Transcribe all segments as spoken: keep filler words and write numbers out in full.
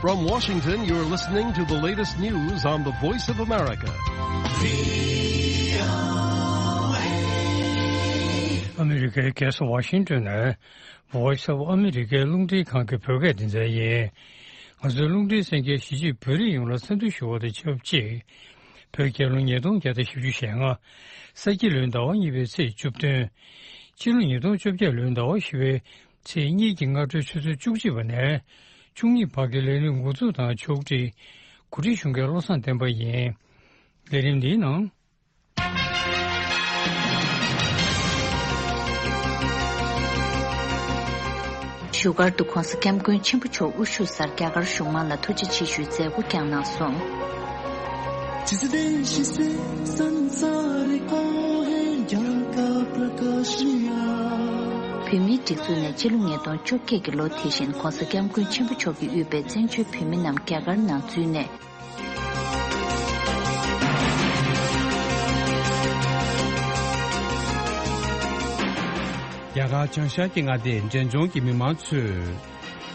From Washington, you're listening to the latest news on the Voice of America. ཨ་མི་རི་ཀའི་རྒྱལ་ས་ཝ་ཤིང་ཏོན་ནས་Voice of America་རླུང་འཕྲིན་ཁང་གི་བོད་སྐད་སྡེ་ཚན་ཡིན། ང་ཚོའི་རླུང་འཕྲིན་གསན་མཁན་གཞིས་བྱེས་བོད་རིགས་ཡོངས་ལ་འཚམས་འདྲི་ཞུ་བ་དང་ཆབས་ཅིག་བོད་རྒྱལ་ལོ་ཉིས་སྟོང་བརྒྱ་དང་བཞི་བཅུ་ཞེ་ལྔ། ས་ཁྱི་ལོའི་ཟླ་བ་གཉིས་པའི་ཚེས་བཅུ་བདུན། སྤྱི་ལོ་ཉིས་སྟོང་བཅོ་བརྒྱད་ལོའི་ཟླ་བ་བཞི་པའི་ཚེས་གཉིས་ཀྱི་སྔ་དྲོའི་ཆུ་ཚོད་བཅུ་གཅིག་པ་ནས་བཅུ་གཉིས་བར་གྱི་ལས་རིམ་འགོ་འཛུགས་དང་ཕྱོགས་སྒྲིག་གོ་སྒྲིག་ཞུ་མཁན་བློ་བཟང་བསྟན་པ་ཡིན། ལས་རིམ་འདིའི་ནང་། བཞུགས་སྒར་དུ་༸གོང་ས་༸སྐྱབས་མགོན་ཆེན་པོ་མཆོག་དབུ་བཞུགས་སར་རྒྱ་གར་གཞུང་མང་ལ་ཐུགས་རྗེ་ཆེ་ཞུའི་མཛད་སྒོ་བསྐྱངས་གནང་སོང་། བོད་མིའི་སྒྲིག་འཛུགས་ནས་སྤྱི་ལོ་ཉིས་སྟོང་བཅོ་བརྒྱད་ཀྱི་ལོ་དེ་བཞིན་༸གོང་ས་༸སྐྱབས་མགོན་ཆེན་པོ་མཆོག་གིས་དབུས་པའི་བཙན་བྱོལ་བོད་མི་རྣམས་རྒྱ་གར་ནང་འཛུལ་ནས། རྒྱ་གར་བྱང་ཤར་གྱི་མངའ་སྡེ་འབྲས་ལྗོངས་ཀྱི་མི་མང་ཚོས་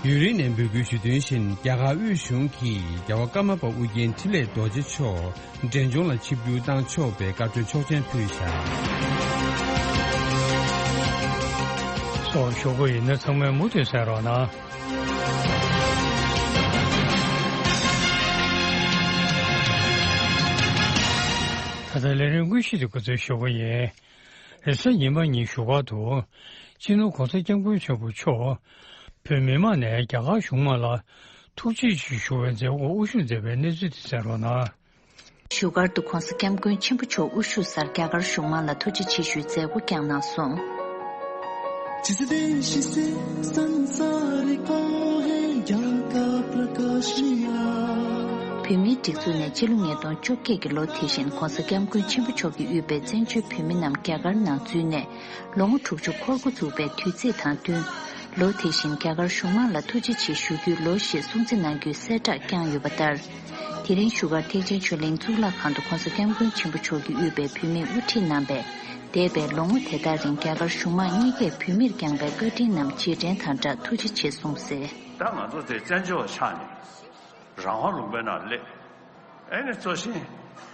ཡུན་རིང་ནས་འབོད་སྐུལ་ཞུ་དོན་བཞིན། རྒྱ་གར་དབུས་གཞུང་གིས་རྒྱལ་བ་ཀརྨ་པ་ཨོ་རྒྱན་འཕྲིན་ལས་རྡོ་རྗེ་མཆོག་འབྲས་ལྗོངས་ལ་ཆིབས་བསྒྱུར་བཏང་ཆོག་པའི་བཀའ་འཁྲོལ་ཆོག་མཆན་ཕུལ་བཞག་སོགས་ཞུ་གི་ཡིན་ན་ཚང་མས་མུ་མཐུད་གསན་རོགས་གནང་། ད་ལྟ་ལས་རིམ་དངོས་གཞི་དེ་འགོ་འཛུགས་ཞུ་གི་ཡིན། རེས་གཟའ་ཉི་མ་ཉིན་བཞུགས་སྒར་དུ། སྤྱི་ནོར་༸གོང་ས་༸སྐྱབས་མགོན་ཆེན་པོ་མཆོག་བོད་མི་མང་ནས་རྒྱ་གར་གཞུང་མང་ལ་ཐུགས་རྗེ་ཆེ་ཞུ་བའི་མཛད་སྒོ་དབུ་བཞུགས་མཛད་པའི་གནས་ཚུལ་དེ་གསན་རོགས་གནང་། བཞུགས་སྒར་དུ་༸གོང་ས་༸སྐྱབས་མགོན་ཆེན་པོ་མཆོག་དབུ་བཞུགས་སར་རྒྱ་གར་གཞུང་མང་ལ་ཐུགས་རྗེ་ཆེ་ཞུའི་མཛད་སྒོ་བསྐྱངས་གནང་སོང་། བོད་མིའི་སྒྲིག་འཛུགས་ནས་སྤྱི་ལོ་ཉིས་སྟོང་བཅོ་བརྒྱད་ཀྱི་ལོ་དེ་བཞིན་༸གོང་ས་༸སྐྱབས་མགོན་ཆེན་པོ་མཆོག་གིས་དབུས་པའི་བཙན་བྱོལ་བོད་མི་རྣམས་རྒྱ་གར་ནང་འཛུལ་ནས་ལོ་ངོ་དྲུག་ཅུ་འཁོར་འགོ་བཙུགས་པའི་དུས་ཚིགས་དང་བསྟུན། ལོ་དེ་བཞིན་རྒྱ་གར་གཞུང་མང་ལ་ཐུགས་རྗེ་ཆེ་ཞུ་རྒྱུའི་ལོ་ཞེས་སྲུང་བརྩི་གནང་རྒྱུའི་གསལ་བསྒྲགས་བསྐྱངས་ཡོད་པ་ལྟར། དེ་རིང་བཞུགས་སྒར་ཐེག་ཆེན་ཆོས་གླིང་གཙུག་ལག་ཁང་དུ་༸གོང་ས་༸སྐྱབས་མགོན་ཆེན་པོ་མཆོག་གིས་དབུས་པའི་བོད་མིས་དབུ་ཁྲིད་གནང་བའི་འདས་པའི་ལོ་ངོ་དེ་དག་རིང་རྒྱ་གར་གཞུང་མང་གཉིས་ཀས་བོད་མིར་བསྐྱངས་པའི་བཀའ་དྲིན་རྣམས་རྗེས་དྲན་དང་སྦྲགས་ཐུགས་རྗེ་ཆེ་གསུངས་གསལ། ད་ང་ཚོ་དེ་བཙན་བྱོལ་བ་ཆགས་ནས་རང་དབང་ལུང་པའི་ནང་སླེབས། ཨེ་ནི་གཙོ་ཆེན་རྒྱ་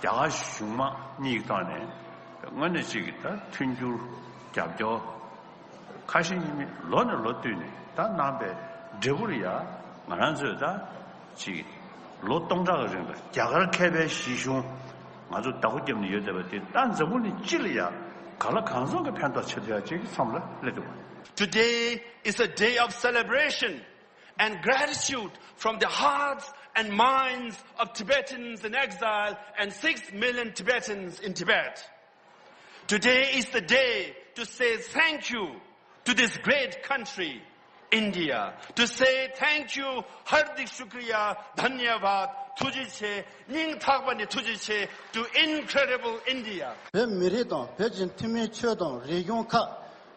གར་གཞུང་མང་གཉིས་ཀྱི་ཐོག་ནས་དངོས་གནས་གཅིག་གི་ད་མཐུན་འགྱུར་རྒྱབ་སྐྱོར། ཁ་ཞེ་གཉིས་མེད་ལོ་ནས་ལོ་བསྟུད་ནས་ད་གནང་པའི་འབྲས་བུར་ཡ་ང་རང་ཚོས་ད་ཅིག་ལོ་སྟོང་ཕྲག་གི་རིང་ལ་རྒྱ་གར་མཁས་པའི་གཞིས་གཞུང་ང་ཚོ་བདག་པོ་བརྒྱབ་ནས་ཡོད་བསྡད་པ་དེ་ད་འཛམ་བུ་གླིང་སྤྱི་ལ་ཡ་གང་ལ་གང་འཚམ་གྱི་ཕན་ཐོགས་བྱེད་ཐུབ་ཡ་ཅིག་གི་མཚམས་ལ་སླེབས་འདུག Today is a day of celebration and gratitude from the hearts and minds of Tibetans in exile and six million Tibetans in Tibet. Today is the day to say thank you to this great country, India. To say thank you, Hardik Shukriya, Dhanyavad, ཐུགས་རྗེ་ཆེ། སྙིང་ཐག་པ་ནས་ཐུགས་རྗེ་ཆེ། To incredible India. བོད་མི་རིགས་དང་བོད་ཀྱི་ཐུན་མིན་ཆོས་དང་རིག་གཞུང་ཁག་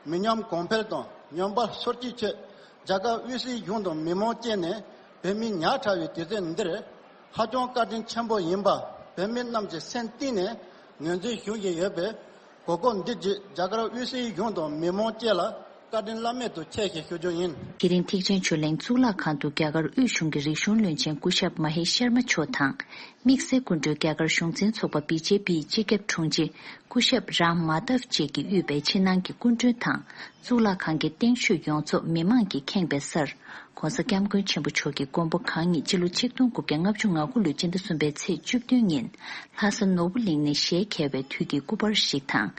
མི་ཉམས་གོང་འཕེལ་དང་ཉམས་པ་སོར་ཆུད་ཆེད། རྒྱ་གར་དབུས་སའི་གཞུང་དང་མི་མང་བཅས་ནས་བོད་མི་ཉག་ཕྲ་བའི་དུས་ཚོད་འདིར་ཧ་ཅང་བཀའ་དྲིན་ཆེན་པོ་ཡིན་པ་བོད་མི་རྣམས་ཀྱི་སེམས་གཏིང་ནས་ངོས་འཛིན་ཞུ་བཞིན་ཡོད་པས། གོ་སྐབས་འདི་བརྒྱུད་རྒྱ་གར་དབུས་སའི་གཞུང་དང་མི་མང་བཅས་ལ་བཀའ་དྲིན་བླ་མེད་དུ་ཆེ་ཞེས་ཞུ་རྒྱུ་ཡིན། དེ་རིང་ཐེག་ཆེན་ཆོས་གླིང་གཙུག་ལག་ཁང་དུ་རྒྱ་གར་དབུས་གཞུང་གི་རིག་གཞུང་བློན་ཆེན་སྐུ་ཞབས་མ་ཧེ་ཤར་མ་མཆོག་དང་། དམིགས་བསལ་སྐུ་མགྲོན་རྒྱ་གར་གཞུང་འཛིན་ཚོགས་པ་བི་ཇེ་པིའི་སྤྱི་ཁྱབ་དྲུང་ཆེ་སྐུ་ཞབས་རམ་མ་དབ་བཅས་ཀྱིས་དབུས་པའི་ཕྱི་ནང་གི་སྐུ་མགྲོན་དང་གཙུག་ལག་ཁང་གི་རྟེན་ཤོད་ཡོངས་རྫོགས་མི་མང་གིས་ཁེངས་པའི་སར། ༸གོང་ས་༸སྐྱབས་མགོན་ཆེན་པོ་མཆོག་གི་མགོན་པོ་གང་ཉིད་སྤྱི་ལོ་ཆིག་སྟོང་དགུ་བརྒྱ་ལྔ་བཅུ་ང་དགུ་ལོའི་སྤྱི་ཟླ་གསུམ་པའི་ཚེས་བཅུ་བདུན་ཉིན་ལྷ་ས་ནོར་བུ་གླིང་ནས་ཞལ་གྱེས་པའི་དུས་ཀྱི་སྐུ་པར་ཞིག་དང་།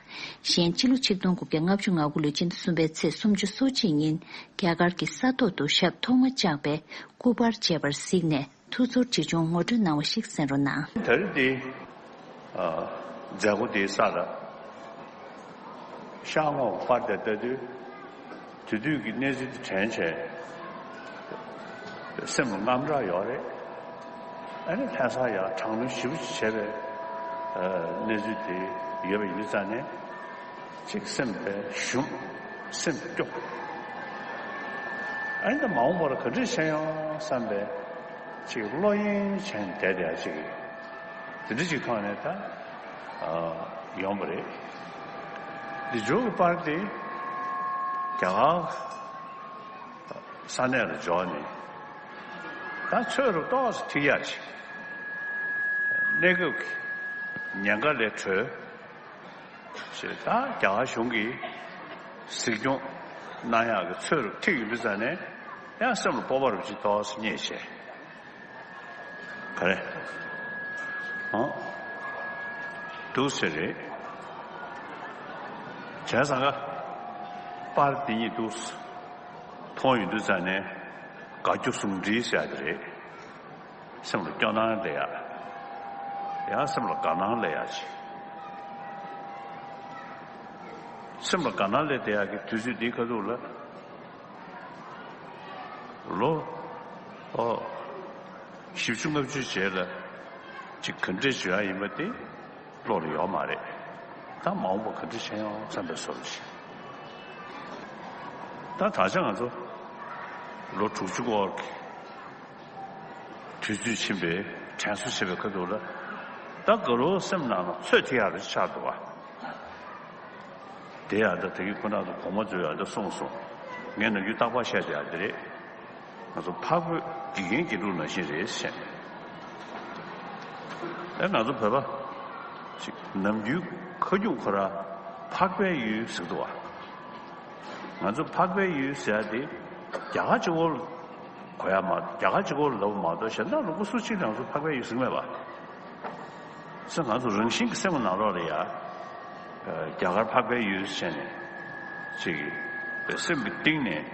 གཞན་སྤྱི་ལོ་ཆིག་སྟོང་དགུ་བརྒྱ་ལྔ་བཅུ་ང་དགུ་ལོའི་སྤྱི་ཟླ་གསུམ་པའི་ཚེས་སུམ་ཅུ་སོ་གཅིག་ཉིན་རྒྱ་གར་གྱི་ས་ཐོག་ཏུ་ཞབས་ཐོག་མ་བཅགས་པའི་སྐུ་པར་མཇལ་བར་གཟིགས་ནས། ཐུགས་ཚོར་ཆེ་ཆུང་ངོ་སྤྲོད་གནང་བ་ཞིག་གསན་རོགས་གནང་། ད་རེས་འདི་ཨ་མཛད་སྒོ་འདིའི་ས་ལ་ཤར་ངོས་པར་དེ་ལྟ་དུས་དེ་དུས་ཀྱི་གནས་ཚུལ་དེ་དྲན་བྱས་སེམས་ལ་དངངས་སྐྲག་ཡོད་རེད། ཨ་ནི་ལྷ་ས་ཡར་དྲག་གནོན་ཞེ་པོ་ཅིག་བྱས་པའི་ཨ་གནས་ཚུལ་དེ་ཡོད་པ་ཡིན་དུས་ཙང་ནས། ཅིག་སེམས་པའི་ཞུམ། སེམས་སྐྱོ། ཨ་ནི་ད་མ་འོངས་པར་ག་འདྲ་བྱེད་ཡོང་བསམ་པའི་ཅིག་བློ་གཡེང་བྱས་ནས་བསྡད་བསྡད་ཅིག་དེ་འདྲ་ཅིག་ཐོག་ནས་ད་ཨ་ཡོང་བ་རེད། འདི་མཇུག་གི་པར་དེ་རྒྱ་གར་ས་གནས་ལ་འབྱོར་ནས། ད་ཚོད་རུ་ཏོག་ཙམ་ཐིག་ཡག་ཅིག་གནས་སྐབས་ཀྱི་ཉེན་ཁ་ལས་གྲོལ་ཞེས། ད་རྒྱ་གར་གཞུང་གིས་གཟིགས་སྐྱོང་གནང་ཡག་གི་ཚོད་རུ་ཐིག་ཡིན་པའི་ས་ནས་ཡང་སེམས་ལ་སྤོབས་པ་རུ་ཅིག་ཏོག་ཙམ་རྙེད་བྱས། ག་རེ། ཨོ། འདུག་ཟེར་རེད། བྱས་ཙང་ཀ་པར་འདི་གཉིས་འདུག་མཐོང་ཡོང་དུས་ཙ་ནས་དགའ་སྐྱོ་ཟུང་འབྲེལ་ཟེར་ཡག་དེ་རེད། སེམས་ལ་སྐྱོ་སྣང་སླེབས་ཡག་ཡང་སེམས་ལ་དགའ་སྣང་སླེབས་ཡག་ཅིག་སེམས་ལ་དགའ་སྣང་སླེབས་བསྡད་ཡག་གི་དུས་ཚོད་འདིའི་ཁ་ཐུག་ལ། ལོ། ཨོ། བཞི་བཅུ་ལྔ་བཅུ་རྗེས་ལ་ཅིག་ག་འདྲས་བྱུང་ཡག་ཡིན་པ་དེ་བློ་ལ་ཡོད་མ་རེད། ད་མ་འོངས་པ་ག་འདྲས་བྱེད་ཡོང་བསམ་པའི་བཟོ་འདྲ་ཞིག་ད་ད་ཆ་ང་ཚོ་ལོ་དྲུག་ཅུ་སྐོར་གྱི་དུས་ཚོད་ཕྱིན་པའི་དྲན་གསོ་བྱེད་པའི་ཁ་ཐུག་ལ། ད་དགའ་རོགས་སེམས་ནང་ལ་ཚོད་ཐིག་ཡག་རེ་ཆགས་འདུག་བ། དེ་ཡང་ད་དེ་གི་ཁོ་ན་ཚོ་གོང་མ་ཚོས་ཡང་ད་གསུངས་སོང་། ངས་ནམ་རྒྱུན་རྟག་པར་བཤད་བསྡད་ཡག་དེ་རེད། ང་ཚོ་འཕགས་བོད་དགེ་རྒན་དགེ་ཕྲུག་ནང་བཞིན་རེད་བཤད། ཨེ་ང་ཚོ་བོད་པ་ཅིག་ནམ་རྒྱུན་ཁ་རྒྱུན་ཁོ་རང་འཕགས་པའི་ཡུལ་ཟེར་འདུག་བ། ང་ཚོ་འཕགས་པའི་ཡུལ་ཟེར་ཡག་དེ་རྒྱ་གར་གཅིག་པོ་ལ་གོ་ཡག་མ། རྒྱ་གར་གཅིག་པོ་ལ་ལབ་མ་གཏོགས་གཞན་དག་ལ་སྐུ་སུ་གཅིག་ལ་ང་ཚོ་འཕགས་པའི་ཡུལ་ཟེར་གྱི་མེད་པ། ས་ང་ཚོ་རང་བཞིན་གྱི་སེམས་ནང་ལོགས་ལ་ཡ། རྒྱ་གར་འཕགས་པའི་ཡུལ་ཟེར་ནས་ཅིག་གི་སེམས་ཀྱི་གཏིང་ནས་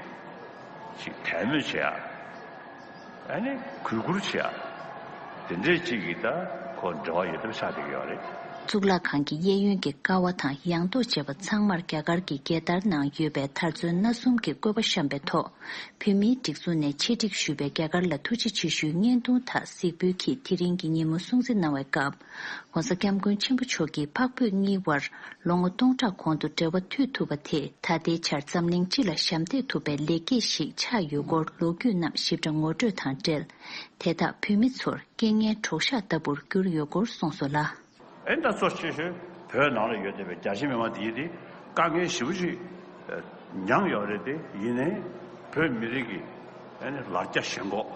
ཅིག་དད་མོས་བྱེད་ཡག་ཨ་ནི་གུས་བཀུར་བྱེད་ཡག་དེ་འདྲས་ཅིག་གི་ད་ཁོ་འབྲེལ་བ་ཡོད་ཐབས་ཆགས་བསྡད་ཀྱི་ཡོད་རེད། གཙུག་ལག་ཁང་གི་གཡས་གཡོན་གྱི་ཀ་བ་དང་ཡང་ཏོག་བཅས་པ་ཚང་མར་རྒྱ་གར་གྱི་རྒྱལ་དར་ནང་ཡོད་པའི་དར་ཚོན་སྣ་གསུམ་གྱི་བཀོད་པ་བཤམས་པའི་ཐོག་བོད་མིའི་སྒྲིག་འཛུགས་ནས་ཆེད་སྒྲིག་ཞུས་པའི་རྒྱ་གར་ལ་ཐུགས་རྗེ་ཆེ་ཞུའི་བརྙན་ཐུང་དག་གཟིགས་འབུལ་གྱིས་དེ་རིང་གི་ཉིན་མོ་སྲུང་བརྩི་གནང་བའི་སྐབས། ྋགོང་ས་ྋསྐྱབས་མགོན་ཆེན་པོ་མཆོག་གིས་འཕགས་བོད་གཉིས་དབར་ལོ་ངོ་སྟོང་ཕྲག་གོང་དུ་འབྲེལ་བ་མཐུད་ཐུབ་པ་དེ་ད་ལྟའི་ཆར་འཛམ་གླིང་སྤྱི་ལ་ཞབས་འདེགས་ཐུབ་པའི་ལེགས་སྐྱེས་ཤིག་ཆགས་ཡོད་སྐོར་ལོ་རྒྱུས་རྣམས་ཞིབ་ཕྲ་ངོ་སྤྲོད་དང་འབྲེལ། དེ་དག་བོད་མི་ཚོར་རྐྱེན་ངན་གྲོགས་ཤག་ལྟ་བུར་གྱུར་ཡོད་སྐོར་གསུངས་སོང་ལ། ཨེ་ད་གཙོ་ཆེ་ཤོས་བོད་ནང་ལ་ཡོད་བསྡད་པའི་རྒྱ་ཆེ་མི་མང་དེ་ཡིན་ཏེ་དཀའ་ངལ་ཞེ་པོ་ཅིག་མྱངས་ཡོད་རེད་དེ། ཡིན་ནའི་བོད་མི་རིགས་ཀྱི་ཨ་ནི་ལ་རྒྱ་ཞེན་ཁོག་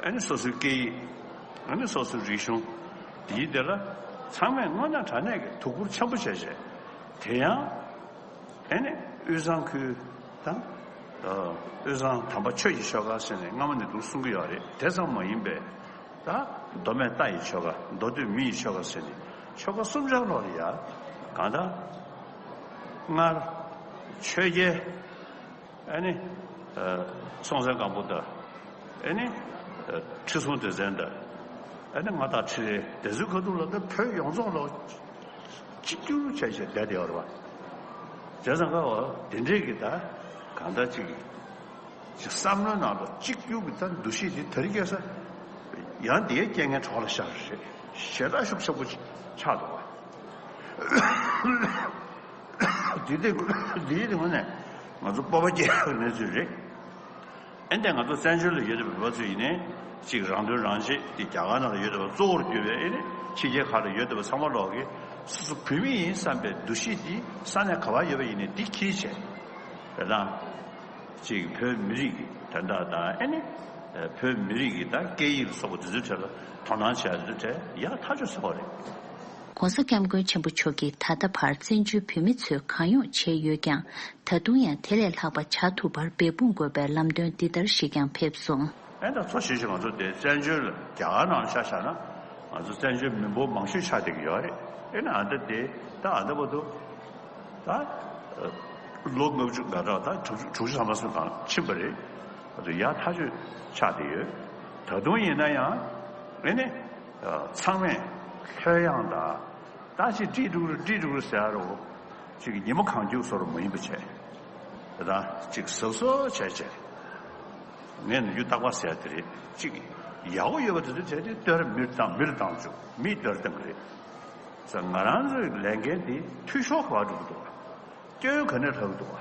ཨ་ནི་སོ་སོའི་སྐད་ཡིག་ཨ་ནི་སོ་སོའི་རིག་གཞུང་དེ་ཡིན་དེ་ལ་ཚང་མས་དངོས་གནས་དྲང་གནས་ཀྱི་ཐུགས་ཁུར་ཆེན་པོ་བྱས་བྱས། དེ་ཡང་ཨ་ནི་དབུས་གཙང་ཁུལ་དང་། དབུས་གཙང་དམ་པ་ཆོས་ཀྱི་ཆོལ་ཁ་ཟེར་ནས་སྔ་མོ་ནས་འདུག་གསུང་གི་ཡོད་རེད། དེ་ཙམ་མ་ཡིན་པའི། ད་མདོ་སྨད་རྟ་ཡི་ཆོལ་ཁ། མདོ་སྟོད་མི་ཡི་ཆོལ་ཁ་ཟེར་ནས་ཆོལ་ཁ་གསུམ་ཆར་ལོག་ལ་ཡ། གང་ལྟར་སྔར་ཆོས་རྒྱལ་ཨ་ནི་སྲོང་བཙན་སྒམ་པོ་དང་། ཨ་ནི་ཁྲི་སྲོང་ལྡེ་བཙན་དང་། ཨ་ནི་མངའ་བདག་ཁྲི་རལ། དེ་ཚོའི་ཁ་ཐུག་ལ་ད་བོད་ཡོངས་རྫོགས་ལ་གཅིག་གྱུར་བྱས་བྱས་བསྡད་བསྡད་ཡོད་རེད་པ། བྱས་ཙང་ཀ་བ་དེ་འདྲས་ཀྱི་ད་གང་ལྟར་ཅིག་ཅིག་བསམ་བློའི་ནང་ལ་གཅིག་གྱུར་གྱི་ད་འདུ་ཤེས་དེ་དེ་རིང་ཁ་སང་ཡང་དེའི་རྐྱེན་ངན་གྲོགས་ལ་ཤར་རེད། ཞེ་དྲག་ཤུགས་ཆེན་པོ་ཆགས་འདུག་བ། འདི་དེ་འདིའི་ངོས་ནས་ང་ཚོ་སྤོབས་པ་སྐྱེ་ཡག་གནས་ཚུལ་རེད། ཨེ་འདྲས་ང་ཚོ་བཙན་བྱོལ་ལ་ཡོད་བསྡད་པའི་བོད་པ་ཚོ་ཡིན་ནའི་གཅིག་རང་དོན་རང་གཅེས་དེ་རྒྱ་གར་ནང་ལ་ཡོད་བསྡད་པ་གཙོ་བོར་གྱུར་པའི་ཨེ་ནི་ཕྱི་རྒྱལ་ཁག་ལ་ཡོད་བསྡད་པ་ཚང་མ་ལོག་གིས་སོ་སོ་བོད་མི་ཡིན་བསམ་པའི་འདུ་ཤེས་དེ་ས་གནས་ག་པར་ཡོད་པ་ཡིན་ནའི་དེ་འཁྱེར་བྱས་རེད་དང་། གཅིག་བོད་མི་རིགས་ཀྱི་དོན་དག་དང་ཨེ་ནི་བོད་མི་རིགས་ཀྱི་ད་སྐད་ཡིག་ལ་སོགས་པ་དེ་ཚོའི་གྲས་ལ་དོ་སྣང་བྱས་དེ་ཚོའི་གྲས་ཡག་ཐག་ཆོད་ཚ་པོ་རེད། ྋགོང་ས་ྋསྐྱབས་མགོན་ཆེན་པོ་མཆོག་གིས་ད་ལྟ་བར་བཙན་བྱོལ་བོད་མི་ཚོས་གང་ཡོང་བྱས་ཡོད་ཀྱང་། ད་དུང་ཡང་དེ་ལས་ལྷག་པ་བྱ་ཐུབ་པར་འབད་འབུངས་དགོས་པའི་ལམ་སྟོན་འདི་ལྟར་ཞིག་ཀྱང་ཕེབས་སོང་། ཨེ་ད་གཙོ་ཆེ་ཤོས་ང་ཚོ་དེ་བཙན་བྱོལ་རྒྱ་གར་ནང་ལ་ཆ་བཞག་ན་ང་ཚོ་བཙན་བྱོལ་མི་འབོར་མང་ཤོས་ཆགས་བསྡད་ཀྱི་ཡོད་རེད། ཨེ་ན་ཨ་ད་དེ་ད་ཨ་ད་བར་དུ་ད་ལོ་ལྔ་བཅུ་ང་རང་ད་དྲུག་ཅུ་དྲུག་ཅུ་ཐམ་པ་སོང་གང་ཕྱིན་པ་རེད། ང་ཚོ་ཡག་ཐག་ཆོད་ཆགས་བསྡད་ཡོད། ད་དུང་ཡིན་ན་ཡང་ཨེ་ནི་ཚང་མས་ལྷོད་ཡངས་དང་། ད་ཅིག་ཀྲིག་ཀྲུག་ཀྲིག་ཀྲུག་ཟེར་ཡ་རོ། ཅིག་ཉི་མ་གང་རྒྱུག་བཟོ་རོ་མ་ཡིན་པ་བྱས། ད་ཅིག་གཟབ་གཟབ་བྱས་བྱས། ངས་ནམ་རྒྱུན་རྟག་པར་ཟེར་ཡ་དེ་རེད། ཅིག་ཡག་པོ་ཡོད་པ་དེ་ཚོ་བྱས་ཏེ་བསྟོད་ར་མིར་བཏང་མིར་བཏང་བཅུག་མིས་བསྟོད་ར་བཏང་གི་རེད། ཟེར་ང་རང་ཚོའི་ལས་འགན་དེ་འཐུས་ཤོར་ག་པར་འགྲོ་གི་འདུག་བ། སྐྱོན་ག་ནས་ལྷག་གི་འདུག་བ།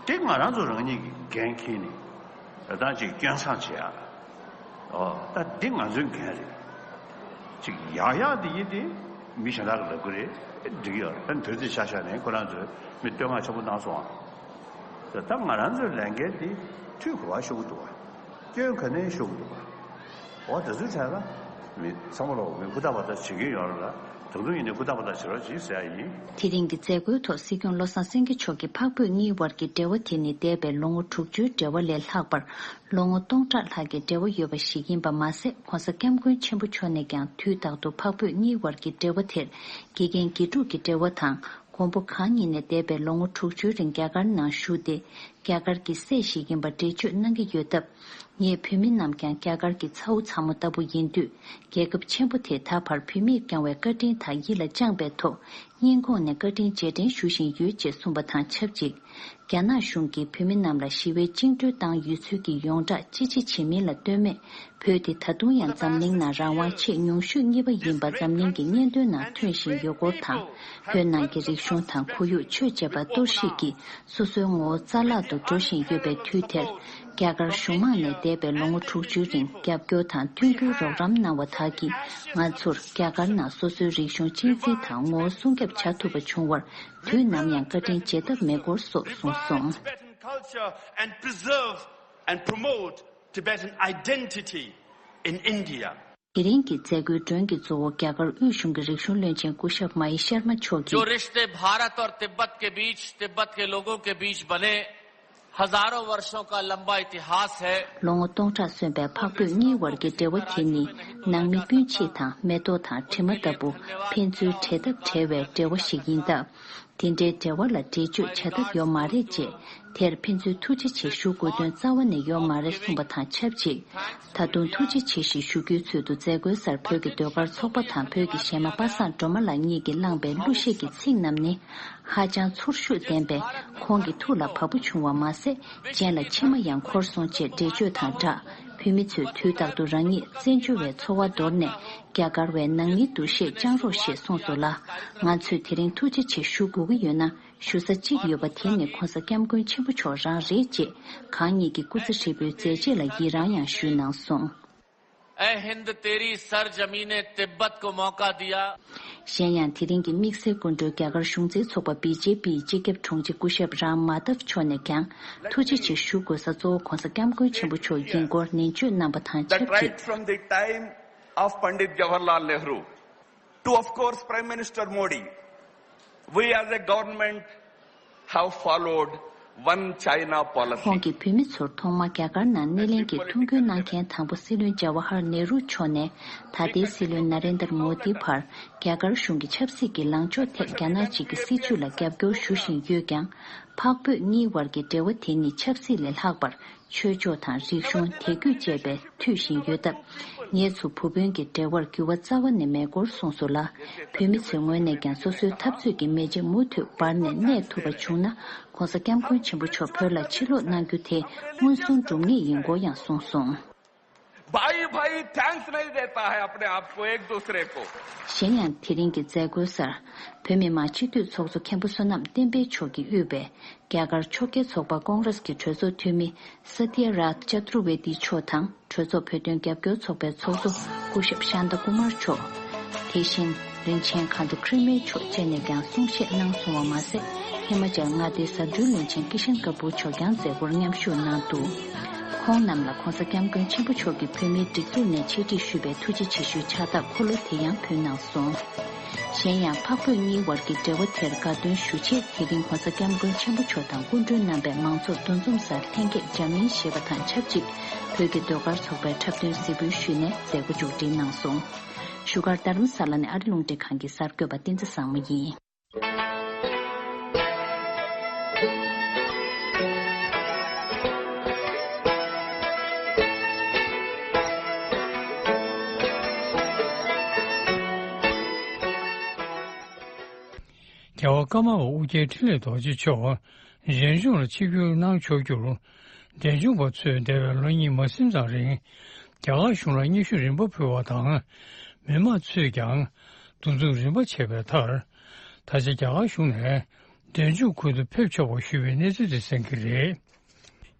དེ་ང་རང་ཚོ་རང་ཉིད་ཀྱི་འགན་འཁྱེར་ནས་ད་ཅིག་སྐྱོན་བསང་བྱེད་ཡ། ཨོ་ད་འདི་ང་ཚོའི་འགན་རེད། ཅིག་ཡག་ཡག་འདི་ཡིན་ཏེ་མི་གཞན་དག་གིས་ལབ་གི་རེད། འགྲིག་གི་ཡོད་རེད། ཨ་ནི་དོན་ཚན་ཆ་བཞག་ནས་ཁོ་རང་ཚོས་མི་བསྟོད་བསྔགས་ཆེན་པོ་གནང་སོང་ཨ། ད་ང་རང་ཚོའི་ལས་འགན་འདི་འཐུས་ག་པར་ཤོར་གི་འདུག་བ། སྐྱོན་ག་ནས་ཤོར་གི་འདུག་བ། འོ་དེ་ཚོའི་གྲས་ལ་མི་ཚང་མ་ལོག་མི་ཧུར་ཐག་པ་ཐག་བྱེད་ཀྱི་ཡོད་རེད་ལ། ད་དུང་ཡིན་ནའི་ཧུར་ཐག་པ་ཐག་བྱེད་རོགས་གྱིས་ཟེར་ཡ་ཡིན། དེ་རིང་གི་མཛད་སྒོའི་ཐོག་སྲིད་སྐྱོང་བློ་བཟང་སེང་གེ་མཆོག་གིས་འཕགས་བོད་གཉིས་དབར་གྱི་འབྲེལ་བ་དེ་ནི་འདས་པའི་ལོ་ངོ་དྲུག་ཅུའི་འབྲེལ་བ་ལས་ལྷག་པར་ལོ་ངོ་སྟོང་ཕྲག་ལྷག་གི་འབྲེལ་བ་ཡོད་པ་ཞིག་ཡིན་པ་མ་ཟད། ྋགོང་ས་ྋསྐྱབས་མགོན་ཆེན་པོ་མཆོག་ནས་ཀྱང་དུས་རྟག་ཏུ་འཕགས་བོད་གཉིས་དབར་གྱི་འབྲེལ་བ་དེར་དགེ་རྒན་དགེ་ཕྲུག་གི་འབྲེལ་བ་དང་། མགོན་པོ་གང་ཉིད་ནས་འདས་པའི་ལོ་ངོ་དྲུག་ཅུའི་རིང་རྒྱ་གར་ནང་བཞུགས་ཏེ། རྒྱ་གར་གྱི་སྲས་ཤིག་ཡིན་པ་འགྲེལ་བརྗོད་གནང་གི་ཡོད་སྟབས། ངས་བོད་མི་རྣམས་ཀྱང་རྒྱ་གར་གྱི་ཚ་བོ་ཚ་མོ་ལྟ་བུ་ཡིན་དུས། རྒྱལ་ཁབ་ཆེན་པོ་དེས་ད་བར་བོད་མིར་བསྐྱངས་བའི་བཀའ་དྲིན་དག་ཡིད་ལ་བཅངས་པའི་ཐོག་སྙིང་ཁོང་ནས་བཀའ་དྲིན་རྗེས་དྲན་ཞུ་བཞིན་ཡོད་ཅེས་གསུངས་པ་དང་ཆབས་ཅིག་རྒྱ་ནག་གཞུང་གིས་བོད་མི་རྣམས་ལ་ཞི་བའི་བཅིངས་འགྲོལ་བཏང་ཡོད་ཚུལ་གྱི་ཡོངས་གྲགས་ཅི་བྱེད་བྱེད་མིན་ལ་ལྟོས་མེད། བོད་དེ་ད་དུང་ཡང་འཛམ་གླིང་ནང་རང་དབང་ཆེས་ཉུང་ཤོས་གཉིས་པ་ཡིན་པ་འཛམ་གླིང་གི་སྙན་ཐོའི་ནང་ཐོན་བཞིན་ཡོད་སྐོར་དང་། བོད་ནང་གི་རིག་གཞུང་དང་ཁོར་ཡུག་ཆོས་བཅས་པ་གཏོར་བཤིག་གིས་སོ་སོའི་ངོ་བོ་རྩ་བརླག་ཏུ་འགྲོ་བཞིན་ཡོད་པའི་དུས་དེར། རྒྱ་གར་གཞུང་མང་ནས་འདས་པའི་ལོ་ངོ་དྲུག་ཅུའི་རིང་རྒྱབ་སྐྱོར་དང་མཐུན་འགྱུར་རོགས་རམ་གནང་བ་དག་གིས་ང་ཚོར་རྒྱ་གར་ནང་སོ་སོའི་རིག་གཞུང་གཅེས་འཛིན་དང་ངོ་བོ་སྲུང་སྐྱོབ་བྱ་ཐུབ་པ་བྱུང་བར་དུས་ནམ་ཡང་བཀའ་དྲིན་བརྗེད་ཐབས་མེད་སྐོར་སོགས་གསུངས་སོང་། Tibetan culture and preserve and promote Tibetan identity in India. དེ་རིང་གི་མཛད་སྒོའི་མགྲོན་གྱི་གཙོ་བོ་རྒྱ་གར་དབུས་གཞུང་གི་རིག་གཞུང་བློན་ཆེན་སྐུ་ཞབས་མ་ཡེ་ཤར་མ་མཆོག་གིས། जो रिश्ते भारत और तिब्बत के बीच, तिब्बत के लोगों के बीच बने, हजारों वर्षों का लंबा इतिहास है। ལོ་ངོ་སྟོང་ཕྲག་སོན་པའི་འཕགས་བོད་གཉིས་དབར་གྱི་འབྲེལ་བ་དེ་ནི་ནང་མི་སྤུན་མཆེད་དང་མེ་ཏོག་དང་དྲི་མ་ལྟ་བུ་ཕན་ཚུན་འབྲེལ་ཐག་བྲལ་བའི་འབྲེལ་བ་ཞིག་ཡིན་སྟབས། དེ་འདྲའི་འབྲེལ་བ་ལ་འགྲེལ་བརྗོད་བྱ་ཐབས་ཡོད་མ་རེད་ཅེས། དེར་ཕན་ཚུན་ཐུགས་རྗེ་ཆེ་ཞུ་དགོས་དོན་རྩ་བ་ནས་ཡོད་མ་རེད་གསུངས་པ་དང་ཆབས་ཅིག་ད་དུང་ཐུགས་རྗེ་ཆེ་ཞེས་ཞུ་རྒྱུའི་ཚུལ་དུ་མཛད་སྒོའི་སར་བོད་ཀྱི་ཟློས་གར་ཚོགས་པ་དང་བོད་ཀྱི་གཞས་མ་པ་སངས་སྒྲོལ་མ་ལགས་གཉིས་ཀྱིས་བླངས་པའི་གླུ་གཞས་ཀྱི་ཚིག་རྣམས་ནི། ཧ་ཅང་ཚོར་ཤུགས་ལྡན་པས་ཁོང་གི་ཐུགས་ལ་བབས་པོ་བྱུང་བ་མ་ཟད། སྤྱན་ལ་མཆི་མ་ཡང་འཁོར་སོང་ཅེས་འགྲེལ་བརྗོད་དང་སྦྲགས། བོད་མི་ཚོས་དུས་རྟག་ཏུ་རང་ཉིད་བཙན་བྱོལ་བའི་འཚོ་བ་འདོར་ནས་རྒྱ་གར་བའི་ནང་མིའི་འདུ་ཤེས་བཅངས་རོགས་ཞེས་གསུངས་སོང་ལ། ང་ཚོས་དེ་རིང་ཐུགས་རྗེ་ཆེ་ཞུ་དགོས་ཀྱི་ཡོད་ན། ཞུ་ས་གཅིག་ཡོད་པ་དེ་ནི་ྋགོང་ས་ྋསྐྱབས་མགོན་ཆེན་པོ་མཆོག་རང་རེད་ཅེས་གང་ཉིད་ཀྱི་སྐུ་ཚེ་ཧྲིལ་པོའི་མཛད་རྗེས་ལ་ཡི་རངས་ཡང་ཞུས་གནང་སོང་། ऐ हिंद तेरी सरजमीन तिब्बत को मौका दिया। གཞན་ཡང་དེ་རིང་གི་དམིགས་བསལ་སྐུ་མགྲོན་རྒྱ་གར་གཞུང་འཛིན་ཚོགས་པ་བི་ཇེ་པིའི་སྤྱི་ཁྱབ་དྲུང་ཆེ་སྐུ་ཞབས་རམ་མ་དབ་མཆོག་ནས་ཀྱང་ཐུགས་རྗེ་ཆེ་ཞུ་དགོས་ས་གཙོ་བོ་ྋགོང་ས་ྋསྐྱབས་མགོན་ཆེན་པོ་མཆོག་ཡིན་སྐོར་ནན་བརྗོད་གནང་པ་དང་The ཆབས་ཅིག right from the time of Pandit Jawaharlal Nehru to, of course, Prime Minister Modi, we as a government have followed One China policy. ཁོང་གིས་བོད་མི་ཚོར་ཐོག་མར་རྒྱ་གར་ནང་སྣེ་ལེན་གྱི་ཐུགས་འགན་གནང་མཁན་དང་པོ་སྲིད་བློན་ཇཱ་ཝ་ཧར་ནེ་རུ་མཆོག་ནས་ད་ལྟའི་སྲིད་བློན་ན་རེན་དར་མོ་དི་བར་རྒྱ་གར་གཞུང་གི་ཆབ་སྲིད་ཀྱི་ལངས་ཕྱོགས་ཐད་རྒྱ་ནག་གཅིག་གི་སྲིད་བྱུས་ལ་རྒྱབ་སྐྱོར་ཞུ་བཞིན་ཡོད་ཀྱང་། འཕགས་བོད་གཉིས་དབར་གྱི་འབྲེལ་བ་དེ་ནི་ཆབ་སྲིད་ལས་ལྷག་པར། ཆོས་ཕྱོགས་དང་རིག་གཞུང་དད་གུས་བཅས་པས་མཐུད་བཞིན་ཡོད་སྟབས། ངེད་ཚོ་བུ་སྤུན་གྱི་འབྲེལ་བར་འགྱུར་བ་རྩ་བ་ནས་མེད་སྐོར་གསུངས་སོང་ལ། བོད་མི་ཚོའི་ངོས་ནས་ཀྱང་སོ་སོའི་འཐབ་རྩོད་ཀྱི་མེ་ལྕེ་མུ་མཐུད་འབར་ནས་གནས་ཐུབ་པ་བྱུང་ན། ྋགོང་ས་ྋསྐྱབས་མགོན་ཆེན་པོ་མཆོག་བོད་ལ་ཕྱིར་ལོག་གནང་རྒྱུ་དེ་མངོན་སུམ་འགྲུབ་ངེས་ཡིན་སྐོར་ཡང་གསུངས་སོང་། भाई भाई थैंक्स नहीं देता है अपने आप को एक दूसरे को। གཞན་ཡང་དེ་རིང་གི་མཛད་སྒོའི་སར། བོད་མི་མང་སྤྱི་འཐུས་ཚོགས་གཙོ་མཁན་པོ་བསོད་ནམས་བསྟན་འཕེལ་མཆོག་གིས་དབུས་པའི་རྒྱ་གར་ཕྱོགས་འགལ་ཚོགས་པ་ཀོང་རེས་ཀྱི་གྲོས་ཚོགས་འཐུས་མི་ས་ཏི་ཡ་རཱཐ་ཅ་ཏུར་ཝེ་ཏི་མཆོག་དང་གྲོས་ཚོགས་བོད་དོན་རྒྱབ་སྐྱོར་ཚོགས་པའི་ཚོགས་གཙོ་སྐུ་ཞབས་ཤཱན་ཏཱ་ཀུ་མར་མཆོག་དེ་བཞིན་རིན་ཆེན་མཁའ་འགྲོ་ཁྲི་རྨེ་མཆོག་བཅས་ནས་ཀྱང་གསུང་བཤད་གནང་སོང་བ་མ་ཟད། ཧི་མ་ཅལ་མངའ་སྡེའི་ཟབ་སྦྱོང་བློན་ཆེན་ཀི་ཤན་ཀ་པུར་མཆོག་ཀྱང་མཛད་སྒོར་མཉམ་ཞུགས་གནང་འདུག་ཁོང་རྣམས་ལ་ྋགོང་ས་ྋསྐྱབས་མགོན་ཆེན་པོ་མཆོག་གིས་བོད་མིའི་སྒྲིག་འཛུགས་ནས་ཆེད་སྒྲིག་ཞུས་པའི་ཐུགས་རྗེ་ཆེ་ཞུའི་ཕྱག་རྟགས་འཁོར་ལོ་དེ་ཡང་ཕུལ་གནང་སོང་། གཞན་ཡང་འཕགས་བོད་གཉིས་དབར་གྱི་འབྲེལ་བ་དེར་དགའ་སྟོན་ཞུ་ཆེད་དེ་རིང་ྋགོང་ས་ྋསྐྱབས་མགོན་ཆེན་པོ་མཆོག་དང་སྐུ་མགྲོན་རྣམ་པས་མང་ཚོགས་འདུ་འཛོམས་སར་ལྷན་རྒྱས་འཇམ་མིན་ཞེས་པ་དང་ཆབས་ཅིག་བོད་ཀྱི་ཟློས་གར་ཚོགས་པའི་འཁྲབ་སྟོན་གཟིགས་འབུལ་ཞུས་ནས་མཛད་སྒོ་མཇུག་སྒྲིལ་གནང་སོང་། བཞུགས་སྒར་རྡ་རམ་ས་ལ་ནས་ཨ་རི་རླུང་འཕྲིན་ཁང་གི་གསར་འགོད་པ་བསྟན་འཛིན་བཟང་མོ་ཡིན། རྒྱལ་བ་ཀརྨ་པ་ཨོ་རྒྱན་འཕྲིན་ལས་རྡོ་རྗེ་མཆོག་འབྲས་ལྗོངས་ལ་ཆིབས་བསྒྱུར་གནང་ཆོག་རྒྱུར། འབྲས་ལྗོངས་པ་ཚོས་འདས་པའི་ལོ་གཉིས་མ་ཟིན་ཙམ་རིང་རྒྱ་གར་གཞུང་ལ་སྙན་ཞུ་རིམ་པ་ཕུལ་བ་དང་། མི་མང་ཚོས་ཀྱང་འདུ་འཛོམས་རིམ་པ་བྱས་པའི་མཐར། ད་ཆ་རྒྱ་གར་གཞུང་ནས་འབྲས་ལྗོངས་ཁུལ་དུ་ཕེབས་ཆོག་པ་ཞུས་པའི་གནས་ཚུལ་དེ་གསན་གྱི་རེད།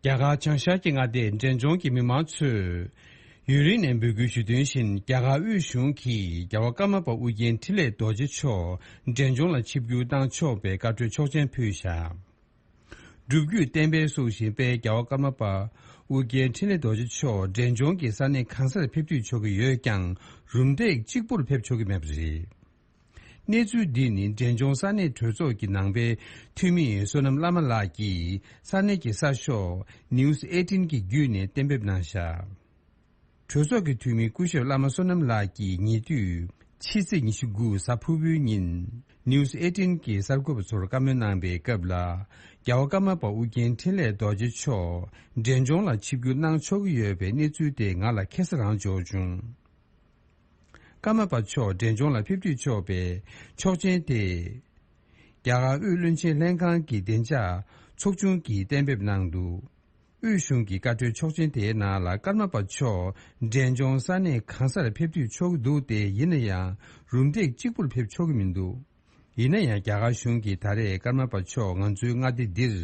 རྒྱ་གར་བྱང་ཤར་གྱི་མངའ་སྡེ་འབྲས་ལྗོངས་ཀྱི་མི་མང་ཚོས་ཡུན་རིང་ནས་འབོད་སྐུལ་ཞུ་དོན་བཞིན། རྒྱ་གར་དབུས་གཞུང་གིས་རྒྱལ་བ་ཀརྨ་པ་ཨོ་རྒྱན་འཕྲིན་ལས་རྡོ་རྗེ་མཆོག་འབྲས་ལྗོངས་ལ་ཆིབས་བསྒྱུར་གནང་ཆོག་པའི་བཀའ་འཁྲོལ་ཆོག་མཆན་ཕུལ་བཞག་སྒྲུབ་བརྒྱུད་བསྟན་པའི་སྲོག་ཤིང་དཔལ་རྒྱལ་བ་ཀརྨ་པ་ཨུ་རྒྱན་འཕྲིན་ལས་རྡོ་རྗེ་མཆོག་འབྲས་ལྗོངས་ཀྱི་ས་གནས་གང་སར་ཕེབས་འདུས་ཆོག་གི་ཡོད་ཀྱང་། རུམ་བཏེག་གཅིག་པུར་ཕེབས་ཆོག་གི་མེད་པ་རེད། གནས་ཚུལ་འདི་ནི་འབྲས་ལྗོངས་ས་གནས་གྲོས་ཚོགས་ཀྱི་ནང་པའི་འཐུས་མི་བསོད་ནམས་བླ་མ་ལགས་ཀྱིས་ས་གནས་ཀྱི་གསར་ཤོག་News eighteen གྱི་བརྒྱུད་ནས་གཏན་འབེབས་གནང་བཞག་གྲོས་ཚོགས་ཀྱི་འཐུས་མི་སྐུ་ཞབས་བླ་མ་བསོད་ནམས་ལགས་ཀྱིས་ཉེ་དུས་ཕྱི་ཚེས་ཉི་ཤུ་དགུ་གཟའ་ཕུར་བུའི་ཉིན་News eighteen གྱི་གསར་འགོད་པ་ཚོར་བཀའ་མོལ་གནང་པའི་སྐབས་ལ། རྒྱལ་བ་ཀརྨ་པ་ཨུ་རྒྱན་འཕྲིན་ལས་རྡོ་རྗེ་མཆོག་འབྲས་ལྗོངས་ལ་ཆིབས་བསྒྱུར་གནང་ཆོག་གི་ཡོད་པའི་གནས་ཚུལ་དེ་ང་ལ་ཁ་སང་རང་འབྱོར་བྱུང་། ཀརྨ་པ་མཆོག་འབྲས་ལྗོངས་ལ་ཕེབས་འདུས་ཆོག་པའི་ཆོག་མཆན་དེ། རྒྱ་གར་དབུས་བློན་ཆེན་ལྷན་ཁང་གི་བདེ་འཇགས་ཚོགས་ཆུང་གིས་གཏན་འབེབས་གནང་འདུག་དབུས་གཞུང་གི་བཀའ་འཁྲོལ་ཆོག་མཆན་དེའི་ནང་ལ་ཀརྨ་པ་མཆོག་འབྲས་ལྗོངས་ས་གནས་གང་སར་ཕེབས་འདུས་ཆོག་གི་འདུག་སྟེ། ཡིན་ན་ཡང་རུམ་བཏེག་གཅིག་པུར་ཕེབས་ཆོག་གི་མི་འདུག་ཡིན་ན་ཡང་རྒྱ་གར་གཞུང་གིས་ད་རེས་ཀརྨ་པ་མཆོག་ང་ཚོའི་མངའ་སྡེ་འདིར་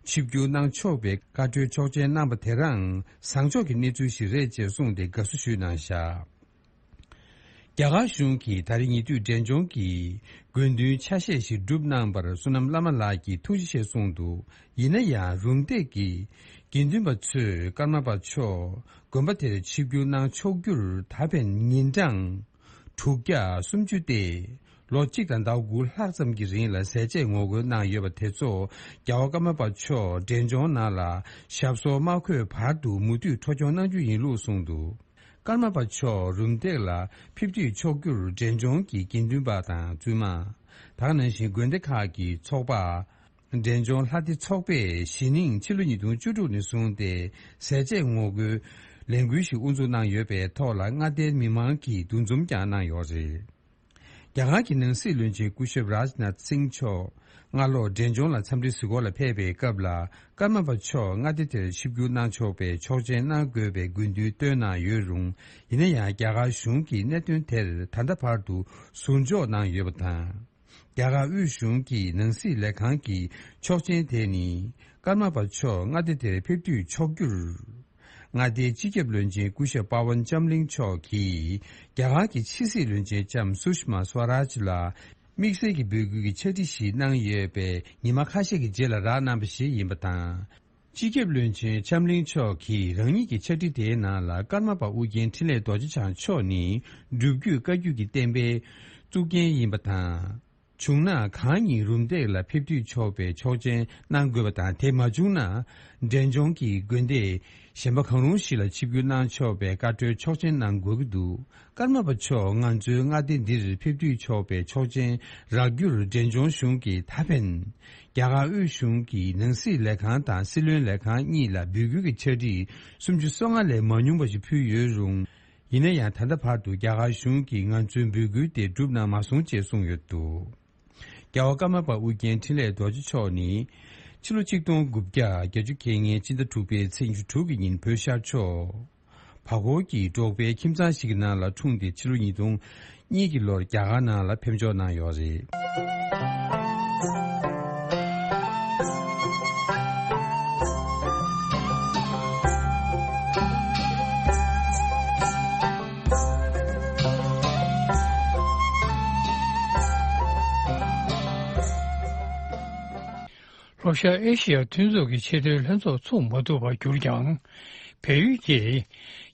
ཆིབས་བསྒྱུར་གནང་ཆོག་པའི་བཀའ་འཁྲོལ་ཆོག་མཆན་གནང་པ་དེ་རང་བཟང་ཕྱོགས་ཀྱི་གནས་ཚུལ་ཞིག་རེད་ཅེས་གསུངས་ཏེ་དགའ་བསུ་ཞུས་གནང་བཞག་རྒྱ་གར་གཞུང་གིས་ད་རེས་ཉེ་དུས་འབྲས་ལྗོངས་ཀྱི་དགོས་འདུན་ཆ་ཤས་ཤིག་བསྒྲུབས་གནང་བར་བསོད་ནམས་བླ་མ་ལགས་ཀྱིས་ཐུགས་རྗེ་ཆེ་གསུངས་འདུག་ཡིན་ན་ཡང་རུམ་བཏེག་གི་དགེ་འདུན་པ་ཚོས་ཀརྨ་པ་མཆོག་དགོན་པ་དེར་ཆིབས་བསྒྱུར་གནང་ཆོག་རྒྱུར་ད་ཕན་ཉིན་གྲངས་དྲུག་བརྒྱ་སུམ་ཅུ་སྟེ། ལོ་གཅིག་དང་ཟླ་དགུ་ལྷག་ཙམ་གྱི་རིང་ལ་ཟས་བཅད་ངོ་རྒོལ་གནང་ཡོད་པ་དེ་ཚོ་རྒྱལ་བ་ཀརྨ་པ་མཆོག་འབྲས་ལྗོངས་ནང་ལ་ཞབས་སོར་མ་འཁོད་བར་དུ་མུ་མཐུད་འཕྲོ་སྐྱོང་གནང་རྒྱུ་ཡིན་ལུགས་གསུངས་འདུག་ཀརྨ་པ་མཆོག་རུམ་བཏེག་ལ་ཕེབས་འདུས་ཆོག་རྒྱུར་འབྲས་ལྗོངས་ཀྱི་དགེ་འདུན་པ་དང་བཙུན་མ། ད་ག་ནང་བཞིན་དགོན་སྡེ་ཁག་གི་ཚོགས་པ། འབྲས་ལྗོངས་ལྷ་སྡེ་ཚོགས་པས་གཞེས་ནིང་ཕྱི་ལོ་ཉིས་སྟོང་བཅུ་དྲུག་ནས་བཟུང་སྟེ་ཟས་བཅད་ངོ་རྒོལ་ལས་འགུལ་ཞིག་དབུ་འཛུགས་གནང་ཡོད་པའི་ཐོག་ལ་མངའ་སྡེའི་མི་མང་གིས་འདུ་འཛོམས་ཀྱང་གནང་ཡོད་རེད། རྒྱ་གར་གྱི་ནང་སྲིད་བློན་ཆེན་སྐུ་ཞབས་རཱཇ་ནཱཐ་སིང་མཆོག་སྔ་ལོ་འབྲས་ལྗོངས་ལ་འཚམས་འདྲི་གཟིགས་སྐོར་ལ་ཕེབས་པའི་སྐབས་ལ། ཀརྨ་པ་མཆོག་མངའ་སྡེ་དེར་ཆིབས་བསྒྱུར་གནང་ཆོག་པའི་ཆོག་མཆན་གནང་དགོས་པའི་དགོས་འདུན་བཏོན་གནང་ཡོད་རུང་། ཡིན་ན་ཡང་རྒྱ་གར་གཞུང་གིས་གནད་དོན་དེར་ད་ལྟ་བར་དུ་ཟུར་འཇོག་གནང་ཡོད་པ་དང་། རྒྱ་གར་དབུས་གཞུང་གི་ནང་སྲིད་ལས་ཁང་གི་ཆོག་མཆན་དེ་ནི་ཀརྨ་པ་མཆོག་མངའ་སྡེ་དེར་ཕེབས་འདུས་ཆོག་རྒྱུར། མངའ་སྡེའི་སྤྱི་ཁྱབ་བློན་ཆེན་སྐུ་ཞབས་པ་ཝན་ལྕམ་གླིང་མཆོག་གིས་རྒྱ་གར་གྱི་ཕྱི་སྲིད་བློན་ཆེན་ལྕམ་སུ་ཤི་མ་སུ་ཝ་རཱཇ་ལ་དམིགས་བསལ་གྱི་འབོད་སྐུལ་གྱི་ཕྱག་བྲིས་ཤིག་གནང་ཡོད་པའི་ཉི་མ་ཁ་ཤས་ཀྱི་རྗེས་ལ་རག་གནང་བ་ཞིག་ཡིན་པ་དང་། སྤྱི་ཁྱབ་བློན་ཆེན་ལྕམ་གླིང་མཆོག་གིས་རང་ཉིད་ཀྱི་ཕྱག་བྲིས་དེའི་ནང་ལ་ཀརྨ་པ་ཨུ་རྒྱན་འཕྲིན་ལས་རྡོ་རྗེ་འཆང་མཆོག་ནི་སྒྲུབ་བརྒྱུད་བཀའ་བརྒྱུད་ཀྱི་བསྟན་པའི་གཙུག་རྒྱན་ཡིན་པ་དང་། བྱུང་ན་གང་ཉིད་རུམ་བཏེག་ལ་ཕེབས་འདུས་ཆོག་པའི་ཆོག་མཆན་གནང་དགོས་པ་དང་། དེ་མ་བྱུང་ན་འབྲས་ལྗོངས་ཀྱི་དགོན་སྡེ་གཞན་པ་གང་རུང་ཞིག་ལ་ཆིབས་བསྒྱུར་གནང་ཆོག་པའི་བཀའ་འཁྲོལ་ཆོག་མཆན་གནང་དགོས་ཀྱི་འདུག་ཀརྨ་པ་མཆོག་ང་ཚོའི་མངའ་སྡེ་འདིར་ཕེབས་འདུས་ཆོག་པའི་ཆོག་མཆན་རག་རྒྱུར་འབྲས་ལྗོངས་གཞུང་གིས་ད་ཕན། རྒྱ་གར་དབུས་གཞུང་གི་ནང་སྲིད་ལས་ཁང་དང་སྲིད་བློན་ལས་ཁང་གཉིས་ལ་འབོད་སྐུལ་གྱི་ཕྱག་བྲིས་སུམ་ཅུ་སོ་ལྔ་ལས་མ་ཉུང་བ་ཞིག་ཕུལ་ཡོད་རུང་། ཡིན་ན་ཡང་ད་ལྟ་བར་དུ་རྒྱ་གར་གཞུང་གིས་ང་ཚོའི་འབོད་སྐུལ་དེ་བསྒྲུབས་གནང་མ་སོང་ཅེས་གསུངས་ཡོད་འདུག་རྒྱལ་བ་ཀརྨ་པ་ཨུ་རྒྱན་འཕྲིན་ལས་རྡོ་རྗེ་མཆོག་ནི། ཕྱི་ལོ་ཆིག་སྟོང་དགུ་བརྒྱ་བརྒྱད་ཅུ་གྱ་ལྔའི་སྤྱི་ཟླ་དྲུག་པའི་ཚེས་ཉི་ཤུ་དྲུག་གི་ཉིན་བོད་ཤར་ཕྱོགས། བར་སྐོར་གྱི་འབྲོག་པའི་ཁྱིམ་ཚང་ཞིག་གི་ནང་ལ་འཁྲུངས་ཏེ་ཕྱི་ལོ་ཉིས་སྟོང་གཉིས་ཀྱི་ལོར་རྒྱ་གར་ནང་ལ་ཕེབས་འབྱོར་གནང་ཡོད་རེད། ལྷོ་ཤར་ཨེ་ཤི་ཡ་མཐུན་ཚོགས་ཀྱི་ཆེས་མཐོའི་ལྷན་ཚོགས་ཚུགས་མ་ཐུབ་པར་གྱུར་ཀྱང་། བལ་ཡུལ་གྱིས་རྒྱ་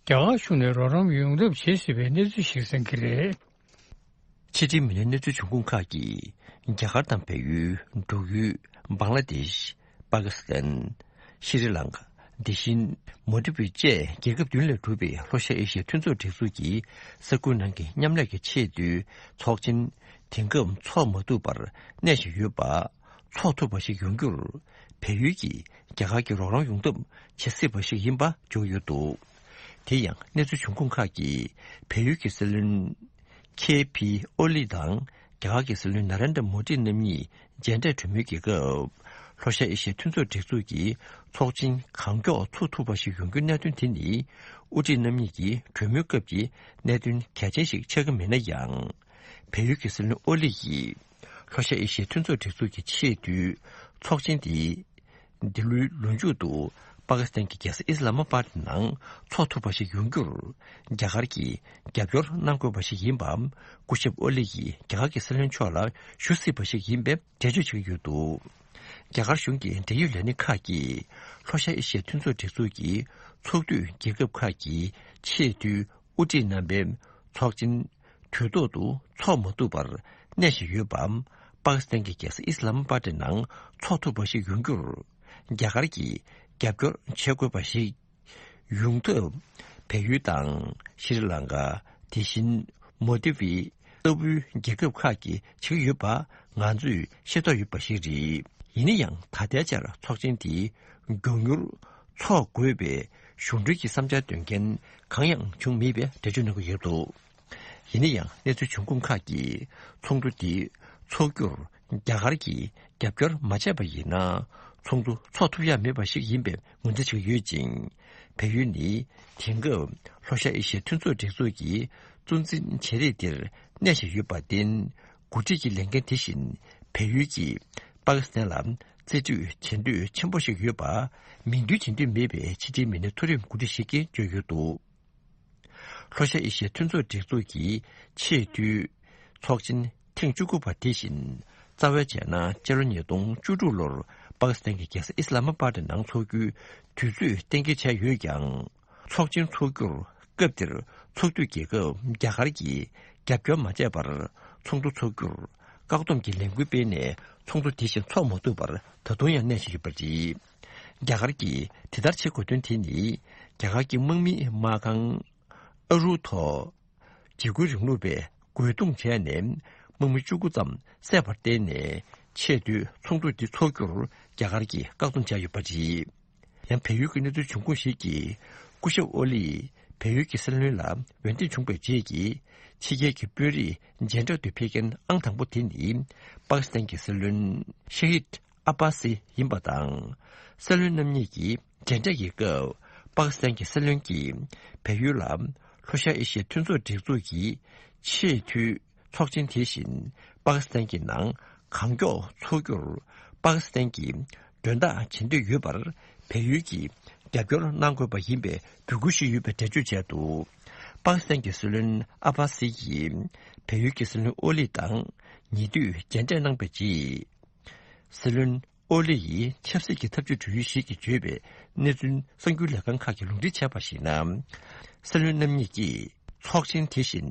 གར་གཞུང་ནས་རོགས་རམ་ཡོང་ཐབས་བྱེད་སྲིད་པའི་གནས་ཚུལ་ཞིག་གསན་གྱི་རེད། ཕྱི་དྲིལ་མི་སྣའི་གནས་ཚུལ་འབྱུང་ཁུངས་ཁག་གིས་རྒྱ་གར་དང་བལ་ཡུལ། འབྲུག་ཡུལ། བང་ལ་དེཤ། པ་ཀི་སི་ཐན། ཤྲི་ལངྐ། དེ་བཞིན་མོལ་ཌི་བི་བཅས་རྒྱལ་ཁབ་བདུན་ལས་གྲུབ་པའི་ལྷོ་ཤར་ཨེ་ཤི་ཡའི་མཐུན་ཚོགས་སྒྲིག་འཛུགས་ཀྱི་ས་ཁུལ་ནང་གི་མཉམ་ལས་ཀྱི་ཆེས་མཐོའི་ཚོགས་ཆེན་དེང་སྐབས་འཚོགས་མ་ཐུབ་པར་གནས་བཞིན་ཡོད་པ། འཚོགས་ཐུབ་པ་ཞིག་ཡོང་རྒྱུར་བལ་ཡུལ་གྱིས་རྒྱ་གར་གྱི་རོགས་རམ་ཡོང་ཐབས་བྱེད་སྲིད་པ་ཞིག་ཡིན་པ་བརྗོད་ཡོད་འདུག་དེ་ཡང་གནས་ཚུལ་འབྱུང་ཁུངས་ཁག་གིས་བལ་ཡུལ་གྱི་སྲིད་བློན་ཁེ་ཕི་ཨོ་ལི་དང་རྒྱ་གར་གྱི་སྲིད་བློན་ན་རེན་དྲ་མོ་ཏི་རྣམ་གཉིས་མཇལ་འཕྲད་གྲོས་མོལ་གྱི་སྐབས། ལྷོ་ཤར་ཨེ་ཤི་ཡའི་མཐུན་ཚོགས་སྒྲིག་འཛུགས་ཀྱི་ཚོགས་ཆེན་གང་མགྱོགས་ཚུགས་ཐུབ་པ་ཞིག་ཡོང་རྒྱུའི་གནད་དོན་དེ་ནི། དབུ་ཁྲིད་རྣམ་གཉིས་ཀྱི་གྲོས་མོལ་སྐབས་ཀྱི་གནད་དོན་གལ་ཆེན་ཞིག་ཆགས་ཀྱི་མེད་ན་ཡང་། བལ་ཡུལ་གྱི་སྲིད་བློན་ཨོ་ལི་ཡིས། ལྷོ་ཤར་ཨེ་ཤི་ཡའི་མཐུན་ཚོགས་སྒྲིག་འཛུགས་ཀྱི་ཆེས་མཐོའི་ཚོགས་ཆེན་དེ། འདི་ལོའི་ལོ་མཇུག་ཏུ་པ་ཀི་སི་ཐན་གྱི་རྒྱལ་ས་ཨི་སི་ལ་མ་པཱད་ནང་འཚོགས་ཐུབ་པ་ཞིག་ཡོང་རྒྱུར། རྒྱ་གར་གྱིས་རྒྱབ་སྐྱོར་གནང་དགོས་པ་ཞིག་ཡིན་པ། སྐུ་ཞབས་ཨོ་ལི་ཡིས་རྒྱ་གར་གྱི་སྲིད་བློན་མཆོག་ལ་ཞུ་སྲིད་པ་ཞིག་ཡིན་པའི་འགྲེལ་བརྗོད་བྱེད་ཀྱི་ཡོད་འདུག་རྒྱ་གར་གཞུང་གི་འབྲེལ་ཡོད་ལས་སྣེ་ཁག་གིས་ལྷོ་ཤར་ཨེ་ཤི་ཡའི་མཐུན་ཚོགས་སྒྲིག་འཛུགས་ཀྱི་ཚོགས་འཐུས་རྒྱལ་ཁབ་ཁག་གི་ཆེས་མཐོའི་དབུ་ཁྲིད་རྣམ་པའི་ཚོགས་ཆེན་དུས་ཐོག་ཏུ་འཚོགས་མ་ཐུབ་པར་གནས་བཞིན་ཡོད་པ། པ་ཀི་སི་ཐན་གྱི་རྒྱལ་ས་ཨི་སི་ལ་མ་པཱ་ཏའི་ནང་འཚོགས་ཐུབ་པ་ཞིག་ཡོང་རྒྱུར་རྒྱ་གར་གྱིས་རྒྱབ་སྐྱོར་བྱེད་དགོས་པ་ཞིག་ཡོང་ཐབས་བལ་ཡུལ་དང་ཤྲི་ལངྐ། དེ་བཞིན་མོལ་དི་བི་ལྟ་བུའི་རྒྱལ་ཁབ་ཁག་གིས་བྱེད་ཀྱི་ཡོད་པ་ང་ཚོས་ཤེས་རྟོགས་ཡོད་པ་ཞིག་རེད། ཡིན་ན་ཡང་ད་ལྟའི་ཆར་ཚོགས་ཆེན་དེ་མགྱོགས་མྱུར་འཚོགས་དགོས་པའི་གཞུང་འབྲེལ་གྱི་བསམ་འཆར་འདོན་མཁན་གང་ཡང་བྱུང་མེད་པའི་འགྲེལ་བརྗོད་གནང་གི་ཡོད་འདུག་ཡིན་ན་ཡང་གནས་ཚུལ་འབྱུང་ཁུངས་ཁག་གིས་ཚོགས་འདུ་འདི་འཚོགས་རྒྱུར་རྒྱ་གར་གྱིས་རྒྱབ་སྐྱོར་མ་བྱས་པ་ཡིན་ན་ཚོགས་འདུ་འཚོགས་ཐུབ་ཡ་མེད་པ་ཞིག་ཡིན་པའི་ངོས་འཛིན་བྱེད་ཀྱི་ཡོད་ཅིང་། བལ་ཡུལ་ནི་དེང་སྐབས་ལྷོ་ཤར་ཨེ་ཤི་ཡའི་མཐུན་ཚོགས་སྒྲིག་འཛུགས་ཀྱི་གཙོ་འཛིན་བྱེད་གནས་འདིར་གནས་བཞིན་ཡོད་པར་བརྟེན། འགོ་ཁྲིད་ཀྱི་ལས་འགན་དེ་བཞིན་བལ་ཡུལ་གྱིས་པ་ཀི་སི་ཐན་ལ་རྩིས་སྤྲོད་བྱེད་འདོད་ཆེན་པོ་ཞིག་ཡོད་པ། མིང་འདོན་བྱེད་འདོད་མེད་པའི་ཕྱི་འབྲེལ་མི་སྣའི་མཐོ་རིམ་འགོ་ཁྲིད་ཞིག་གིས་བརྗོད་ཡོད་འདུག་ལྷོ་ཤར་ཨེ་ཤི་ཡའི་མཐུན་ཚོགས་སྒྲིག་འཛུགས་ཀྱི་ཆེས་མཐོའི་ཚོགས་ཆེན་ཐེངས་བཅུ་དགུ་པ་དེ་བཞིན་རྩ་བའི་བྱས་ན་སྤྱི་ལོ་ཉིས་སྟོང་བཅུ་དྲུག་ལོར་པ་ཀི་སི་ཐན་གྱི་རྒྱལ་ས་ཨི་སི་ལ་མ་པཱ་ཏའི་ནང་འཚོགས་རྒྱུའི་དུས་ཚོད་གཏན་འཁེལ་བྱས་ཡོད་ཀྱང་། ཚོགས་ཆེན་འཚོགས་རྒྱུར་སྐབས་དེར་ཚོགས་འཐུས་རྒྱལ་ཁབ་རྒྱ་གར་གྱིས་རྒྱབ་སྐྱོར་མ་བྱས་པར་ཚོགས་འདུ་འཚོགས་རྒྱུར་བཀག་སྡོམ་གྱི་ལས་འགུལ་སྤེལ་ནས་ཚོགས་འདུ་དེ་བཞིན་འཚོགས་མ་ཐུབ་པར་ད་དུང་ཡང་གནས་བཞིན་ཡོད་པ་རེད། རྒྱ་གར་གྱིས་དེ་ལྟར་བྱེད་དགོས་དོན་དེ་ནི་རྒྱ་གར་གྱི་དམག་མིའི་དམག་ཁང་ཨ་རུ་ཐོ་འཇིགས་སྐུལ་རིང་ལུགས་པས་རྒོལ་རྡུང་བྱས་ནས་དམག་མི་བཅུ་དགུ་ཙམ་བསད་པར་བརྟེན་ནས་ཆེས་མཐོའི་ཚོགས་འདུ་འདི་འཚོགས་རྒྱུར་རྒྱ་གར་གྱིས་བཀག་སྡོམ་བྱས་ཡོད་པ་རེད། ཡང་བལ་ཡུལ་གྱི་གནས་ཚུལ་འབྱུང་ཁུངས་ཤིག་གིས་སྐུ་ཞབས་ཨོ་ལི་བལ་ཡུལ་གྱི་སྲིད་བློན་ལ་འོས་འདེམས་བྱུང་བའི་རྗེས་ཀྱི་ཕྱི་རྒྱལ་གྱི་དཔོན་རིགས་མཇལ་འཕྲད་དུ་ཕེབས་མཁན་ཨང་དང་པོ་དེ་ནི་པ་ཀི་སི་ཐན་གྱི་སྲིད་བློན་ཤ་ཧིད་ཨ་པ་སི་ཡིན་པ་དང་། སྲིད་བློན་རྣམ་གཉིས་ཀྱི་མཇལ་འཕྲད་ཀྱི་སྐབས་པ་ཀི་སི་ཐན་གྱི་སྲིད་བློན་གྱིས་བལ་ཡུལ་ལ་ལྷོ་ཤར་ཨེ་ཤི་ཡའི་མཐུན་ཚོགས་སྒྲིག་འཛུགས་ཀྱི་ཆེས་མཐོའི་ཚོགས་ཆེན་དེ་བཞིན་པ་ཀི་སི་ཐན་གྱི་ནང་གང་མགྱོགས་འཚོགས་རྒྱུར་པ་ཀི་སི་ཐན་གྱིས་མགྲོན་བདག་བྱེད་འདོད་ཡོད་པར་བལ་ཡུལ་གྱིས་རྒྱབ་སྐྱོར་གནང་དགོས་པ་ཡིན་པའི་འབོད་སྐུལ་ཞུས་ཡོད་པའི་འགྲེལ་བརྗོད་བྱས་འདུག་པ་ཀི་སི་ཐན་གྱི་སྲིད་བློན་ཨ་པ་སི་ཡིས་བལ་ཡུལ་གྱི་སྲིད་བློན་ཨོ་ལི་དང་ཉེ་དུས་མཇལ་འཕྲད་གནང་བའི་རྗེས། སྲིད་བློན་ཨོ་ལི་ཡིས་ཆབ་སྲིད་ཀྱི་ཐབས་ཇུས་སྒྲུབ་ཡུལ་ཞིག་གིས་བརྗོད་པའི་གནས་ཚུལ་གསར་འགྱུར་ལས་ཁང་ཁག་གིས་ལུང་འདྲེན་བྱས་པར་གཞིགས་ན། སྲིད་བློན་རྣམ་གཉིས་ཀྱིས་ཚོགས་ཆེན་དེ་བཞིན་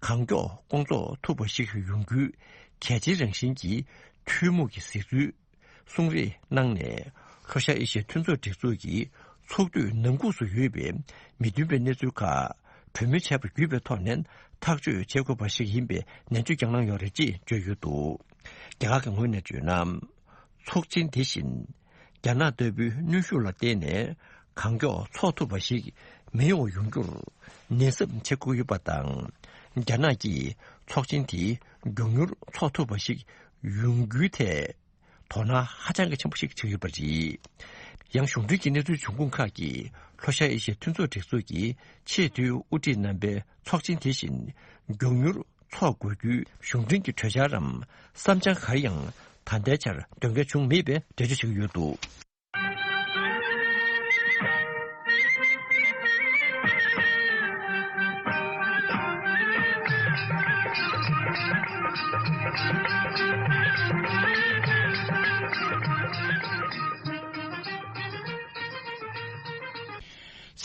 གང་མགྱོགས་སྐོང་ཚོགས་ཐུབ་པ་ཞིག་ཡོང་རྒྱུའི་གལ་ཆེའི་རང་བཞིན་གྱི་ཐུན་མོང་གི་གཟིགས་ཚུལ་གསུང་རེས་གནང་ནས། ལྷོ་ཤར་ཨེ་ཤི་ཡའི་མཐུན་ཚོགས་སྒྲིག་འཛུགས་ཀྱི་ཚོགས་འཐུས་ནང་ཁུལ་སུ་ཡོད་པའི་མི་མཐུན་པའི་གནས་ཚུལ་ཁག་གྲོས་མོལ་བྱས་པ་བརྒྱུད་པའི་ཐོག་ནས་ཐག་གཅོད་བྱེད་དགོས་པ་ཞིག་ཡིན་པའི་ནན་བརྗོད་ཀྱང་གནང་ཡོད་རེད་ཅེས་བརྗོད་ཡོད་འདུག་རྒྱ་གར་གྱི་ངོས་ནས་བརྗོད་ན། ཚོགས་ཆེན་དེ་བཞིན་རྒྱ་ནག་ལྟ་བུའི་གནོན་ཤུགས་ལ་བརྟེན་ནས་གང་མགྱོགས་འཚོགས་ཐུབ་པ་ཞིག་མི་ཡོང་བ་ཡོང་རྒྱུར་ནན་གསབ་བྱེད་དགོས་ཡོད་པ་དང་། རྒྱ་ནག་གིས་ཚོགས་ཆེན་དེ་མགྱོགས་མྱུར་འཚོགས་ཐུབ་པ་ཞིག་ཡོང་རྒྱུའི་ཐད་དོ་སྣང་ཧ་ཅང་གི་ཆེན་པོ་ཞིག་བྱེད་ཀྱི་ཡོད་པ་རེད། ཡང་གཞུང་འབྲེལ་གྱི་གནས་ཚུལ་འབྱུང་ཁུངས་ཁག་གིས་ལྷོ་ཤར་ཨེ་ཤི་ཡའི་མཐུན་ཚོགས་སྒྲིག་འཛུགས་ཀྱི་ཆེས་མཐོའི་དབུ་ཁྲིད་རྣམ་པའི་ཚོགས་ཆེན་དེ་བཞིན་མགྱོགས་མྱུར་འཚོགས་དགོས་རྒྱུའི་གཞུང་འབྲེལ་གྱི་གྲོས་འཆར་རམ་བསམ་འཆར་ག་རེ་ཡང་ད་ལྟའི་ཆར་འདོན་མཁན་བྱུང་མེད་པའི་འགྲེལ་བརྗོད་བྱེད་ཀྱི་ཡོད་འདུག་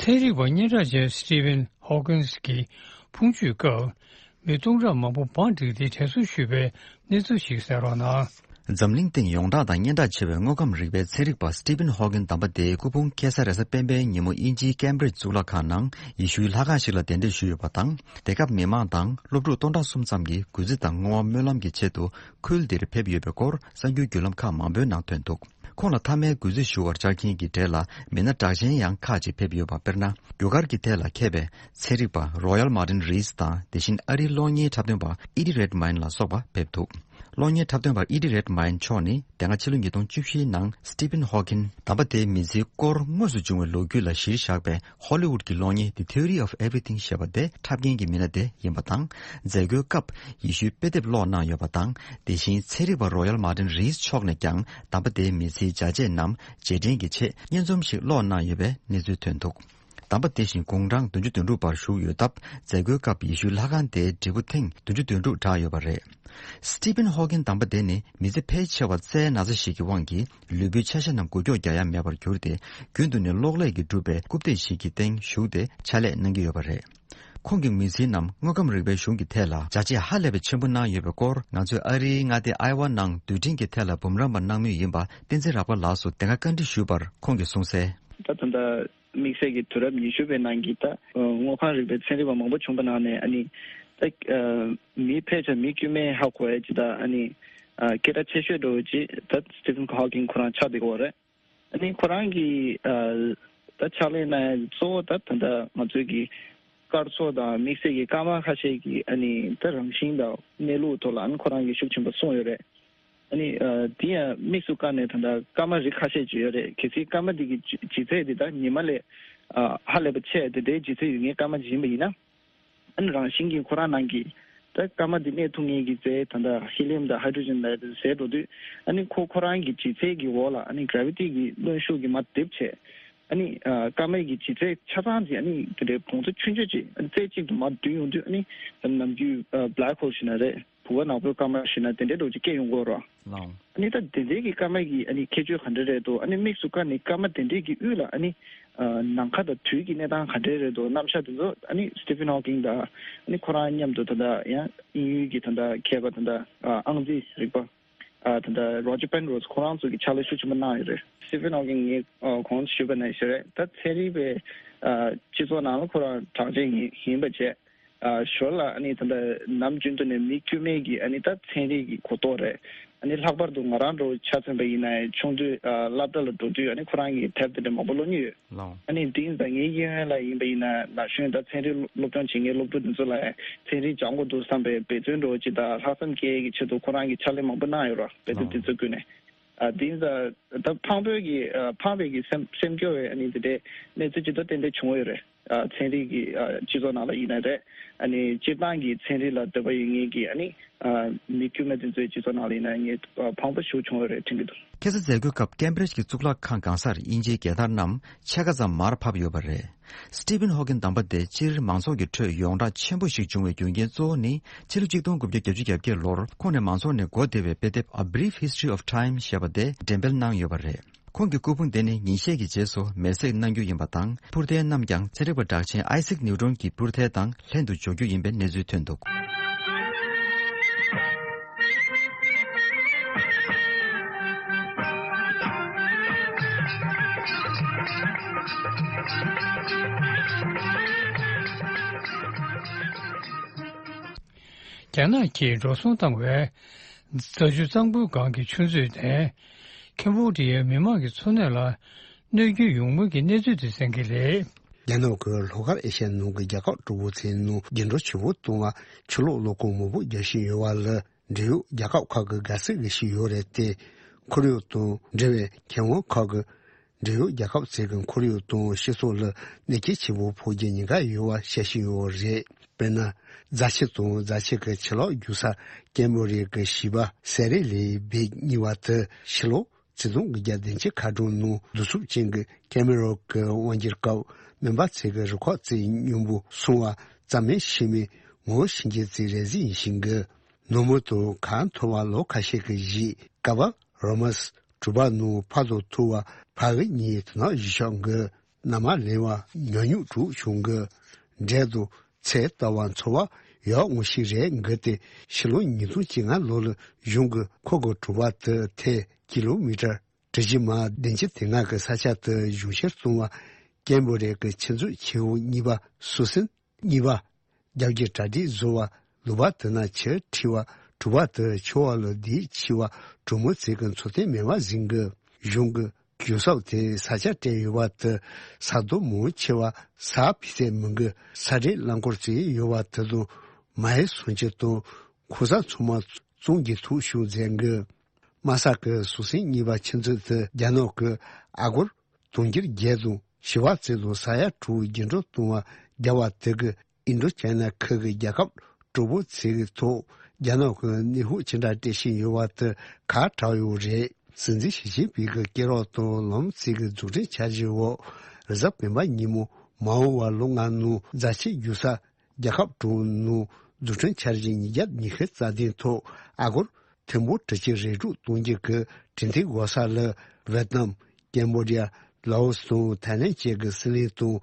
ཚན་རིག་པ་སྙན་གྲགས་ཅན་Stephen Hawkins་གྱི་ཕུང་མཆོད་སྐབས། མི་སྟོང་ཕྲག་མང་པོ་འབངས་བསྒྲིགས་ཏེ་དྲན་གསོ་ཞུས་པའི་གནས་ཚུལ་ཞིག་གསན་རོགས་གནང་། འཛམ་གླིང་སྟེང་ཡོངས་གྲགས་དང་སྙན་གྲགས་ཆེ་བའི་དངོས་ཁམས་རིག་པའི་ཚན་རིག་པ་Stephen Hawking་དམ་པ་དེའི་སྐུ་ཕུང་ཁ་སང་རེས་གཟའ་སྤེན་པའི་ཉིན་མོ་དབྱིན་ཇིའི་Cambridge་གཙུག་ལག་ཁང་ནང་ཡེ་ཤུའི་ལྷ་ཁང་ཞིག་ལ་གདན་འདྲེན་ཞུས་ཡོད་པ་དང་། དེ་སྐབས་མི་མང་དང་སློབ་ཕྲུག་སྟོང་ཕྲག་གསུམ་ཙམ་གྱིས་གུས་བརྩི་དང་བསྔོ་བ་སྨོན་ལམ་གྱི་ཆེད་དུ་ཁུལ་འདིར་ཕེབས་ཡོད་པའི་སྐོར་གསར་འགྱུར་བརྒྱུད་ལམ་ཁག་མང་པོའི་ནང་ཐོན་འདུག་ཁོང་ལ་མཐའ་མའི་གུས་བརྩི་ཞུ་བར་བཅར་མཁན་གྱི་གྲས་ལ་མི་སྣ་གྲགས་ཅན་ཡང་ཁག་ཅིག་ཕེབས་ཡོད་པ། དཔེར་ན། རྒྱུ་སྐར་གྱི་ཐད་ལ་མཁས་པའི་ཚན་རིག་པ་Royal Martin Rees་དང་། དེ་བཞིན་ཨ་རིའི་གློག་བརྙན་འཁྲབ་སྟོན་པ་Eddie Redmayne་ལ་སོགས་པ་ཕེབས་འདུག་གློག་བརྙན་འཁྲབ་སྟོན་པ་Eddie Redmayne་མཆོག་ནི་དེ་སྔ་ཕྱི་ལོ་ཉིས་སྟོང་བཅུ་བཞིའི་ནང་Stephen Hawking་དམ་པ་དེའི་མི་ཚེའི་སྐོར་དངོས་སུ་བྱུང་བའི་ལོ་རྒྱུས་ལ་གཞིར་བཞག་པའི་Hollywood་གྱི་གློག་བརྙན་The Theory of Everything་ཞེས་པ་དེ་འཁྲབ་མཁན་གྱི་མི་སྣ་དེ་ཡིན་པ་དང་། མཛད་སྒོའི་སྐབས་ཡེ་ཤུའི་དཔེ་དེབ་ཀློག་གནང་ཡོད་པ་དང་། དེ་བཞིན་ཚན་རིག་པ་Royal Martin Rees་མཆོག་ནས་ཀྱང་དམ་པ་དེའི་མི་ཚེའི་བྱ་བྱེད་རྣམས་རྗེས་དྲན་གྱི་ཆེད་སྙན་རྩོམ་ཞིག་ཀློག་གནང་ཡོད་པའི་གནས་ཚུལ་ཐོན་འདུག་གདམས་པ་དེ་བཞིན་དགུང་གྲངས་བདུན་ཅུ་དོན་དྲུག་བར་བཞུགས་ཡོད་སྟབས། མཛད་སྒོའི་སྐབས་ཡེ་ཤུའི་ལྷ་ཁང་དེའི་འབྲས་བུ་ཐེངས་བདུན་ཅུ་དོན་དྲུག་བསྒྲགས་ཡོད་པ་རེད། སི་ཊི་ཕིན་ཧོ་ཀིན་གདམས་པ་དེ་ནི་མི་ཚེ་ཕལ་ཆེ་བ་རྩའི་ན་ཚ་ཞིག་གི་དབང་གིས་ལུས་པོའི་ཆ་ཤས་རྣམས་འགུལ་སྐྱོད་རྒྱག་ཡ་མེད་པར་གྱུར་ཏེ། རྒྱུན་དུ་ནི་གློག་ཀླད་ཀྱིས་གྲུབ་པའི་རྐུབ་སྟེགས་ཤིག་གི་སྟེང་བཞུགས་ཏེ་ཕྱག་ལས་གནང་གི་ཡོད་པ་རེད། ཁོང་གི་མི་ཚེའི་ནང་དངོས་ཁམས་རིག་པའི་གཞུང་གི་ཐད་ལ་བྱས་རྗེས་ཧ་ལས་པའི་ཆེན་པོ་གནང་ཡོད་པའི་སྐོར། ང་ཚོས་ཨ་རིའི་མངའ་སྡེ་ཨའེ་ཝ་ནང་རྡུལ་ཕྲན་གྱི་ཐད་ལ་འབུམ་རམས་པ་གནང་མུས་ཡིན་པ་བསྟན་འཛིན་རག་པ་ལགས་སུ་དེ་སྔ་བཀའ་འདྲི་ཞུས་པར། ཁོང་གིས་གསུངས་གསལ། ད་ད་ལྟ་དམིགས་བསལ་གྱི་དུས་རབས་ཉི་ཤུ་པའི་ནང་གི་ད་དངོས་ཁམས་རིག་པའི་ཚན་རིག་པ་མང་པོ་བྱུང་པ་ནང་ནས། ཨ་ནི་ད་མི་ཕལ་ཆེར་མི་དཀྱུས་མའི་ཧ་གོ་ཡ་ཅིག་ད། ཨ་ནི་སྐད་གྲགས་ཆེ་ཤོས་འདྲ་བོ་ཅིག་ད་སི་ཊི་ཕིན་ཧོ་ཀིན་ཁོ་རང་ཆགས་བསྡད་ཀྱི་ཡོད་རེད། ཨ་ནི་ཁོ་རང་གི་ཨ་ད་ཕྱག་ལས་གནང་ཡ་གཙོ་བོ་ད་ད་ལྟ་ང་ཚོའི་གི་སྐར་ཚོགས་དང་དམིགས་བསལ་གྱི་སྐར་མ་ཁ་ཤས་ཀྱི་ཨ་ནི་ད་རང་བཞིན་དང་གནས་ལུགས་ཐོག་ལ། ཨ་ནི་ཁོ་རང་གིས་ཤུགས་ཆེན་པོ་གསུངས་ཡོད་རེད། ཨ་ནི་ཨ་དེ་ཡང་དམིགས་སུ་བཀར་ནས་ད་ལྟ་སྐར་མ་རིགས་ཁ་ཤས་ཅིག་ཡོད་རེད། གལ་སྲིད་སྐར་མ་འདི་གི་ལྗི་ལྗིད་ཚད་འདི་ད་ཉི་མ་ལས་ཨ་ཧ་ལས་པ་ཆེ་དེ་འདྲའི་ལྗིད་ཚད་ཡོད་མཁན་སྐར་མ་ཅིག་ཡིན་པ་ཡིན་ན། ཨ་ནི་རང་བཞིན་གྱིས་ཁོ་རང་ནང་གི་ད་སྐར་མ་འདི་གནས་ཐུབ་མཁན་གྱི་རྫས་ད་ལྟ་ཧི་ལི་ཡམ་དང་ཧའི་ཌྲོ་ཇན་ལབ་ཡ་དེ་ཟད་འགྲོ་དུས། ཨ་ནི་ཁོ་ཁོ་རང་གི་ལྗིད་ཚད་ཀྱི་འོག་ལ་ཨ་ནི་གྷ་རེ་ཝི་ཊི་གི་གནོན་ཤུགས་ཀྱིས་མར་རྡིབ་བྱས། ཨ་ནི་ཨ་སྐར་མའི་གི་ལྗིད་ཚད་ཆ་ཚང་ཅིག་ཨ་ནི་དེ་འདྲའི་བོངས་ཚོད་ཆུང་ཆུང་ཅིག་ཨ་ནི་རྩེ་གཅིག་ཏུ་མར་བསྡུས་ཡོང་དུས། ཨ་ནི་ནམ་རྒྱུན་ཨ་བྷེ་ལེག་ཧོལ་ཞེ་ན་རེད། བུ་ག་ནག་པོའི་སྐར་མ་ཞེ་ན་དེ་འདྲའི་འདྲ་བོ་ཅིག་སྐྱེ་ཡོང་གི་ཡོད་རེད། ལགས། ཨ་ནི་ད་དེ་འདྲའི་གི་སྐར་མ་གི་ཨ་ནི་ཁྱད་ཆོས་ག་འདྲ་རེད་འདུག་ཨ་ནི་དམིགས་སུ་བཀར་ནས་སྐར་མ་དེ་འདྲའི་གི་དབུས་ལ་ཨ་ནི་ཨ་ནམ་མཁའ་དང་དུས་ཀྱི་གནས་སྟངས་ག་འདྲ་རེད་འདུག་རྣམ་གཞག་དེ་ཚོ་ཨ་ནི་སི་ཊི་ཕིན་ཧོ་ཀིན་དང་ཨ་ནི་ཁོ་རང་མཉམ་དུ་ད་ལྟ་ཡང་དབྱིན་ཡུལ་གྱི་ད་ལྟ་མཁས་པ་ད་ལྟ་ཨ་ཨང་རྩིས་རིག་པ་ཨ་ད་ལྟ་རོ་ཇར་པེན་རོ་སི་ཁོ་རང་ཚོ་གི་ཕྱག་ལས་ཤུགས་ཆེན་པོ་གནང་ཡོད་རེད། སི་ཊི་ཕིན་ཧོ་ཀིན་ངས་ཨ་གོང་དུ་ཞུས་པ་ནང་བཞིན་རེད། ད་ཚན་རིག་པའི་ཨ་སྤྱི་ཚོགས་ནང་ལ་ཁོ་རང་གྲགས་ཅན་ཡིན་ཡིན་པ་བྱས། ཨ་ཞོར་ལ་ཨ་ནི་ད་ལྟ་ནམ་རྒྱུན་དུ་ནས་མི་དཀྱུས་མའི་གི་ཨ་ནི་ད་ཚན་རིག་གི་གོ་རྟོགས་རེད། ཨ་ནི་ལྷག་པར་དུ་ང་རང་འདྲ་བོ་ཆ་མཚོན་པ་ཡིན་ན་ཡང་ཆུང་དུས་ཨ་སློབ་གྲྭ་ལ་འགྲོ་དུས་ཨ་ནི་ཁོ་རང་གི་དེབ་དེ་འདྲ་མང་པོ་ཀློག་མྱོང་ཡོད། ལགས། ཨ་ནི་དེ་ཡིན་ཙང་ངའི་གཡས་གཡོན་ལ་ཡིན་པ་ཡིན་ན་ན་གཞོན་ད་ཚན་རིག་སློབ་སྦྱོང་བྱེད་མཁན་སློབ་ཕྲུག་འདི་ཚོ་ལ་ཚན་རིག་སྦྱང་དགོས་འདུག་བསམ་པའི་འབད་བརྩོན་འདྲ་བོ་ཅིག་དང་ལྷག་བསམ་སྐྱེ་ཡས་ཀྱི་ཆེད་དུ་ཁོ་རང་གིས་ཕྱག་ལས་མང་པོ་གནང་ཡོད་ར། དཔེ་དེབ་ལགས། དེ་ཚོ་བརྒྱུད་ནས། ཨ་དེ་ཡིན་ཙང་ད་ཕངས་པའི་གི་ཨ་ཕངས་པའི་གི་སེམས་སེམས་སྐྱོ་བའི་ཨ་ནི་དེ་འདྲའི་གནས་ཚུལ་ཅིག་ད་ཏན་ཏན་བྱུང་ཡོད་རེད། ཨ་ཚན་རིག་གི་ཨ་སྤྱི་ཚོགས་ནང་ལ་ཡིན་ན་རེད། ཨ་ནི་སྤྱིར་བཏང་གི་ཚན་རིག་ལ་འདོད་པ་ཡོད་མཁན་གྱི་ཨ་ནི་ཨ་མི་དཀྱུས་མ་དེ་ཚོའི་སྤྱི་ཚོགས་ནང་ལ་ཡིན་ན་ངས་ཨ་ཕངས་པ་ཞེ་པོ་བྱུང་ཡོད་རེད་དྲན་གྱི་འདུག་ཁ་སང་མཛད་སྒོའི་སྐབས་ཀེམ་བྷི་རིཇ་གྱི་གཙུག་ལག་ཁང་གང་སར་དབྱིན་ཇིའི་རྒྱལ་དར་རྣམས་ཕྱེད་ཀ་ཙམ་མར་ཕབ་ཡོད་པ་རེད། སི་ཊི་ཕིན་ཧོ་ཀིན་གདམས་པ་དེ་སྤྱིར་མང་ཚོགས་ཀྱི་ཁྲོད་ཡོངས་གྲགས་ཆེན་པོ་ཞིག་བྱུང་བའི་རྒྱུ་རྐྱེན་གཙོ་བོ་ནི། ཕྱི་ལོ་ཆིག་སྟོང་དགུ་བརྒྱ་བརྒྱད་ཅུ་གྱ་བརྒྱད་ལོར་ཁོང་ནས་མང་ཚོགས་ནས་འགོ་བདེ་བའི་དཔེ་དེབ་A Brief History of Time ཞེས་པ་དེ་འགྲེམས་སྤེལ་གནང་ཡོད་པ་རེད། ཁོང་གི་སྐུ་ཕུང་དེ་ནི་ཉིན་ཤས་ཀྱི་རྗེས་སུ་མེར་སྲེག་གནང་རྒྱུ་ཡིན་པ་དང་། འཕུར་མདེལ་རྣམས་ཀྱང་ཚན་རིག་པ་གྲགས་ཅན་ཨའི་སིག་ནིའུ་ཀྲོན་གྱི་འཕུར་མདེལ་དང་ལྷན་དུ་འཇོག་རྒྱུ་ཡིན་པའི་གནས་ཚུལ་ཐོན་འདུག་རྒྱ་ནག་གིས་འགྲོ་སོང་བཏང་བའི་རྫ་ཆུ་གཙང་པོའི་སྒང་གི་ཆུ་མཛོད་ནས་ཁེམ་བྷོ་ཌི་ཡའི་མི་མང་གི་འཚོ་གནས་ལ་གནོད་སྐྱོན་ཡོང་མུས་ཀྱི་གནས་ཚུལ་དེ་གསན་གྱི་རེད། རྒྱ་ནག་གིས་ལྷོ་ཤར་ཨེ་ཤ་ཡའི་ནང་གི་རྒྱལ་ཁབ་དྲུག་པོ་དེའི་ནང་རྒྱུན་འགྲུལ་བྱེད་སྒོ་གཏོང་བར་ཕྱི་ལོགས་གློག་ཁང་མང་པོ་རྒྱག་བཞིན་ཡོད་པ་ལ། འབྲེལ་ཡོད་རྒྱལ་ཁབ་ཁག་གིས་དགའ་བསུ་ཞུ་བཞིན་ཡོད་རེད་དེ། ཁོར་ཡུག་དང་འབྲེལ་བའི་མཁས་དབང་ཁག་གིས། འབྲེལ་ཡོད་རྒྱལ་ཁབ་ཚོས་ཀྱི་ཁོར་ཡུག་དང་སྤྱི་ཚོགས་ལ་གནོད་སྐྱོན་ཆེན་པོ་ཕོག་རྒྱུ་ཉེན་ཁ་ཡོད་པ་བཤད་བཞིན་ཡོད་རེད། དཔེར་ན། རྫ་ཆུ་དང་རྫ་ཆུ་གི་ཆུ་ལོག་རྒྱུག་ས་ཀེམ་བྷོ་ཌི་ཡ་གི་བྱིས་པ་སེ་རེ་ལི་བེ་གཉིས་པ་དེ་ཕྱི་ལོ་ཆིག་སྟོང་དགུ་བརྒྱ་བདུན་ཅུ་ཁ་གྲངས་ནང་གདུག་རྩུབ་ཅན་གྱི་ཀེ་མི་རོ་གི་དབང་སྒྱུར་སྐབས་སྨན་པ་ཚོས་ཀྱི་རུ་ཁག་ཅིག་མཉམ་པོ་སོང་བ་རྩ་མེད་བྱས་མིན་ངོ་ཤེས་མཁན་ཚོས་རེ་ཞིག་བཞིན་གྱི། ནུབ་མོ་དང་ཁ་འཐོར་བ་ལོ་ཁ་ཤས་ཀྱི་རྗེས་ཀ་བ་རོ་མཱས་གྲུ་པ་ནང་ཕར་ཚུར་འཐུར་བ་ཕ་གི་གཉིས་དོ་སྣང་ཞུ་ཕྱོགས་འགའ་ན་མ་ལེན་པ་ཉམས་མྱོང་དྲུག་བྱུང་གི། འབྲས་དང་ཚལ་ལྟ་བ་འཚོ་བ་ཡག་ངོ་ཤེས་རེད་འགའ་སྟེ་ཕྱི་ལོ་ཉིས་སྟོང་བཅོ་ལྔ་ལོ་ལ་གཞུང་གིས་ཁོ་གི་གྲུ་པ་དེ་ཐེ་ཀི་ལོ་མི་ཊར་དྲུག་ཅུ་མ་བདུན་ཅུ་དེ་ལྔ་གི་ས་ཆ་དེ་གཞུང་བཞེས་གཏོང་བ་ཀེམ་བྷོ་ཌི་ཡ་གི་ཆུ་མཛོད་ཆེ་བོ་གཉིས་པ་སུ་སིན་གཉིས་པ། རྒྱབ་ཀྱི་གྲ་སྒྲིག་བཟོ་བ་ལུག་པ་དེ་ན་ཆུ་ཁྲིད་པ་གྲུ་པ་དེ་ཆུ་བ་ལ་བསྡད་ཆེ་བ་གྲོག་མོ་ཚོས་ཀྱི་འཚོ་རྟེན་མེད་པ་བཟོས་གི། གཞུང་གི་གཞུང་ཚབ་དེ་ས་ཆ་སྤྲད་ཡོད་པ་དེ་ས་རྡོ་མང་ཆེ་བ་ས་ཕི་སེ་མི་འགི་ས་རེད་རླངས་འཁོར་བཙུགས་ཡོད་པ་དེ་དང་མ་ཧེ་སོང་ཆུ་དང་ཁོ་ས་ཚང་མ་བཙོང་རྒྱུ་ཐུག་བྱུང་མཛད་གི། དམའ་ས་གི་སུ་སིན་གཉིས་པ་ཆུ་མཛོད་དེ་རྒྱ་ནག་གི་ཨ་སྒོར་དུང་ཕྱུར་བརྒྱད་དང་བྱེ་བ་ཙམ་དང་ས་ཡ་དྲུག་རྒྱུན་འགྲུལ་གཏོང་བ་རྒྱག་པ་དེ་གི་ཨིན་ཌོ་ཅའི་ན་ཁུལ་གྱི་རྒྱལ་ཁབ་དྲུག་པོ་ཚོའི་གི་ཐོག་རྒྱ་ནག་གི་གནོན་ཤུགས་ཅི་འདྲ་སྤྲད་བཞིན་ཡོད་པ་དེ་ཁག་དྲག་ཡོད་རེད། སྲིད་འཛིན་ཞི་ཅིན་ཕིང་གི་སྐད་རགས་དང་ལམ་ཚིག་གི་འཛུགས་སྐྲུན་འཆར་གཞིའི་འོག་རེས་གཟའ་སྤེན་པ་ཉིན་མོ་ མ་འོངས་པ་ལོ་ལྔ་ནང་རྫ་ཆུ་རྒྱུག་ས་རྒྱལ་ཁབ་གྲོང་ནང་འཛུགས་སྐྲུན་འཆར་གཞི་ཉིས་བརྒྱ་ཉི་ཤུ་རྩ་བདུན་ཐོག་ཨ་སྒོར་ཐེར་འབུམ་དྲུག་ཅུ་རེ་དྲུག་གཏོང་རྒྱུ་གི་གྲོས་མཐུན་འགོད་ས་ལ་ཝེ་ཏི་ནམ། ཀེམ་བོ་ཌི་ཡ། ལའོ་སི་དང་ཐའི་ལེན་བཅས་ཀྱི་སྲིད་བློན་དང་།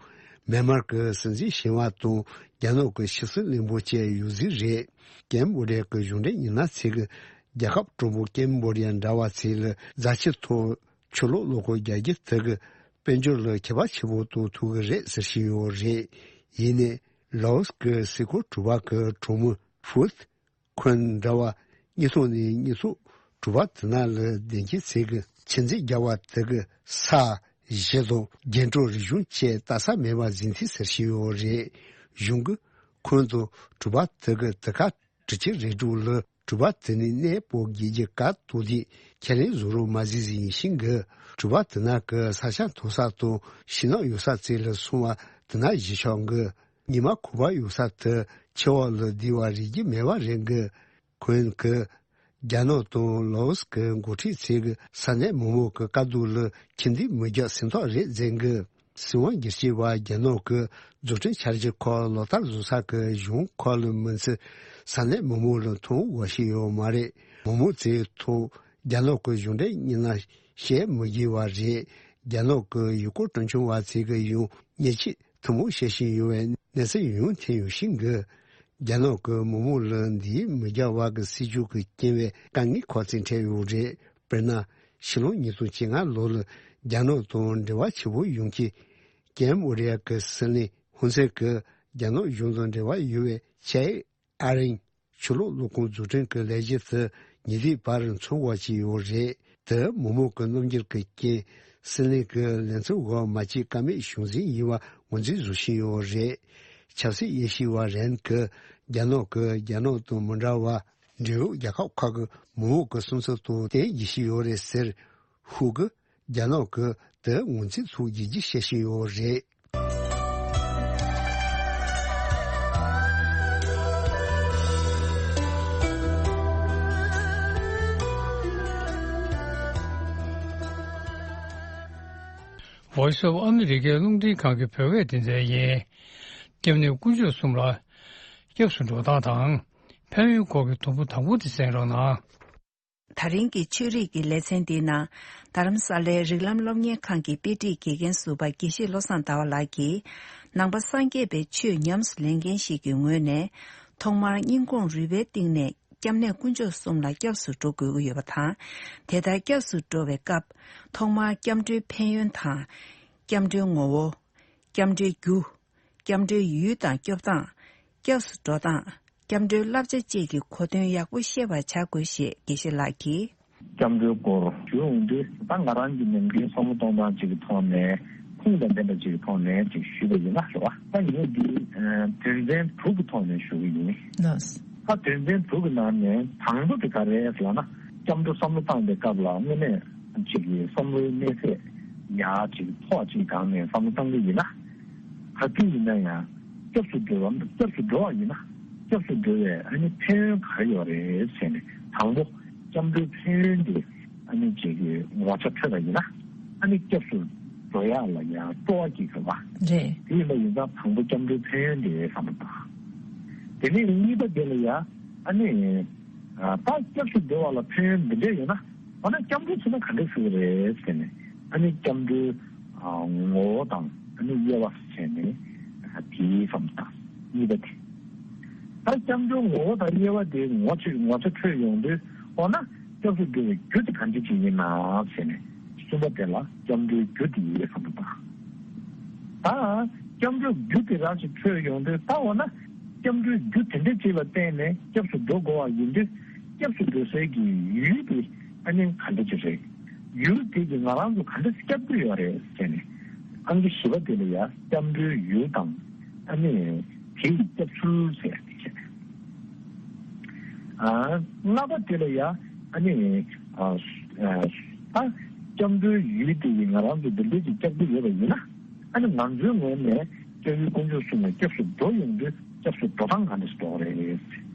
མེན་མར་གྱི་སྲིད་འཛིན་ཞི་ཝང་དང་རྒྱ་ནག་གི་ཕྱི་སྲིད་བློན་པོ་བཅས་ཡོད་རྩིས་རེད། ཀེམ་བོ་ཌི་ཡ་གི་གཞུང་འབྲེལ་མི་སྣ་ཚོས་ཀྱི་རྒྱལ་ཁབ་གྲོང་པོ་ཀེམ་བོ་ཌི་ཡ་འདྲ་བ་ཚོ་ལ་རྫ་ཆུ་ཐོག་ཆུ་ལོག་གློག་སྐུད་རྒྱག་རྒྱུ་དེ་གི་དཔལ་འབྱོར་ལ་ཁྱད་པར་ཆེན་པོ་གཏོང་ཐུབ་ཀྱི་རེད་ཟེར་བཞིན་ཡོད་རེད། ཡིན་ནའི་ལའོ་སི་གི་སའི་གོ་དྲུག་པ་གི་གྲོང་མི་ཧྥུ་ཐི་ཁོན་འདྲ་བ་གཉིས་ཐོག་ནས་གཉིས་ཐོག་གྲུ་པ་དེ་ན་ལ་བདེན་སྐྱིད་ཚིག་གི་ཆི་འཛིན་རྒྱ་བ་དེ་གི་ས་གཞི་དང་རྒྱན་དྲུག་རིག་གཞུང་བཅས་ལྟ་ས་མེད་པ་ཟིན་ཐིག་ཟེར་བཞིན་ཡོད་རེད། གཞུང་གི་ཁོན་དུ་གྲུ་པ་དེ་གི་དེ་ཁ་དྲུག་ཅུ་རེ་དྲུག་ལ་གྲུ་པ་དེ་ནས་གནས་སྤོ་དགོས་རྒྱུ་བཀའ་གཏོང་དུས་ཁས་ལེན་བཟོ་རོགས་མ་བཟོས་ཟིན་ཤིང་གི་གྲུ་པ་དེ་ན་གི་ས་ཆ་མཐོ་ས་དང་ཤིང་ནགས་ཡོད་ས་བཅས་ལ་སོང་བ་དེ་ན་གཞི་ཆགས་གི་ཉི་མ་ཁུག་པ་ཡོད་ས་དེ་ཆེ་བ་ལ་བསྡུས་པ་རིག་རྒྱུ་མེད་པ་རེད་གི། ཁོང་གིས་རྒྱ་ནག་དང་ལའོ་སི་གི་འགོ་ཁྲིད་ཚོས་གི་ས་གནས་མི་མང་གི་དཀའ་སྡུག་ལ་ཁྱིམ་སྡེ་མི་རྒྱག་སེམས་ཐག་རེད་ཟེར་གི། སྲིད་དབང་སྒེར་གཅོད་པ་རྒྱ་ནག་གི་འཛུགས་སྐྲུན་འཆར་གཞི་ཁག་ལག་བསྟར་བཟོ་ས་གི་གཞུང་ཁག་ལ་མི་ཚེ་ས་གནས་མི་མང་ལ་མཐོང་དགོས་ཤེས་ཡོད་མ་རེད། མི་མང་ཚོའི་ཐོག་རྒྱ་ནག་གི་གཞུང་འབྲེལ་མི་སྣ་བཤད་མི་དགོས་པ་རེད། རྒྱ་ནག་གི་ཡུལ་སྐོར་སྤྲོ་འཆམ་བ་ཚོས་གི་ཡང་ཉེས་ཆད་ཐུན་མོང་བཤད་བཞིན་ཡོད་པའི་གནས་ཚུལ་ཡང་ཐོན་ཡོད་ཤིང་གི། རྒྱ་ནག་གི་མི་མང་ལ་འདིའི་མི་རྒྱ་བ་གི་སྲིད་བྱུས་ཀྱི་རྐྱེན་པས་དཀའ་ངལ་ཁག་ཅིག་འཕྲད་ཡོད་རེད། དཔེར་ན། ཕྱི་ལོ་ཉིས་སྟོང་བཅོ་ལྔ་ལོ་ལ་རྒྱ་ནག་དང་འབྲེལ་བ་ཆེ་པོ་ཡོང་གི། ཀེམ་བོ་ཌི་ཡ་གི་སྲིད་བློན་ཧུན་སེན་གྱིས་རྒྱ་ནག་གཞུང་དང་འབྲེལ་བ་ཡོད་པའི་ཆའེ་ཨ་རིན་ཆུ་ལོག་གློག་ཁང་འཛུགས་སྐྲུན་གྱི་ལས་གཞི་དེ་ཉིན་དེའི་བར་འཚོགས་དགོས་ཀྱི་ཡོད་རེད། དེ་མི་མང་གི་རྣམ་འགྱུར་གྱི་རྐྱེན་སྲིད་བློན་གྱི་ལས་མཚམས་འོག་མ་སྐྱེས་ཀ་མེད་བྱུང་ཟིན་ཡིན་པ་ངོས་འཛིན་བཟོ་བཞིན་ཡོད་རེད། ཆབ་སྲིད་དབྱེ་ཞིབ་པ་རན་གྱིས་རྒྱ་ནག་གིས་རྒྱ་ནག་དང་མི་འདྲ་བ་འབྲེལ་ཡོད་རྒྱལ་ཁབ་ཁག་གི་མི་མང་གི་བསམ་ཚུལ་དང་བསྟུན་བྱེད་ཀྱི་ཡོད་རེད་ཟེར། ཧུ་གིས་རྒྱ་ནག་གིས་དེ་ངོས་འཛིན་ཚུགས་ཡིན་གྱི་བཤད་བཞིན་ཡོད་རེད། Voice of America རླུང་འཕྲིན་ཁང་གི་བོད་སྐད་སྡེ་ཚན་ཡིན། སྐྱབས་གནས་དཀོན་མཆོག་གསུམ་ལ་སྐྱབས་སུ་འགྲོ་སྟངས་དང་། ཕན་ཡོན་སྐོར་གྱི་དུམ་བུ་དང་པོ་དེ་གསན་རོགས་གནང་། ད་རིང་གི་ཆོས་རིག་གི་ལེ་ཚན་འདིའི་ནང་རྡ་རམ་ས་ལའི་རིགས་ལམ་སློབ་གཉེར་ཁང་གི་དཔེ་ཁྲིད་དགེ་རྒན་ཟུར་པ་དགེ་བཤེས་བློ་བཟང་ཟླ་བ་ལགས་ཀྱིས་ནང་པ་སངས་རྒྱས་པའི་ཆོས་ཉམས་སུ་ལེན་མཁན་ཞིག་གི་ངོས་ནས་ཐོག་མར་སྙིང་ཁོང་རུས་པའི་གཏིང་ནས་སྐྱབས་གནས་དཀོན་མཆོག་གསུམ་ལ་སྐྱབས་སུ་འགྲོ་དགོས་ཀྱི་ཡོད་པ་དང་། དེ་ལྟར་སྐྱབས་སུ་འགྲོ་བའི་སྐབས་ཐོག་མར་སྐྱབས་འགྲོའི་ཕན་ཡོན་དང་། སྐྱབས་འགྲོའི་ངོ་བོ། སྐྱབས་འགྲོའི་རྒྱུ། སྐྱབས་འགྲོའི་ཡུལ་དང་སྐྱོབ་སྟངས། སྐྱབས་སུ་འགྲོ་སྟངས། སྐྱབས་འགྲོའི་བསླབ་བྱ་བཅས་ཀྱི་གོ་དོན་ཡག་པོ་ཤེས་པར་བྱ་དགོས་ཞེས་དགེ་བཤེས་ལགས་ཀྱིས། སྐྱབས་འགྲོའི་སྐོར་ཞུ་ཡོང་དུས་ད་ང་རང་གི་ནམ་རྒྱུན་བསམ་བློ་གཏོང་སྟངས་ཅིག་གི་ཐོག་ནས་ཁུངས་དང་ལྡན་པ་ཅིག་གི་ཐོག་ནས་ཅིག་ཞུས་པ་ཡིན་ན་རེད་བ། ད་ངས་འདི་དོན་ཚན་དྲུག་གི་ཐོག་ནས་ཞུ་གི་ཡིན། ལགས། ད་དོན་ཚན་དྲུག་གི་ནང་ནས་དང་པོ་དེ་ག་རེ་ཟེར་ན་སྐྱབས་འགྲོ་བསམ་བློ་བཏང་པའི་སྐབས་ལ་དངོས་གནས་ཅིག་གི་བསམ་བློའི་གནས་ཚད་ཡག་ཅིག་ཐོག་ཅིག་སྒང་ནས་བསམ་བློ་བཏང་གི་ཡིན་ན། ག་དུས་ཡིན་ན་ཡང་སྐྱབས་སུ་འགྲོ་བ་སྐྱབས་སུ་འགྲོ་བ་ཡིན་ན་སྐྱབས་སུ་འགྲོ་བའི་ཨ་ནི་ཕན་ཡོན་ག་རེ་ཡོད་རེད་ཟེར་ནས་དང་པོ་སྐྱབས་འགྲོའི་ཕན་ཡོན་དེ་ཨ་ནི་ཅིག་གི་ངོ་ཆ་འཕྲོད་པ་ཡིན་ན་ཨ་ནི་སྐྱབས་སུ་འགྲོ་ཡག་ལ་ཡང་སྤྲོ་བ་སྐྱེ་གི་བ། རེད། དེ་ཡིན་པ་ཡིན་ཙང་དང་པོ་སྐྱབས་འགྲོའི་ཕན་ཡོན་དེ་བསམ་བློ་བཏང་། དེ་ནས་གཉིས་པ་དེ་ལ་ཡང་ཨ་ནི་ད་སྐྱབས་སུ་འགྲོ་བ་ལ་ཕན་ཡོན་འདི་འདྲ་ཡོད་ན་འོ་ན་སྐྱབས་འགྲོ་ཚུལ་ན་ག་འདྲ་ཞུ་གི་རེད་ཟེར་ནས་ཨ་ནི་སྐྱབས་འགྲོའི་ངོ་བོ་དང་ཨ་ནི་དབྱེ་བ་བྱས་ནས་དེའི་བསམ་བཏང་གཉིས་པ་དེ། ད་སྐྱབས་འགྲོའི་ངོ་བོ་དང་དབྱེ་བ་དེ་ངོ་ཆ་ངོ་ཆ་འཕྲོད་ཡོང་དུས་འོ་ན་སྐྱབས་སུ་འགྲོ་བའི་རྒྱུ་དེ་ག་འདྲ་ཅིག་ཡིན་ན་ཟེར་ནས་གསུམ་པ་དེ་ལ་སྐྱབས་འགྲོའི་རྒྱུ་དེ་ཡིན་བསམ་བཏང་། ད་སྐྱབས་འགྲོའི་རྒྱུ་དེ་རང་ཞིག་འཕྲོད་ཡོང་དུས་ད་འོ་ན་སྐྱབས་འགྲོའི་རྒྱུ་དེ་འདྲ་ཅིག་ལ་བརྟེན་ནས་སྐྱབས་སུ་འགྲོ་དགོས་པ་ཡིན་དུས་སྐྱབས་སུ་འགྲོ་སའི་གི་ཡུལ་དེ་ཨ་ནི་ག་འདྲ་ཅིག་རེད། ཡུལ་དེ་གི་ང་རང་ཚོ་ག་འདྲ་སྐྱབས་ཀྱི་ཡོད་རེད་ཟེར་ནས་ཨང་ཀི་བཞི་པ་དེ་ལ་ཡ་སྐྱབས་འགྲོའི་ཡུལ་དང་ཨ་ནི་དེ་ཡི་སྐྱབས་ཚུལ་ཟེར་ཡ་དེ་བྱས། ལྔ་པ་དེ་ལ་ཡ་ཨ་ནི་ཨ་ད་སྐྱབས་འགྲོའི་ཡུལ་དེ་ཡིས་ང་རང་ཚོ་འདི་འདྲ་ཅིག་སྐྱབས་ཀྱི་ཡོད་པ་ཡིན་ན་ཨ་ནི་ང་ཚོའི་ངོས་ནས་སྐྱབས་ཡུལ་དཀོན་མཆོག་གསུམ་ལ་སྐྱབས་སུ་འགྲོ་ཡོང་དུས་སྐྱབས་སུ་འགྲོ་སྟངས་ག་འདྲ་ཞིག་འགྲོ་གི་རེད།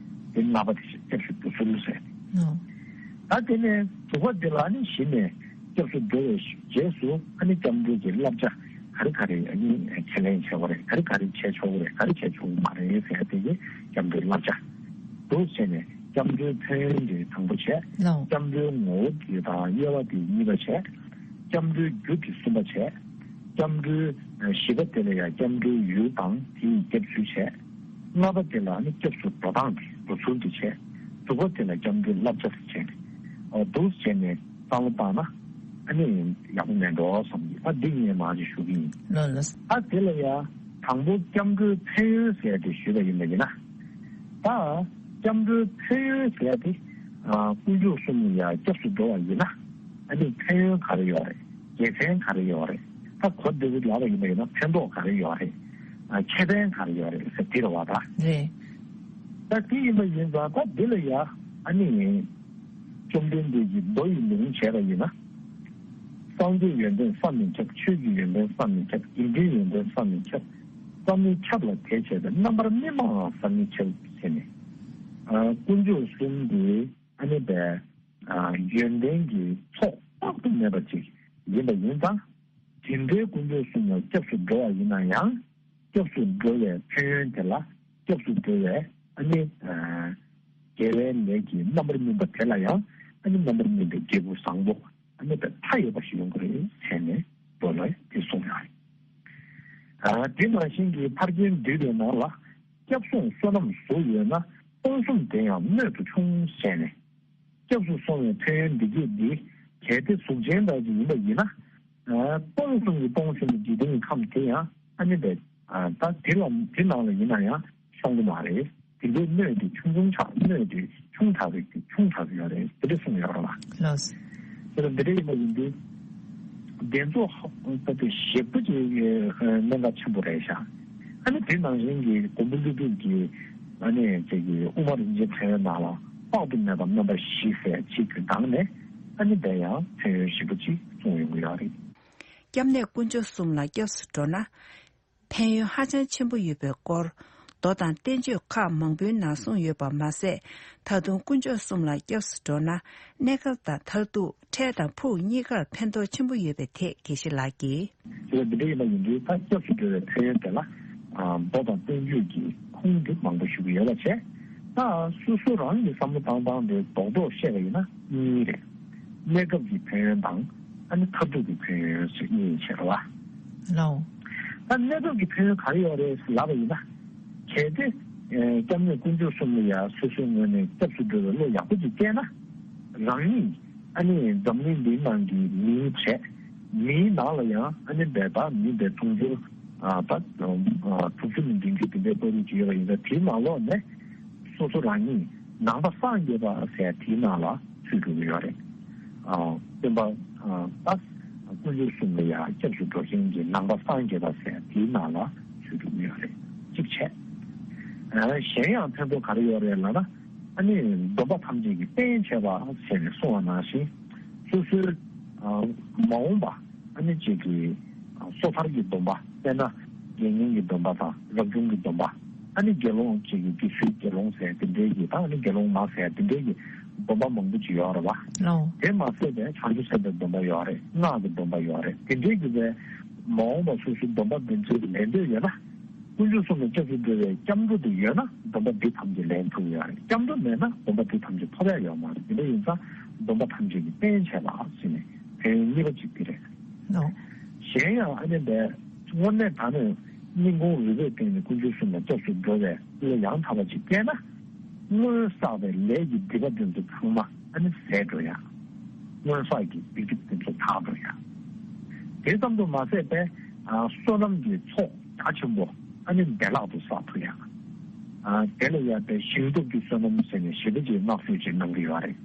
དེ་ལྔ་པ་དེ་སྐྱབས་སུ་འགྲོ་ཚུལ་ཟེར། ད་དེ་ནས་དྲུག་པ་དེ་ལ་ཨ་ནི་གཞི་ནས་སྐྱབས་སུ་འགྲོ་བའི་རྗེས་སུ་ཨ་ནི་སྐྱབས་འགྲོ་གི་བསླབ་བྱ་ག་ ག་རེ་ག་རེ་ཨ་ནི་ཁས་ལེན་བྱེད་དགོས་རེད། ག་རེ་ག་རེ་བྱས་ཆོག་གི་རེད། ག་རེ་བྱས་ཆོག་གི་མ་རེད་ཟེར་ཡ་དེ་གི་སྐྱབས་འགྲོའི་བསླབ་བྱ། འདུག་བྱས་ནས་སྐྱབས་འགྲོའི་ཕན་ཡོན་དེ་དང་པོ་བྱས། ལའོ། སྐྱབས་འགྲོའི་ངོ་བོ་དེ་དང་དབྱེ་བ་དེ་གཉིས་པ་བྱས། སྐྱབས་འགྲོའི་རྒྱུ་དེ་གསུམ་པ་བྱས། སྐྱབས་འགྲོའི་བཞི་པ་དེ་ལ་ཡང་སྐྱབས་འགྲོའི་ཡུལ་དང་དེའི་སྐྱབས་ཚུལ་བྱས། ལྔ་པ་དེ་ལ་ནི་སྐྱབས་སུ་འགྲོ་སྟངས་དེ་འགྲོ་ཚུལ་དེ་བྱས། དྲུག་པ་དེ་ལ་སྐྱབས་འགྲོའི་བསླབ་བྱ་དེ་བྱས་ནས། འོ་འདུག་བྱས་ནས་བསམ་བློ་བཏང་ན་ཨ་ནི་ཡག་པོ་མེད་འགྲོ་བསམ་གྱི། ད་འདི་ངས་མར་ཅིག་ཞུ་གི་ཡིན། ལགས་ལགས། ད་དེ་ལ་ཡང་དང་པོ་སྐྱབས་འགྲོའི་ཕན་ཡོན་ཟེར་ཏེ་ཞུས་པ་ཡིན་པ་ཡིན་ན། ད་སྐྱབས་འགྲོའི་ཕན་ཡོན་ཟེར་ཏེ་ཨ་དཀོན་མཆོག་གསུམ་ལ་ཡང་སྐྱབས་སུ་འགྲོ་བ་ཡིན་ན་ཨ་ནི་ཕན་ཡོན་ག་རེ་ཡོད་རེད། དགེ་མཚན་ག་རེ་ཡོད་རེད། ད་གོ་བདེ་པོ་ལབ་པ་ཡིན་པ་ཡིན་ན་ཕན་ཐོགས་ག་རེ་ཡོད་རེད། ཨ་ཁེ་ཕན་ག་རེ་ཡོད་རེད་ཟེར་དེ་རེད་བ་ད། རེད། ད་དེ་ཡིན་པ་ཡིན་ཙང་ད་འདི་ལ་ཡ་ཨ་ནི་བཅོམ་ལྡན་འདས་ཀྱིས་མདོ་ཡི་ལུང་བྱས་པ་ཡིན་ན། སངས་རྒྱས་ཡོན་ཏན་བསམ་མི་ཁྱབ། ཆོས་ཀྱི་ཡོན་ཏན་བསམ་མི་ཁྱབ། དགེ་འདུན་ཡོན་ཏན་བསམ་མི་ཁྱབ། བསམ་མི་ཁྱབ་ལ་དད་བྱས་པས་རྣམ་པར་སྨིན་པའང་བསམ་མི་ཁྱབ་ཟེར་ནས། ཨ་དཀོན་མཆོག་གསུམ་གྱི་ཨ་ནི་པའི་ཨ་ཡོན་ཏན་གྱི་ཚོགས་དཔག་ཏུ་མེད་པ་ཅིག་ཡིན་པ་ཡིན་ཙང་། དེ་འདྲའི་དཀོན་མཆོག་གསུམ་ལ་སྐྱབས་སུ་འགྲོ་བ་ཡིན་ན་ཡང་། སྐྱབས་སུ་འགྲོ་བའི་ཕན་ཡོན་དེ་ལ་སྐྱབས་སུ་འགྲོ་བའི་ཨ་ནི་ཨ་དགེ་བའི་ལས་ཀྱི་རྣམ་པར་སྨིན་པ་དེ་ལ་ཡང་ཨ་ནི་རྣམ་པར་སྨིན་པའི་འབྲས་བུ་བཟང་པོ་ཨ་ནི་མཐའ་ཡས་པ་ཞིག་ཡོང་གི་རེད་ཟེར་ནས་མདོ་ལ་དེ་གསུངས་ཡོད་རེད། ཨ་དེ་ནང་བཞིན་གྱི་ཕར་གྱིན་འདུས་པའི་ནང་ལ། སྐྱབས་སོང་བསོད་ནམས་གཟུགས་ཡོད་ན། སྟོང་གསུམ་དེ་ཡང་སྣོད་དུ་ཆུང་ཟེར་ནས། སྐྱབས་སུ་སོང་བའི་ཕན་ཡོན་འདི་གས་འདི་གལ་ཏེ་གཟུགས་ཅན་དག་ཅིག་ཡིན་པ་ཡིན་ན། ཨ་སྟོང་གསུམ་གྱི་སྟོང་གསུམ་གྱི་འཇིག་རྟེན་གྱི་ཁམས་དེ་ཡང་ཨ་ནི་བས་ཨ་ད་དེ་ལ་དེ་ནང་ལ་ཡིན་ན་ཡང་ཤོང་གི་མ་རེད། དེ་འདྲའི་སྣོད་དེ་ཆུང་ཆུང་དྲགས། སྣོད་དེ་ཆུང་དྲགས་རིགས་དེ་ཆུང་དྲགས་ཡོད་རེད། དེ་འདྲ་གསུངས་ཡོད་རེད་ལ། ལགས། དེ་ལ་འདི་འདྲ་ཡིན་པ་ཡིན་དུས། དེ་ཚོ་ཧ་ད་དེ་ཞེ་པོ་ཅིག་གནད་འགག་ཆེན་པོ་རེད་ཤག་ཨ་ནི་དེ་ནང་བཞིན་གྱི་མགོན་པོ་ཀླུ་སྒྲུབ་ཀྱི་ཨ་ནི་ཅིག་གི་དབུ་མ་རིན་ཆེན་ཕྲེང་བའི་ནང་ལ་དཔག་ཏུ་མེད་པ་རྣམ་པ་བཞི་ཟེར་ཅིག་གི་ནང་ནས་ཨ་ནི་དེ་ཡང་ཕན་ཡོན་ཞེ་པོ་ཅིག་གསུངས་ཡོང་གི་ཡོད་རེད། སྐྱབས་གནས་དཀོན་མཆོག་གསུམ་ལ་སྐྱབས་སུ་འགྲོ་ན། ཕན་ཡོན་ཧ་ཅང་ཆེན་པོ་ཡོད་པའི་སྐོར། མདོ་དང་བསྟན་བཅོས་ཁག་མང་པོའི་ནང་གསུངས་ཡོད་པ་མ་ཟད། ད་དུང་དཀོན་མཆོག་གསུམ་ལ་སྐྱབས་སུ་འགྲོ་ན། གནས་སྐབས་དང་མཐར་ཐུག་འཕྲལ་དང་ཕུགས་གཉིས་ཀར་ཕན་ཐོགས་ཆེན་པོ་ཡོད་པའི་ཐད་དགེ་བཤེས་ལགས་ཀྱིས། དེ་ལ་འདི་འདྲ་ཡིན་པ་ཡིན་དུས་ད་སྐྱབས་སུ་འགྲོ་བའི་ཕན་ཡོན་དེ་ལ་མདོ་དང་བསྟན་བཅོས་ཀྱི་ཁུངས་དེ་མང་པོ་ཞུ་གི་ཡོད་པ་བྱས། ད་སོ་སོ་རང་གི་བསམ་བློ་བཏང་སྟངས་དེ་རྡོག་རྡོག་བཤད་པ་ཡིན་ན་གཉིས་རེད། གནས་སྐབས་ཀྱི་ཕན་ཡོན་དང་ཨ་ནི་མཐར་ཐུག་གི་ཕན་ཡོན་ཟེར་གཉིས་ཡིན་ཕྱིར་བ། ལའོ། ད་གནས་སྐབས་ཀྱི་ཕན་ཡོན་ག་རེ་ཡོད་རེད་ལབ་པ་ཡིན་ན། གལ་ཏེ་སྐྱབས་གནས་དཀོན་མཆོག་གསུམ་ལ་ཡང་སོ་སོའི་ངོས་ནས་སྐྱབས་སུ་འགྲོ་བའི་བློ་ཡག་པོ་ཅིག་སྐྱེས་ན། རང་ཉིད་ཨ་ནི་འཛམ་གླིང་འདིའི་ནང་གི་མིའི་གྲས། མིའི་ནང་ལ་ཡང་ཨ་ནི་བས་ད་མི་བས་དུང་ཕྱུར་ད་དྲུག་ཅུ་ནས་བདུན་ཅུ་དེ་འདྲའི་བར་དུ་ཅིག་ཡོད་པ་ཡིན་ན། དེའི་ནང་ལོགས་ནས་སོ་སོ་རང་ཉིད་ནང་པ་སངས་རྒྱས་པ་ཟེར་དེའི་ནང་ལ་ཚུད་འགྲོ་གི་ཡོད་རེད། སྟོན་པ་ད་དཀོན་མཆོག་གསུམ་ལ་ཡང་སྐྱབས་སུ་འགྲོ་མཁན་གྱི་ནང་པ་སངས་རྒྱས་པ་ཟེར་དེའི་ནང་ལ་ཚུད་འགྲོ་གི་ཡོད་རེད། གཅིག་བྱས། གཞན་ཡང་ཕན་ཐོགས་ག་རེ་ཡོད་རེད་ལབ་ན། ཨ་ནི་སྡོམ་པ་ཐམས་ཅད་ཀྱི་རྟེན་བྱེད་པ་ཟེར་ནས་གསུངས་པ་ནང་བཞིན། སོ་སོའི་མ་འོངས་པ་ཨ་ནི་གཅིག་གི་སོ་ཐར་གྱི་སྡོམ་པ། དཔེར་ན་དགེ་བསྙེན་གྱི་སྡོམ་པ་དང་རབ་བྱུང་གི་སྡོམ་པ། ཨ་ནི་དགེ་སློང་གཅིག་གི་དགེ་ཚུལ་དགེ་སློང་ཟེར་དེ་འདྲའི་གི་དང་། ཨ་ནི་དགེ་སློང་མ་ཟེར་དེ་འདྲའི་གི་སྡོམ་པ་མང་པོ་ཅིག་ཡོད་རེད་བ། ལའོ། དེ་མ་ཟད་པའི་བྱང་ཆུབ་སེམས་དཔའི་སྡོམ་པ་ཡོད་རེད། སྔགས་ཀྱི་སྡོམ་པ་ཡོད་རེད། དེ་འདྲའི་གི་བའི་མ་འོངས་པ་སོ་སོའི་སྡོམ་པ་འདི་ཚོའི་ལེན་འདོད་ཡོད་ན། དཀོན་མཆོག་གསུམ་ལ་སྐྱབས་སུ་འགྲོ་བའི་སྐྱབས་འགྲོ་དེ་ཡོད་ན་སྡོམ་པ་འདི་ཐམས་ཅད་ལེན་ཐུབ་ཡོད་རེད། སྐྱབས་འགྲོ་མེད་ན་སྡོམ་པ་འདི་ཐམས་ཅད་ཐོབ་ཡ་ཡོད་མ་རེད། དེ་འདྲ་ཡིན་ཙང་སྡོམ་པ་ཐམས་ཅད་ཀྱི་རྟེན་བྱེད་པ་ཟེར་ནས་ཕན་ཡོན་གཉིས་པ་གཅིག་དེ་རེད། ལའོ། གཞན་ཡང་ཨ་ནི་འདི་དངོས་གནས་དྲང་གནས་སྙིང་ཁོང་རུས་པའི་གཏིང་ནས་དཀོན་མཆོག་གསུམ་ལ་སྐྱབས་སུ་འགྲོ་བའི་བློ་ཡང་དག་པ་ཅིག་སྐྱེས་ན། སྔོན་བསགས་པའི་ལས་ཀྱི་སྒྲིབ་པ་འདི་ཚོ་ཚང་མ་ཨ་ནི་ཟད་འགྲོ་ཡ། སྔོན་བསགས་ཀྱི་སྡིག་སྒྲིབ་དེ་ཚོ་དག་འགྲོ་ཡ། དེ་ཙམ་དུ་མ་ཟད་པའི་ཨ་བསོད་ནམས་ཀྱི་ཚོགས་རྒྱ་ཆེན་པོ་ཨ་ནི་བདེ་བླག་ཏུ་བསགས་ཐུབ་ཡ། ཨ་དེ་ལ་ཡང་པའི་ཞིང་སྟོབས་ཀྱི་བསོད་ནམས་ཟེར་ནས་ཞེ་པོ་ཅིག་བསྔགས་བརྗོད་ཅིག་གནང་གི་ཡོད་རེད།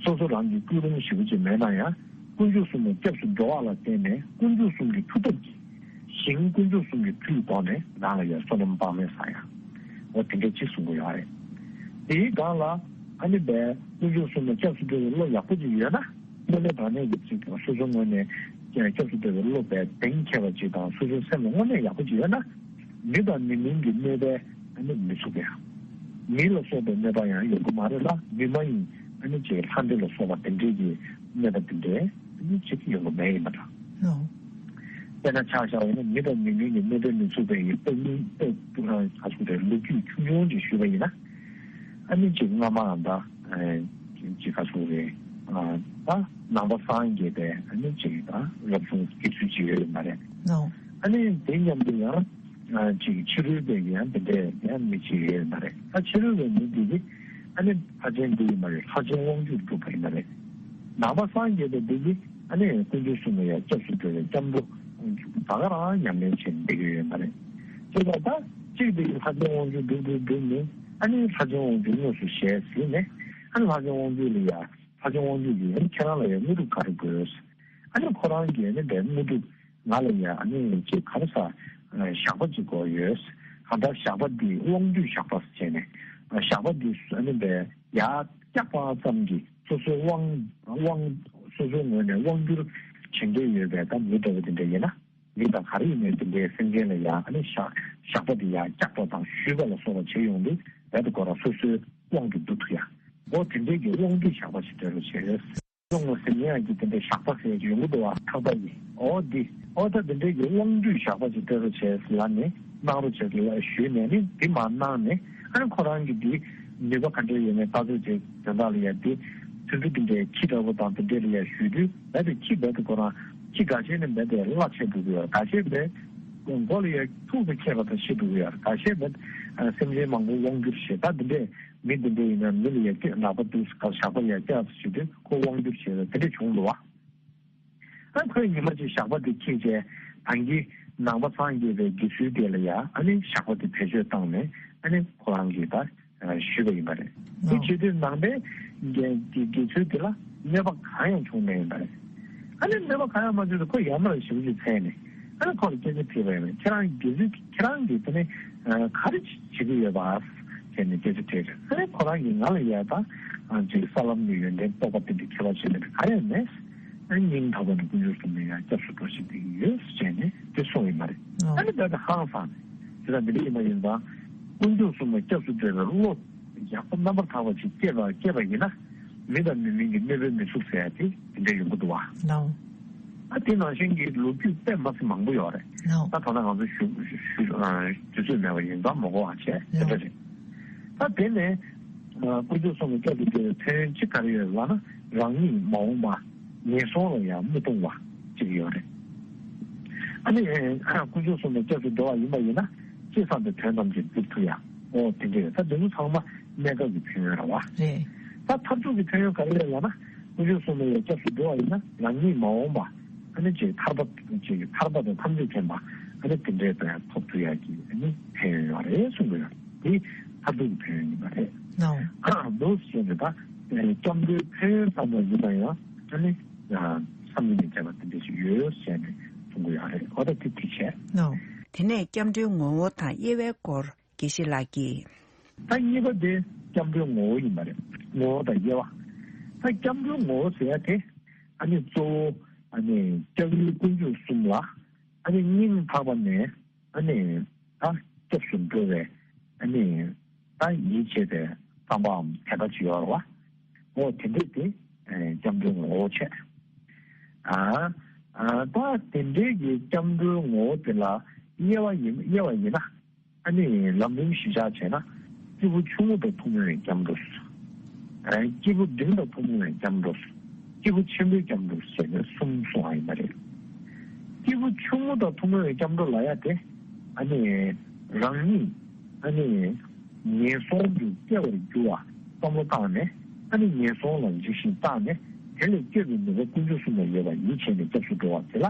སོ་སོ་རང་གི་ཀུན་སློང་ཞེ་པོ་ཅིག་མེད་ན་ཡང་། དཀོན་མཆོག་གསུམ་ལ་སྐྱབས་སུ་འགྲོ་བ་ལ་བརྟེན་ནས་དཀོན་མཆོག་གསུམ་གྱི་མཐུ་སྟོབས་ཀྱིས། ཞིང་དཀོན་མཆོག་གསུམ་གྱི་མཐུའི་ཐོག་ནས་རང་ལ་ཡང་བསོད་ནམས་དཔག་མེད་བསགས་ཡ། འོ་དེ་འདྲ་ཅིག་གསུང་གི་ཡོད་རེད། དེའི་སྒང་ལ་ཨ་ནི་པའི་དཀོན་མཆོག་གསུམ་ལ་སྐྱབས་སུ་འགྲོ་བའི་བློ་ཡག་པོ་ཅིག་ཡོད་ན། དངོས་གནས་དྲང་གནས་ཀྱི་ཅིག་སོ་སོའི་ངོས་ནས་སྐྱབས་སུ་འགྲོ་བའི་བློ་དཔེ་གདེང་འཁེལ་བ་ཅིག་དང་། སོ་སོའི་སེམས་ལ་དངོས་གནས་ཡག་པོ་ཅིག་ཡོད་ན། མི་དང་མི་མིན་གྱི་གནོད་པས་ཨ་ནི་མི་ཚུགས་པ་ཡ། མི་ལ་སོགས་པའི་གནོད་པ་ཡང་ཡོང་གི་མ་རེད་ལ། མི་མ་ཡིན་ཨ་ནི་ཅིག་ལྷ་འདྲེ་ལ་སོགས་པ་དེ་འདྲའི་གི་གནོད་པ་དེ་འདྲའི་ཨ་ནི་ཅིག་ཡོང་གི་མེད་ཡིན་པ་འདྲ། ལའོ། དཔེར་ན་ཆ་བཞག་པ་ཡིན་ན་མི་དང་མི་མིན་གྱི་གནོད་པས་མི་ཚུགས་པའི་ཡི་དཔེ་མིན་དཔེ་ག་ཚོད་རེད་ལོ་རྒྱུས་ཆུང་ཆུང་ཅིག་ཞུས་པ་ཡིན་ན། ཨ་ནི་ཅིག་སྔ་མའང་ད་ཅིག་ག་ཚོད་རེད། ད་ནང་པ་སངས་རྒྱས་པའི་ཨ་ནི་ཅིག་ད་རབ་བྱུང་སྐྱེ་ཚུལ་ཅིག་ཡོད་ཡོད་མ་རེད། ཨ་ནི་དེ་མཉམ་དུ་ཡང་ཅིག་ཕྱི་རོལ་པའི་ཡང་དེ་འདྲའི་ཡང་མི་ཅིག་ཡོད་ཡོད་མ་རེད། ད་ཕྱི་རོལ་པའི་མི་འདི་གི་ཨ་ནི་ལྷ་ཆེན་འདི་ཡིན་མ་རེད། ལྷ་ཆེན་དབང་ཕྱུག་སྒྲུབ་པ་ཡིན་མ་རེད། ནང་པ་སངས་རྒྱས་པའི་འདི་གི་ཨ་ནི་དཀོན་མཆོག་གསུམ་ལ་ཡང་སྐྱབས་སུ་འགྲོ་བའི་སྐྱབས་འགྲོ་ད་ག་རང་ཉམས་ལེན་བྱེད་བསྡད་ཀྱི་ཡོད་མ་རེད། དེ་ལ་ད་གཅིག་དེ་ལྷ་ཆེན་དབང་ཕྱུག་སྒྲུབ་སྒྲུབ་སྒྲུབ་ནས་ཨ་ནི་ལྷ་ཆེན་དབང་ཕྱུག་དངོས་སུ་ཞལ་གཟིགས་ནས་ཨ་ནི་ལྷ་ཆེན་དབང་ཕྱུག་ལ་ཡ་ལྷ་ཆེན་དབང་ཕྱུག་གིས་ཨ་ནི་ཁྱེད་རང་ལ་ཡ་དངོས་གྲུབ་ག་རེ་དགོས། ཨ་ནི་ཁོ་རང་གིས་ཨ་ནི་དེ་དངོས་གྲུབ་ང་ལ་ཡ་ཨ་ནི་ཅིག་ག་རེ་ཟ་ཞགས་པ་ཅིག་དགོས་ཡོད། གང་ལྟར་ཞགས་པ་འདི་དབང་སྡུད་ཞགས་པ་ཟེར་བྱས་ནས་ཞགས་པ་འདི་ཨ་ནི་དེ་ཡར་བཀྱག་པ་ཙམ་གྱིས་སོ་སོའི་དབང་དབང་སོ་སོའི་ངོས་ནས་དབང་བསྒྱུར་བྱེད་འདོད་ཡོད་པའི་ད་མི་འདྲ་བ་དེ་འདྲ་ཡིན་ན། མི་དང་ག་རེ་ཡིན་ནའི་དེ་འདྲའི་སེམས་ཅན་ལ་ཡང་ཨ་ནི་ཞགས་ཞགས་པ་དེ་ཡང་བཀྱག་པ་དང་གཞུས་པ་ལ་སོགས་པ་བྱེད་ཡོང་དུས་རྦད་དེ་ཁོ་རང་སོ་སོའི་དབང་དུ་བསྡུ་ཐུབ་ཡ། འོ་དེ་འདྲའི་གི་དབང་སྡུད་ཞགས་པ་ཞིག་སྤྲད་རོགས་བྱས། སོང་ངོ་ཟེར་ཉན་ཡང་གི་དེ་འདྲའི་ཞགས་པ་ཟེར་གྱི་ཡོང་གི་འདུག་བ་ཁྲག་པ་ཡིན། འོ་འདི་འོ་ད་དེ་འདྲའི་གི་དབང་སྡུད་ཞགས་པ་ཞིག་སྤྲད་རོགས་བྱས་ལབ་ནས་གནང་རོགས་བྱས་ལ་ཞུས་ནས་ནི་འདི་མ་གནང་ནས། ཨ་ནི་ཁོ་རང་གི་འདི་ནུས་པ་ག་འདྲ་ཡོད་མེད་ལྟ་ཚོད་བྱས་དོན་དག་ལ་ཡ་འདི་ཚོན་ཁྲུ་འདི་འདྲའི་ཁྱི་འདྲ་པོ་དང་དེ་འདྲའི་ལ་ཡ་ཞུས་དུས་རྦད་དེ་ཁྱི་རྦད་དེ་ཁོ་རང་ཁྱི་འགའ་ཤས་ནི་རྦད་དེ་གླ་ཆད་འགྲོ་གི་ཡོད། འགའ་ཤས་རྦད་མགོ་ལ་ཡ་ཐུག་པའི་ཁྱད་པར་དུ་ཤི་འགྲོ་གི་ཡོད། འགའ་ཤས་རྦད་སེམས་ཅན་མང་པོ་དབང་བསྒྱུར་བྱེད་ད་འདི་འདྲའི་མི་འདི་འདྲའི་ཡིན་ན་མི་ལ་ཡ་སྐྱོ་ནག་པ་འདུག་ག་ཞགས་པ་ཡ་སྐྱག་ཏུ་ཞུས་དུས་ཁོ་དབང་བསྒྱུར་བྱེད་ད་དེ་འདྲ་བྱུང་འདུག་བ། ཨ་ཁོས་ཉི་མ་གཅིག་ཞགས་པ་དེ་འཁྱེར་བྱས་ད་གིན་ནང་པ་སངས་རྒྱས་པའི་དགེ་ཚུལ་དེ་ལ་ཡ་ཨ་ནི་ཞགས་པ་དེ་བེད་སྤྱོད་བཏང་ནས་ཨ་ནི་ཁོ་རང་གིས་ད་ཞུས་པ་ཡིན་པ་རེད། དེ་བྱེད་དུས་ནང་པའི་དགེ་དགེ་དགེ་ཚུལ་དེ་ལ་གནོད་པ་གང་ཡང་བྱུང་མེད་ཡིན་པ་རེད། ཨ་ནི་གནོད་པ་གང་ཡང་མ་བྱུང་དུས་ཁོ་ཡར་མར་ཞིབ་ཞིབ་འཚལ་ནས་ཨ་ནི་ཁོ་ལ་སྐད་ཆ་དྲིས་པ་ཡིན་ན་ཁྱེད་རང་དགེ་ཚུལ་ཁྱེད་རང་གིས་དེ་ནི་ག་རེ་བྱེད་ཀྱི་ཡོད་པ་ཟེར་ནས་སྐད་ཆ་དྲིས་རེད། ཨ་ནི་ཁོ་རང་གིས་ང་ལ་ཡ་ད་ཅིག་ས་ལམ་གྱི་ཡོན་ཏན་རྟོགས་པ་དེ་འདྲ་ཁྱད་པར་ཆེ་ནས་ག་ཡང་མེད། ཨ་ནི་སྙིང་ཐག་པ་ནས་དཀོན་མཆོག་གསུམ་ལ་ཡང་སྐྱབས་སུ་འགྲོ་བཞིན་པའི་ཡོད་ཟེར་ནས་དེ་གསུངས་ཡོད་མ་རེད། ཨ་ནི་ད་ལྟ་ཧང་སངས་ནས་དེ་ལ་འདི་འདྲ་ཡིན་པ་ཡིན་ཙང་དཀོན་མཆོག་གསུམ་ལ་སྐྱབས་སུ་འགྲོ་བའི་བློ་ཡག་པོ་རྣམ་པར་དག་པ་ཅིག་སྐྱེས་པ་སྐྱེས་པ་ཡིན་ན་མི་དང་མི་མིན་གྱི་གནོད་པས་མི་ཚུགས་ཟེར་ཡ་དེ་དེ་འདྲ་ཡོང་གི་འདུག་བ། ཨ་དེ་ནང་བཞིན་གྱི་ལོ་རྒྱུས་དཔེ་མ་སྲིད་མང་པོ་ཡོད་རེད། ད་ཐོག་ན་ང་ཚོ་ཞུ་ཞུ་དུས་ཚོད་མེད་པ་ཡིན་ཙང་མ་གོ་བ་བྱས་དེ་འདྲ་རེད། ད་དེ་ནས་དཀོན་མཆོག་གསུམ་ལ་སྐྱབས་སུ་འགྲོ་བའི་ཕན་ཡོན་གཅིག་ག་རེ་ཡོད་ལབ་ན་རང་ཉིད་མ་འོངས་པ་ངན་སོང་ལ་ཡང་མི་ལྟུང་བ་གཅིག་ཡོད་རེད། ཨ་ནི་དཀོན་མཆོག་གསུམ་ལ་སྐྱབས་སུ་འགྲོ་བ་ཡིན་པ་ཡིན་ན་ཅི་བསམ་པའི་དོན་ཐམས་ཅད་འགྲུབ་ཐུབ་ཡ་ཨོ་དེ་འདྲ་རེད། ད་འདི་ཚོ་ཚང་མ་གནས་སྐབས་ཀྱི་ཕན་ཡོན་རེད་བ། རེད། ད་མཐར་ཐུག་གི་ཕན་ཡོན་ག་རེ་རེད་ལབ་ན་དཀོན་མཆོག་གསུམ་ལ་ཡང་སྐྱབས་སུ་འགྲོ་བ་ཡིན་ན་རང་ཉིད་མ་འོངས་པ་ཨ་ནི་ཅིག་ཐར་པ་ཅིག་ཐར་པ་དང་ཐམས་ཅད་མཁྱེན་པ་ཨ་ནི་དེ་འདྲའི་དོན་ཐོབ་ཐུབ་ཡག་གི་ཨ་ནི་ཕན་ཡོན་ཡོད་རེད་གསུང་གི་ཡོད། དེ་མཐར་ཐུག་གི་ཕན་ཡོན་ཡིན་པ་རེད། ནོ། འདུག་ཟེར་ནས་ད་སྐྱབས་འགྲོའི་ཕན་ཡོན་ཙམ་པ་ཡིན་ན་ཡང་ཨ་ནི་བསམ་གྱིས་མི་ཁྱབ་པ་དེ་འདྲ་ཞིག་ཡོད་ཟེར་ནས་གསུང་གི་ཡོད་རེད། འོ་ད་དེ་དེ་བྱས། ནོ། དེ་ནས་སྐྱབས་འགྲོའི་ངོ་བོ་དང་དབྱེ་བའི་སྐོར་དགེ་བཤེས་ལགས་ཀྱིས། ད་གཉིས་པ་དེ་སྐྱབས་འགྲོའི་ངོ་བོ་ཡིན་པ་རེད། ངོ་བོ་དང་དབྱེ་བ། ད་སྐྱབས་འགྲོའི་ངོ་བོ་ཟེར་ཡ་དེ་ཨ་ནི་གཙོ་བོ་ཨ་ནི་སྐྱབས་ཡུལ་དཀོན་མཆོག་གསུམ་ལ་ཨ་ནི་སྙིང་ཐག་པ་ནས་ཨ་ནི་ད་སྐྱབས་སུ་འགྲོ་བའི་ཨ་ནི་ད་ཡིད་ཆེས་པའི་བསམ་པའམ་དད་པ་ཅིག་ཡོད་རེད་བ། འོ་དེ་འདྲས་དེ་སྐྱབས་འགྲོའི་ངོ་བོ་བྱས། ཨ་ཨ་ད་དེ་འདྲས་ཀྱི་སྐྱབས་འགྲོའི་ངོ་བོ་དེ་ལ་དབྱེ་བ་ཡིན་དབྱེ་བ་ཡིན་ན། ཨ་ནི་ལམ་རིམ་གཞི་བཞག་བྱས་ན། སྐྱེས་བུ་ཆུང་ངུ་དང་ཐུན་མོང་བའི་སྐྱབས་འགྲོ། ཨ་སྐྱེས་བུ་འབྲིང་དང་ཐུན་མོང་བའི་སྐྱབས་འགྲོ། སྐྱེས་བུ་ཆེན་པོའི་སྐྱབས་འགྲོ་ཟེར་ནས་གསུམ་གསུངས་པ་ཡིན་པ་རེད། སྐྱེས་བུ་ཆུང་ངུ་དང་ཐུན་མོང་བའི་སྐྱབས་འགྲོ་ལབ་ཡ་དེ། ཨ་ནི་རང་ཉིད་ཨ་ནི་ངན་སོང་དུ་སྐྱེ་བར་འགྱུར་བ་བསམ་བློ་བཏང་ནས་ཨ་ནི་ངན་སོང་ལ་འཇིགས་ཤིང་སྐྲག་ནས་དེ་ལས་སྐྱོབ་པའི་ནུས་པ་དཀོན་མཆོག་གསུམ་ལ་ཡོད་པ་ཡིད་ཆེས་ནས་སྐྱབས་སུ་འགྲོ་བ་དེ་ལ།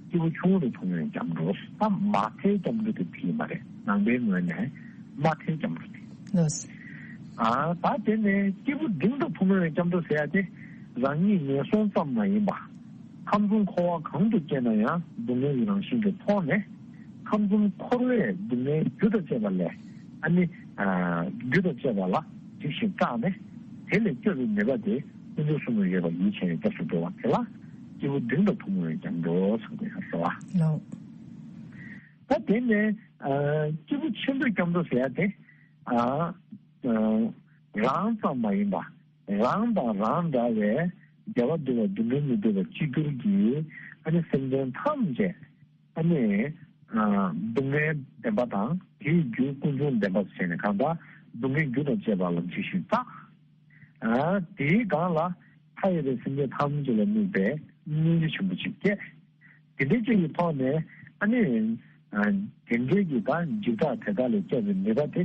སྐྱེས་བུ་ཆུང་ངུ་དང་ཐུན་མོང་བའི་སྐྱབས་འགྲོ། ད་མ་མཐའི་སྐྱབས་འགྲོ་དེ་དེ་ཡིན་པ་རེད། ནང་པའི་ངོས་ནས་མ་མཐའི་སྐྱབས་འགྲོ་དེ། ལགས། ཨ་ད་དེ་ནས་སྐྱེས་བུ་འབྲིང་དང་ཐུན་མོང་བའི་སྐྱབས་འགྲོ་ཟེར་ཡ་དེ་རང་ཉིད་ངན་སོང་ཙམ་མ་ཡིན་པ། ཁམས་གསུམ་འཁོར་བ་གང་དུ་སྐྱེས་ན་ཡང་སྡུག་བསྔལ་གྱི་རང་བཞིན་གྱི་ཐོག་ནས་ཁམས་གསུམ་འཁོར་བའི་སྡུག་བསྔལ་རྒྱུ་དང་བཅས་པ་ལས་ཨ་ནི་རྒྱུ་དང་བཅས་པ་ལ་འཇིགས་ཤིང་སྐྲག་ནས་དེ་ལས་སྐྱོབ་པའི་ནུས་པ་དེ་དཀོན་མཆོག་གསུམ་ལ་ཡོད་པ་ཡིད་ཆེས་ནས་སྐྱབས་སུ་འགྲོ་བ་དེ་ལ་སྐྱེས་བུ་འབྲིང་དང་ཐུན་མོང་བའི་སྐྱབས་འགྲོ་ཟེར་དགོས་ཡ་རེད་བ། ལགས། ད་དེ་ནས་ཨ་སྐྱེས་བུ་ཆེན་པོའི་སྐྱབས་འགྲོ་ཟེར་ཡ་དེ་ཨ་ཨ་རང་ཙམ་མ་ཡིན་པ་རང་དང་རང་འདྲ་བའི་བདེ་བ་འདོད་པ་སྡུག་བསྔལ་མི་འདོད་པ་གཅིག་གྱུར་གྱི་ཨ་ནི་སེམས་ཅན་ཐམས་ཅད་ ཨ་ནི་སྡུག་བསྔལ་བདེན་པ་དང་དེའི་རྒྱུ་ཀུན་འབྱུང་བདེན་པ་ཟེར་ནས་གང་ལྟར་སྡུག་བསྔལ་རྒྱུ་དང་བཅས་པ་ལ་འཇིགས་ཤིང་སྐྲག་དེའི་སྒང་ལ་མཐའ་ཡས་པའི་སེམས་ཅན་ཐམས་ཅད་ལ་དམིགས་པའི་སྙིང་རྗེ་ཆེན་པོ་ཅིག་སྐྱེས། དེ་འདྲའི་ཅིག་གི་ཐོག་ནས་ཨ་ནི་དེ་འདྲའི་གི་ད་འཇིགས་སྐྲག་དེ་དག་ལས་སྐྱོབ་པའི་ནུས་པ་དེ་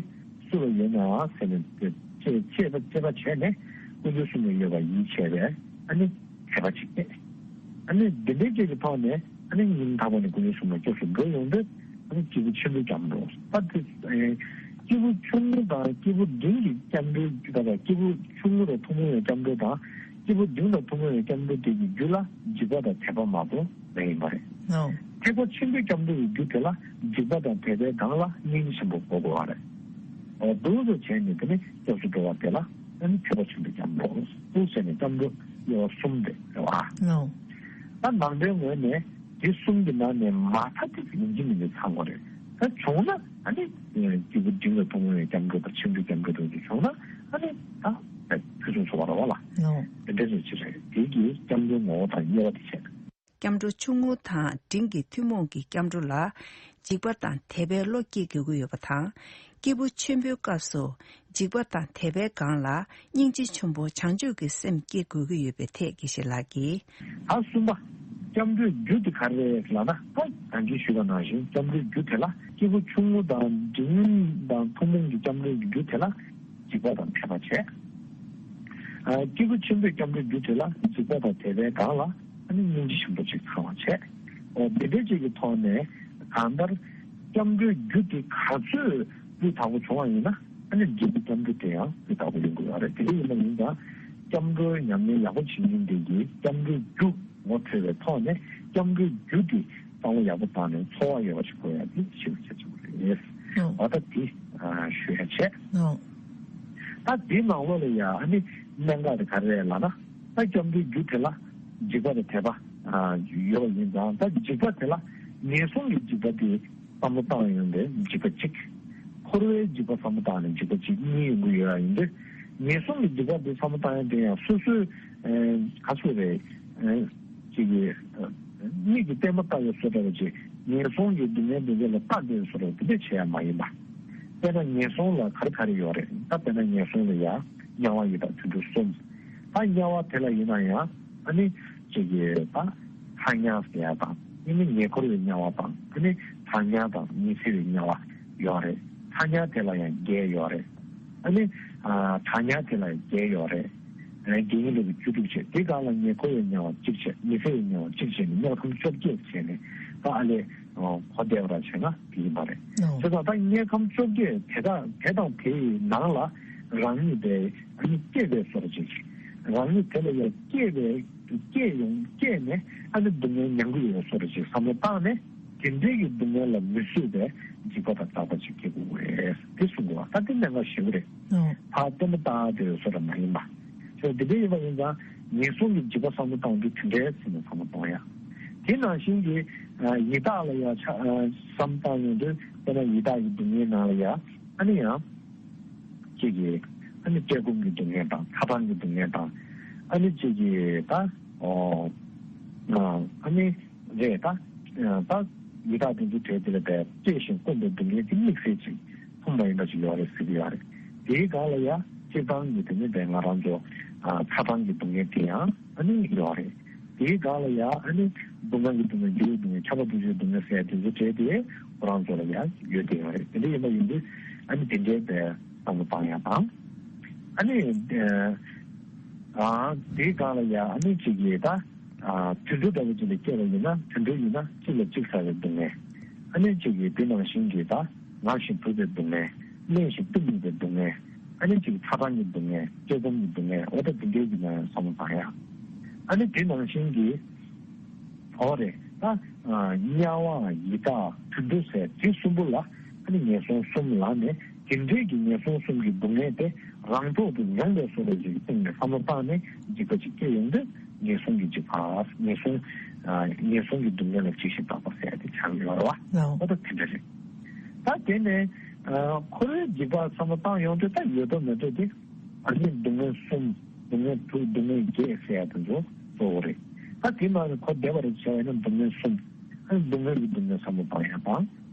སུ་ལ་ཡོད་ནའང་ཟེར་ནས་དཔྱད་དཔྱད་པ་དཔྱད་པ་བྱས་ནས་དཀོན་མཆོག་གསུམ་ལ་ཡོད་པ་ཡིད་ཆེས་པའི་ཨ་ནི་དད་པ་ཅིག་སྐྱེས། ཨ་ནི་འདི་འདྲའི་ཅིག་གི་ཐོག་ནས་ཨ་ནི་སྙིང་ཐག་པ་ནས་དཀོན་མཆོག་གསུམ་ལ་སྐྱབས་སུ་འགྲོ་ཡོང་དུས་ཨ་ནི་སྐྱེས་བུ་ཆེན་པོའི་སྐྱབས་འགྲོ། ད་དེ་ཨེ་སྐྱེས་བུ་ཆུང་ངུ་དང་སྐྱེས་བུ་འབྲིང་གི་སྐྱབས་འགྲོའི་ད་ལྟ་སྐྱེས་བུ་ཆུང་ངུ་དང་ཐུན་མོང་བའི་སྐྱབས་འགྲོ་དང་སྐྱེས་བུ་འབྲིང་དང་ཐུན་མོང་བའི་སྐྱབས་འགྲོ་དེ་གི་རྒྱུད་ལ་འཇིགས་པ་དང་དད་པ་མ་གཏོགས་མེད་ཡིན་པ་རེད། ཨོ། ཐེག་པ་ཆེན་པོའི་སྐྱབས་འགྲོ་ཡི་རྒྱུ་དེ་ལ་འཇིགས་པ་དང་དད་པའི་སྒང་ལ་སྙིང་རྗེ་ཆེན་པོ་དགོས་དགོས་པ་རེད། འོ་འདུག་སེ་བྱས་ནས་དེ་ནི་སྐྱབས་སུ་འགྲོ་བ་དེ་ལ་ཨ་ནི་ཐེག་པ་ཆེན་པོའི་སྐྱབས་འགྲོ་འདུག་ཟེར་ནས་སྐྱབས་འགྲོ་དབྱེ་བ་གསུམ་རེད་རེད་བ། ཨོ། ད་ནང་པའི་ངོས་ནས་དེ་གསུམ་གྱི་ནང་ནས་མ་མཐའ་དེ་ཡིན་གཅིག་མིན་གཅིག་ཚང་དགོས་རེད། ད་བྱུང་ན་ཨ་ནི་སྐྱེས་བུ་འབྲིང་ལ་ཐུན་མོང་བའི་སྐྱབས་འགྲོ་དང་ཆེན་པོའི་སྐྱབས་འགྲོ་དེ་ཚོ་བྱུང་ན་ཨ་ནི་ད་ཕུན་སུམ་ཚོགས་པ་རེད་བ་ལ། ཨོ། དེ་འདྲ་ཚོ་ཅི་རེད། དེ་གི་སྐྱབས་འགྲོའི་ངོ་བོ་དང་དབྱེ་བ་དེ་བྱས། སྐྱབས་འགྲོ་ཆུང་ངུ་དང་འབྲིང་གི་ཐུན་མོང་གི་སྐྱབས་འགྲོ་ལ་འཇིགས་པ་དང་དད་པའི་བློ་སྐྱེ་དགོས་ཀྱི་ཡོད་པ་དང་། སྐྱེས་བུ་ཆེན་པོའི་སྐབས་སུ་འཇིགས་པ་དང་དད་པའི་སྒང་ལ་སྙིང་རྗེ་ཆེན་པོ་བྱང་ཆུབ་ཀྱི་སེམས་སྐྱེ་དགོས་ཀྱི་ཡོད་པའི་ཐད་དགེ་བཤེས་ལགས་ཀྱིས། ད་གསུམ་པ། སྐྱབས་འགྲོའི་རྒྱུ་དེ་ག་རེ་རེད་ལབ་ན་ད་གང་གིས་ཞུས་པ་ནང་བཞིན་སྐྱབས་འགྲོའི་རྒྱུ་དེ་ལ་སྐྱེས་བུ་ཆུང་ངུ་དང་འབྲིང་དང་ཐུན་མོང་གི་སྐྱབས་འགྲོའི་རྒྱུ་དེ་ལ་འཇིགས་པ་དང་དད་པ་བྱས། ཨ། སྐྱེས་བུ་ཆེན་པོའི་སྐྱབས་འགྲོའི་རྒྱུ་དེ་ལ་འཇིགས་པ་དང་དད་པའི་སྒང་ལ་ཨ་ནི་སྙིང་རྗེ་ཆེན་པོ་ཅིག་ཚང་བ་བྱས། འོ་དེ་འདྲའི་ཅིག་གི་ཐོག་ནས་གང་ལྟར་སྐྱབས་འགྲོའི་རྒྱུ་དེ་ག་ཚོད་སྤུས་དག་པོ་བྱུང་བ་ཡིན་ན་ཨ་ནི་འབྲིང་པོའི་སྐྱབས་འགྲོ་དེ་ཡང་སྤུས་དག་པོ་ཡོང་གི་ཡོད་རེད། དེ་འདྲ་ཡིན་པ་ཡིན་ཙང་སྐྱབས་འགྲོའི་ཉམས་ལེན་ཡག་པོ་བྱེད་མཁན་དེ་གིས་སྐྱབས་འགྲོའི་རྒྱུ་ངོ་འཕྲོད་པའི་ཐོག་ནས་སྐྱབས་འགྲོའི་རྒྱུ་དེ་བསམ་བློ་ཡག་པོ་བཏང་ནས་འཚོ་བ་ཡོད་པ་ཞིག་དགོས་ཡ་དེ་ཞིབ་ཆ་ཆེན་པོ་རེད། ཨོ། འོ་ད་དེ་ཨ་ཞུ་ཡ་བྱས། ཨོ། ད་དེའི་ནང་ལོགས་ལ་ཡ་ཨ་ནི་གནད་འགག་དེ་ག་རེ་རེད་ལབ་ན། ད་སྐྱབས་འགྲོའི་རྒྱུ་དེ་ལ་འཇིགས་པ་དང་དད་པ་ཨ་ཡོད་པ་ཡིན་ཙང་ད་འཇིགས་པ་དེ་ལ་ངན་སོང་གི་འཇིགས་པ་དེ་བསམ་བློ་བཏང་ཡོང་དུས་འཇིགས་པ་གཅིག་འཁོར་བའི་འཇིགས་པ་བསམ་བློ་བཏང་ནས་འཇིགས་པ་གཅིག་གཉིས་ཡོང་གི་ཡོད་པ་ཡིན་དུས་ངན་སོང་གི་འཇིགས་པ་དེ་བསམ་བློ་བཏང་ཡ་དེ་ཡང་སོ་སོའི་ཨ་ག་ཚོད་རེད། ཅིག་གིས་མིག་གིས་བལྟས་མ་བལྟས་པའི་བཟོ་འདྲ་བ་ཅིག་ངན་སོང་གི་སྡུག་བསྔལ་འདི་འདྲ་ལ་བལྟ་བསྡད་པའི་བཟོ་འདྲ་བ་དེ་འདྲ་བྱེད་ཡ་མ་ཡིན་པ། དཔེར་ན་ངན་སོང་ལ་ག་རེ་ག་རེ་ཡོད་རེད། ད་དཔེར་ན་ངན་སོང་ལ་ཡ་དམྱལ་བ་ཡི་དྭགས་དུད་འགྲོ་གསུམ། ད་དམྱལ་བ་དེ་ལ་ཡིན་ན་ཡང་ཨ་ནི་ཅིག་གིས་ད་ཚ་དམྱལ་ཟེར་ཡ་དང་ཨ་ནི་ཉེ་འཁོར་བའི་དམྱལ་བ་དང་ཨ་ནི་གྲང་དམྱལ་དང་ཉི་ཚེ་བའི་དམྱལ་བ་ཡོད་རེད། ཚ་དམྱལ་དེ་ལ་ཡང་བརྒྱད་ཡོད་རེད། ཨ་ནི་ཨ་གྲང་དམྱལ་དེ་ལ་ཡང་བརྒྱད་ཡོད་རེད། ཨ་བརྒྱད་གཉིས་ལ་བཅུ་དྲུག་བྱས། དེ་སྒང་ལ་ཉེ་འཁོར་བའི་དམྱལ་བ་གཅིག་བྱས། ཉི་ཚེ་བའི་དམྱལ་བ་གཅིག་བྱས་ནས་དམྱལ་ཁམས་བཅོ་བརྒྱད་བྱས་ནས་ད་ཨ་ལས་གོ་བདེ་བ་ར་བྱས་ན་དེ་ཡིན་པ་རེད། ཨོ། བྱས་ཙང་ད་དམྱལ་ཁམས་བཅོ་བརྒྱད་དེ་དག་དེ་དང་དེའི་ནང་ལ་རང་ཉིད་དེ་ཨ་ནི་སྐྱེས་པའི་བཟོ་འདྲ་ཅིག་རང་ཉིད་དེ་ལ་ཡང་སྐྱེས་པའི་སྐྱེས་ཡོང་སྐྱེས་ནས་ཨ་ནི་སྡུག་བསྔལ་མྱང་གི་ཡོད་བཟོ་འདྲ་ཅིག་བསམ་བློ་བཏང་ནས་དེ་འདྲའི་གི་སྡུག་བསྔལ་ལ་མི་བཟོད་པའི་འཇིགས་པ་དང་སྐྲག་པ་ཅིག་སྐྱེ་དགོས་པ་རེད། དེ་གསུང་དགོས་པ། ད་དེ་གནད་འགག་ཞེ་པོ་རེད། ཨོ། ཕར་བལྟས་མ་བལྟས་པའི་བཟོ་འདྲ་མ་ཡིན་པ། ཅིག་དེ་འདྲ་ཡིན་པ་ཡིན་ཙང་ངན་སོང་གི་འཇིགས་པ་བསམ་བློ་བཏང་དུས་དེ་འདྲའི་ཚིག་ནས་བསམ་བློ་གཏོང་ཡ། དེ་ནང་བཞིན་གྱི་ཨ་ཡི་དྭགས་ལ་ཡ་ཆ་ཨ་བསམ་བཏང་ཡོང་དུས་དཔེར་ན་ཡི་དྭགས་ཀྱི་སྡུག་བསྔལ་ནང་ལ་ཡ་ཨ་ནི་ཡང་ཅིག་གི་ཨ་ནི་བཀྲེས་སྐོམ་གྱི་སྡུག་བསྔལ་དང་ཚ་གྲང་གི་སྡུག་བསྔལ་དང་ཨ་ནི་ཅིག་གི་ད་ཨོ་ཨ་ནི་རེད་ད། ད་ཡི་དྭགས་དེ་ཚོའི་གྲས་དེ་ལ་བས་བཀྲེས་ཤིང་སྐོམ་པའི་སྡུག་བསྔལ་དེ་དམིགས་བསལ་ཅིག་མཚུངས་པ་ཡིན་པ་ཅིག་ཡོད་རེད་ཟེར་གྱི་ཡོད་རེད། དེའི་སྒང་ལ་ཡ་སྤྱིར་བཏང་གི་དེ་ནི་བས་ང་རང་ཚོ་ཨ་ཚ་གྲང་གི་སྡུག་བསྔལ་དེ་ཡང་ཨ་ནི་ཡོད་རེད། དེའི་སྒང་ལ་ཡ་ཨ་ནི་སྡུག་བསྔལ་གྱི་སྡུག་བསྔལ་འགྱུར་བའི་སྡུག་བསྔལ་ཁྱབ་པ་འདུ་བྱེད་སྡུག་བསྔལ་ཟེར་དེ་ཚོའི་གྲས་དེ་ཁོ་རང་ཚོ་ལ་ཡ་ཡོད་དེ་ཡོད་རེད། དེ་འདྲ་ཡིན་པ་ཡིན་དུས་ཨ་ནི་དེ་འདྲའི་བས་བསམ་བློ་བཏང་ཡ་དང་ཨ་ནི་ཨ་དེའི་སྒང་ལ་ཡ་ཨ་ནི་གཅིག་གིས་ད། ཨ་དུད་འགྲོ་ལྟ་བུ་ཅིག་ལ་སྐྱེས་པ་ཡིན་ན་དུད་འགྲོ་ཡིན་ན་གཅིག་ལ་གཅིག་ཟ་བའི་སྡུག་བསྔལ། ཨ་ནི་གཅིག་གིས་དེ་ནང་བཞིན་གྱི་ད་ངར་ཞིང་སྡུག་པའི་སྡུག་བསྔལ། གླེན་ཞིང་སྡུག་མྱོང་བའི་སྡུག་བསྔལ། ཨ་ནི་གཅིག་ཚ་གྲང་གི་སྡུག་བསྔལ། བཀྲེས་སྐོམ་གྱི་སྡུག་བསྔལ། འོ་ད་དེ་འདྲའི་གི་ནང་ཡང་བསམ་བློ་བཏང་ཡ། ཨ་ནི་དེ་ནང་བཞིན་གྱི་འོ་རེད་ད། ཨ་དམྱལ་བ་ཡི་དྭགས་དུད་འགྲོ་ཟེར་དེ་གསུམ་པོ་ལ་ཨ་ནི་ངན་སོང་གསུམ་ལབ་ནས། དེ་འདྲའི་གི་ངན་སོང་གསུམ་གྱི་སྡུག་བསྔལ་དེ་རང་ཐོག་ཏུ་མྱོང་བའི་བཟོ་འདྲ་ཅིག་གི་སྟེང་ནས་བསམ་བློ་བཏང་ནས་འཇིགས་པ་ཅིག་སྐྱེ་ཡོང་དུས་ངན་སོང་གི་འཇིགས་པ། ངན་སོང་ཨ་ངན་སོང་གི་སྡུག་བསྔལ་ལ་འཇིགས་ཤིང་སྐྲག་པ་ཟེར་ཡ་དེ་ཆགས་ཡོད་རེད་བ། ལའོ། ཨོ་ད་དེ་འདྲ་རེད། ད་དེ་ནས་ཨ་འཁོར་བའི་འཇིགས་པ་བསམ་བློ་བཏང་ཡོང་དུས་ད་ཡོད་དོ་མེད་དོ་དེ་ཨ་ནི་སྡུག་བསྔལ་གསུམ། སྡུག་བསྔལ་དྲུག་སྡུག་བསྔལ་བརྒྱད་ཟེར་ཡ་དེ་ཚོ་གཙོ་བོ་རེད། ད་དེ་ནང་ནས་ཁོ་བདེ་བ་རེད་བྱ་བ་ཡིན་ན་སྡུག་བསྔལ་གསུམ། ཨ་ནི་སྡུག་བསྔལ་གྱི་སྡུག་བསྔལ་བསམ་བློ་བཏང་ཡག་དང་།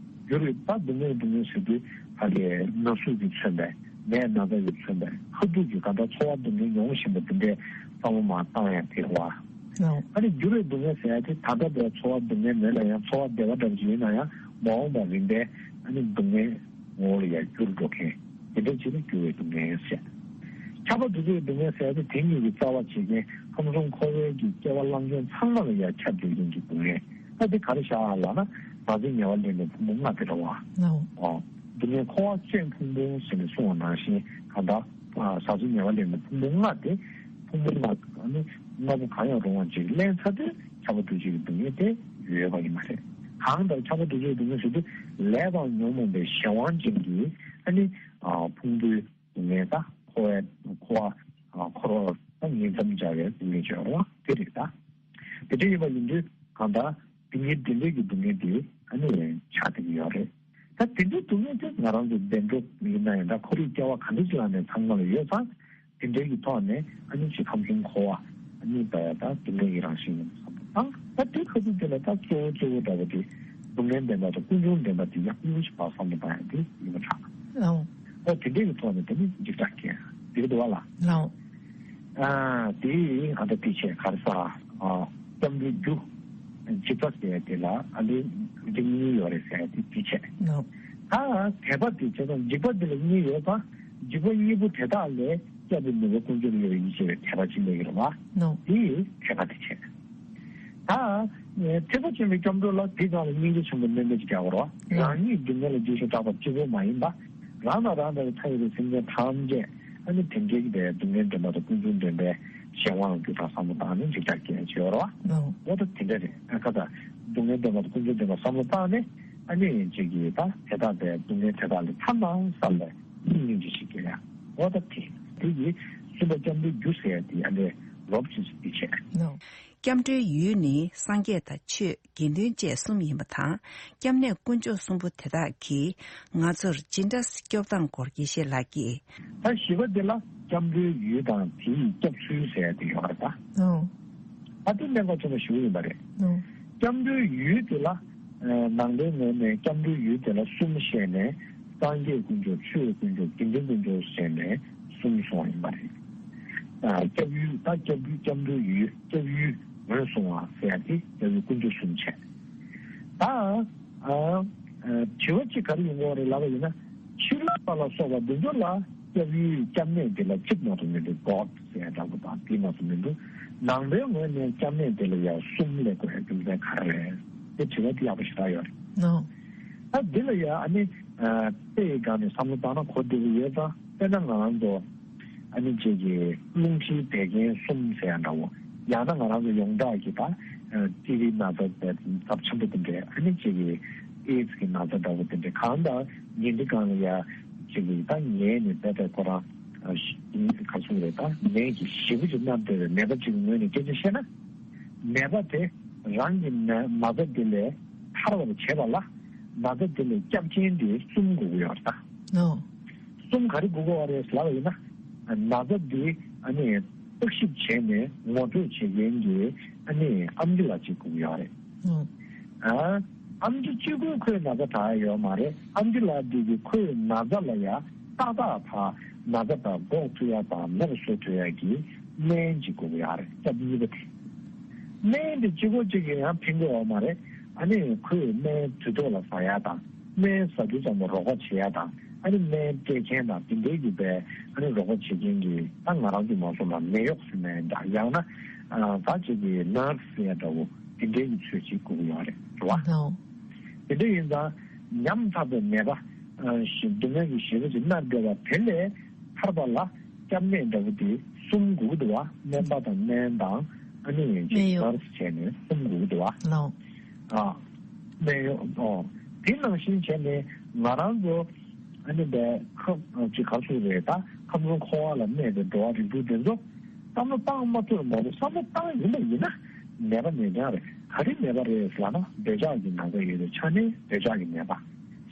འགྱུར་བའི་ད་སྡུག་བསྔལ་སྡུག་བསྔལ་ཟེར་དུས་ཕ་གི་ན་ཟུག་གིས་མཚོན་པའི་ནད་ན་ཚ་གིས་མཚོན་པའི་ཁ་ཐུག་གི་གང་ལྟར་ཚོར་བ་སྡུག་བསྔལ་མྱོང་བཞིན་པ་འདི་འདྲའི་བསམ་བློ་མར་བཏང་ཡག་དེ་རེད་བ། ཨ་ནི་འགྱུར་བའི་སྡུག་བསྔལ་ཟེར་ཡག་དེ་ད་ལྟ་བའི་ཚོར་བ་སྡུག་བསྔལ་མེད་ན་ཡང་ཚོར་བ་བདེ་བ་འདྲ་པོ་ཅིག་ཡིན་ན་ཡང་མ་འོངས་པ་རིམ་པས་ཨ་ནི་སྡུག་བསྔལ་ངོ་བོ་ལ་ཡང་འགྱུར་འགྲོ་མཁན་དེ་འདྲ་ཅིག་ལ་འགྱུར་བའི་སྡུག་བསྔལ་ཟེར། ཁྱབ་པ་དུས་ཚོད་སྡུག་བསྔལ་ཟེར་ཡག་དེ་དེ་གཉིས་ཀྱི་རྩ་བ་བྱེད་མཁན་ཁམས་གསུམ་འཁོར་བའི་གི་སྐྱེ་བ་བླངས་མཁན་ཚང་མ་ལ་ཡང་ཁྱབ་བསྡད་མཁན་གྱི་སྡུག་བསྔལ། ད་དེ་ག་རེ་བཞག་ལབ་ན་ཟག་བཅས་ཉེ་བར་ལེན་པའི་ཕུང་པོ་ལྔ་དེ་རེད་བ། ཨོ། སྡུག་བསྔལ་འཁོར་བ་ཅན་ཕུང་པོ་ཟེར་ནས་གསུངས་པ་ནང་བཞིན་གང་ལྟར་ཟག་བཅས་ཉེ་བར་ལེན་པའི་ཕུང་པོ་ལྔ་དེ་ཕུང་པོ་ལྔ་ནི་ལྔ་པོ་གང་ཡང་རུང་བ་ཅིག་ལེན་ཚར་དུས་ཁྱབ་པ་དུས་ཚོད་ཀྱི་སྡུག་བསྔལ་དེ་ཡོད་པ་ཡིན་མ་རེད། གང་ལྟར་ཁྱབ་པ་དུས་ཚོད་ཀྱི་སྡུག་བསྔལ་ཟེར་དུས་ལས་དང་ཉོན་མོངས་པའི་གཞན་དབང་ཅན་གྱི་ཨ་ནི་ཕུང་པོའི་སྡུག་བསྔལ་དང་འཁོར་བའི་འཁོར་བ་འཁོར་བ་དང་ཉིང་མཚམས་སྦྱར་བའི་སྡུག་བསྔལ་ཅིག་ཡོད་རེད་བ། དེ་རེད་ད། དེ་འདྲ་ཡིན་པ་ཡིན་དུས་གང་ལྟར་སྡུག་བསྔལ་དེ་འདྲའི་གི་སྡུག་བསྔལ་དེ་ཨ་ནི་ཆགས་བསྡད་ཀྱི་ཡོད་རེད། ད་དེ་འདྲའི་སྡུག་བསྔལ་དེ་ང་རང་ཚོ་བདེ་འགྲོ་ཡིན་ན་ཡང་འདྲ་འཁོར་བའི་སྐྱེ་བ་ག་འདྲ་ཅིག་ལ་ནས་ཚང་མ་ལ་ཡོད་ཙང་དེ་འདྲའི་གི་ཐོག་ནས་ཨ་ནི་ཅིག་ཁམས་གསུམ་འཁོར་བ་ཨ་ནི་ད་ཡ་ད་སྡུག་བསྔལ་གྱི་རང་བཞིན་ཡིན་པ་བསམ་བློ་བཏང་། ད་དེ་ཁ་ཐུག་དེ་ལ་ད་གཙོ་བོ་གཙོ་བོ་འདྲ་བོ་དེ་སྡུག་བསྔལ་བདེན་པ་དང་ཀུན་འབྱུང་བདེན་པ་དེ་ཡག་པོ་ཞིག་ཕར་བསམ་བློ་བཏང་ཡ་དེ་ཡིན་པ་འདྲ། ཨོ། ཨོ་དེ་འདྲའི་གི་ཐོག་ནས་དེ་ནི་འཇིགས་སྐྲག་སྐྱེ་འདི་གི་འདུག་བ་ལ། ལའོ། ཨ་དེ་ཡིན་ཨ་ད་དེ་བྱས་ག་རེ་ཟ། ཨ་སྐྱབས་འགྲོའི་རྒྱུ། འཇིགས་པ་ཟེར་དེ་ལ་ཨ་ལེ་འཇིགས་གཉིས་ཡོད་རེད་ཟེར་དེ་དེ་བྱས། ལའོ། ད་དད་པ་དེ་བྱས་ཙང་འཇིགས་པ་འདི་ལ་གཉིས་ཡོད་ཙང་འཇིགས་པ་གཉིས་པོ་དེ་དག་ལས་སྐྱབས་པའི་ནུས་པ་ཀུན་རྫོབ་ཡོད་ཡིན་ཞེས་པའི་དད་པ་ཅིག་སླེབས་ཀྱི་རེད་བ། ལའོ། དེ་ཡིན་དད་པ་དེ་བྱས། ད། ཐེག་པ་ཆེན་པོའི་སྐྱབས་འགྲོ་ལ་དེ་ཙམ་ལ་སྙིང་རྗེ་ཆེན་པོ་སྣོན་པ་ཅིག་རྒྱག་དགོས་རེད་བ། རང་ཉིད་སྡུག་བསྔལ་ལ་རྗེས་སུ་སྐྲག་པ་གཅིག་པོ་མ་ཡིན་པ། རང་དང་རང་འདྲ་བའི་མཐའ་ཡས་པའི་སེམས་ཅན་ཐམས་ཅད་ཨ་ནི་དེ་འདྲའི་གི་སྡུག་བསྔལ་འདྲེན་པ་དང་ཀུན་འབྱུང་འདྲེན་པའི་གཞན་དབང་ལ་གྱུར་པ་བསམ་བློ་བཏང་ནས་འཇིགས་སྐྲག་སྐྱེ་ཡ་ཅིག་ཡོད་རེད་བ། འོ་ད་དེ་འདྲ་རེད། ཨ་ཁ་ད་སྡུག་བསྔལ་འདྲེན་པ་དང་ཀུན་འབྱུང་འདྲེན་པ་བསམ་བློ་བཏང་ནས་ཨ་ནི་ཅིག་གིས་ད་དེ་དག་པའི་སྡུག་བསྔལ་དེ་དག་ལས་ཐར་ན་བསམ་པའི་སྙིང་རྗེ་ཞིག་སྐྱེ་ཡ། འོ་ད་དེ་དེ་གིས་གསུམ་པ་སྐྱབས་འགྲོའི་རྒྱུ་ཟེར་ཡ་དེ་ཨ་ནི་རོབ་ཅིག་དེ་བྱས། སྐྱབས་འགྲོའི་ཡུལ་ནི་སངས་རྒྱས་དང་ཆོས་དགེ་འདུན་བཅས་གསུམ་ཡིན་པ་དང་། སྐྱབས་གནས་དཀོན་མཆོག་གསུམ་པོ་དེ་དག་གིས་ང་ཚོར་ཇི་འདྲ་སྐྱོབ་སྟངས་སྐོར་དགེ་བཤེས་ལགས་ཀྱིས། ད་བཞི་པ་འདི་ལ་སྐྱབས་འགྲོའི་ཡུལ་དང་དེ་ཡི་སྐྱབས་ཚུལ་ཟེར་ཡ་དེ་ཡོད་རེད་ད། ཨོ། ད་དེ་གནད་འགག་ཆེན་པོ་ཞེ་པོ་ཡིན་པ་རེད། ཨོ། སྐྱབས་འགྲོའི་ཡུལ་དེ་ལ། ནང་པའི་ངོས་ནས་སྐྱབས་འགྲོའི་ཡུལ་དེ་ལ་གསུམ་བཤད་ནས་སངས་རྒྱས་དཀོན་མཆོག་ཆོས་དཀོན་མཆོག་དགེ་འདུན་དཀོན་མཆོག་བཤད་ནས་གསུམ་སོང་བ་ཡིན་པ་རེད། ཨ་སྐྱབས་ཡུལ་ད་སྐྱབས་ཡུལ་སྐྱབས་འགྲོའི་ཡུལ་སྐྱབས་ཡུལ་ངོས་བཟུང་བ་ཟེར་ཡ་དེ་སྐྱབས་ཡུལ་དཀོན་མཆོག་གསུམ་བྱས། ད་ཨ་ཨ་དྲི་བ་གཅིག་ག་རེ་ཡོང་གི་ཡོད་རེད་ལབ་པ་ཡིན་ན། ཕྱི་རོལ་པ་ལ་སོགས་པ་འདི་ཚོ་ལ་སྐྱབས་ཡུལ་སྐྱབས་གནས་འདི་ལ་གཅིག་མ་གཏོགས་མི་འདུག God ཟེར་ཡ་འདྲ་པོ་དང་དེ་མ་གཏོགས་མི་འདུག་ནང་པའི་ངོས་ནས་སྐྱབས་གནས་འདི་ལ་ཡང་གསུམ་སླེབས་དགོས་ཡ་རྒྱུ་མཚན་ག་རེ་རེད་དེ་དྲི་བ་དེ་ཡག་པོ་ཞེ་དྲག་ཡོད་རེད། ཨོ། ད་འདི་ལ་ཡང་ཨ་ནི་ཨ་དཔེ་ཡི་སྒང་ནས་བསམ་བློ་བཏང་ན་གོ་བདེ་པོ་ཡོད་ཙང་། དཔེར་ན་ང་རང་ཚོ་ཨ་ནི་ཅིག་གི་རླུང་མཁྲིས་བད་ཀན་གསུམ་ཟེར་ཡ་འདྲ་བོ། ཡང་ན་ང་རང་ཚོ་ཡོངས་གྲགས་ཀྱི་ད་ཨ་ཊི་བི་ན་ཚ་དེ་ཚབས་ཆེན་པོ་དེ་འདྲའི་ཨ་ནི་ཅིག་གི་ཨེ་ཛི་གི་ན་ཚ་འདྲ་བོ་དེ་འདྲའི་གང་ལྟར་ཉིན་འདི་གང་ལ་ཡ་ཅིག་གི་ད་ངལ་ནས་བསྡད་པའི་ཁོ་རང་ཨ་ཞི་ག་ཚོད་རེད། ད་ནད་ཀྱི་ཞེ་པོ་ཅིག་མནར་བསྡད་པའི་ནད་པ་ཅིག་གི་ངོས་ནས་སྐད་ཆ་བཤད་ན། ནད་པ་དེ་རང་གི་ན་ན་ཚ་དེ་ལས་ཐར་བར་བྱེད་པ་ལ་ན་ཚ་དེ་ལས་སྐྱབས་རྐྱེན་དེ་གསུམ་དགོས་ཀྱི་ཡོད་རེད་ད། ཨོ། གསུམ་ག་རེ་དགོས་ཀྱི་ཡོད་རེད་ལབ་པ་ཡིན་ན། ན་ཚ་དེ་ཨ་ནི་བརྟག་ཞིབ་བྱས་ནས་ངོ་སྤྲོད་བྱེད་མཁན་གྱི་ཨ་ནི་ཨེམ་ཆི་ལགས་གཅིག་དགོས་ཀྱི་ཡོད་རེད། ཨོ། ཨ་ཨེམ་ཆི་གཅིག་པུས་ཁོའི་ན་ཚ་དྲག་ཡ་ཡོད་མ་རེད། ཨེམ་ཆི་ལགས་དེ་གིས་ཁོའི་ན་ཚ་ལ་ཡ་ཏག་ཏག་ཕར་ན་ཚ་དང་འགོག་ཐུབ་ཡ་དང་མེད་པ་བཟོ་ཐུབ་ཡ་གི་སྨན་ཅིག་དགོས་ཀྱི་ཡོད་རེད། སྐབས་གཉིས་པ་དེ། སྨན་དེ་གཅིག་པོ་གཅིག་གིས་ཡང་ཕན་གྱི་ཡོད་མ་རེད། ཨ་ནི་ཁོས་སྨན་དུས་ཐོག་ལ་ཟ་ཡ་དང་། སྨན་ཟ་རྒྱུ་ཙམ་པ་རོགས་པ་བྱེད་ཡ་དང་། ཨ་ནི་སྨན་སྤྲད་མཁན་དང་དེ་འདྲའི་གི་པའི་ཨ་ནི་རོགས་པ་བྱེད་མཁན་གྱི་ད་ང་རང་ཚོ་མ་སོང་ན་ནད་གཡོག་ཟེར་ན་ཡང་འདྲ། ཡང་ན་ཨ་ད་ཅིག་གི་ནར་སི་ཟེར་ཡ་འདྲ་བོ་དེ་འདྲའི་གི་ཚོད་ཅིག་དགོས་ཀྱི་ཡོད་རེད། རེད་བ། ལའོ། དེ་འདྲ་ཡིན་ཙང་ཉམ་ཐག་པའི་ནད་པ་ཨ་ཞིག་སྡུག་བསྔལ་གྱི་ཞེ་པོ་ཅིག་མནར་བསྡད་པ་དེ་ལས་ཐར་པ་ལ་སྐྱབས་གནས་འདྲ་བོ་དེ་གསུམ་དགོས་ཀྱི་འདུག་བ། སྨན་པ་དང་སྨན་དང་ཨ་ནི་ཅིག་སྨན་གཡོག་ནར་སི་བྱས་ནས་གསུམ་དགོས་ཀྱི་འདུག་བ། ལའོ། ཨ་སྨན་གཡོག་ཨོ། དེ་ནང་བཞིན་བྱས་ནས་ང་རང་ཚོ་ཨ་ནི་བའི་ཁ་ཅིག་ག་ཚོད་རེད། ད་ཁམས་གསུམ་འཁོར་བ་ལ་གནས་པའི་འགྲོ་བ་རིགས་དྲུག་དེ་ཚོ་བསམ་བློ་བཏང་མ་ཐུབ་མ་རེད། བསམ་བློ་བཏང་ཡིན་པ་ཡིན་ན་ནད་པ་ནད་ཀྱང་རེད། ག་རེ་ནད་པ་རེད་ལབ་ན་འདོད་ཆགས་ཀྱི་ན་ཚ་ཡོད་པའི་ཆ་ནས་འདོད་ཆགས་ཀྱི་ནད་པ།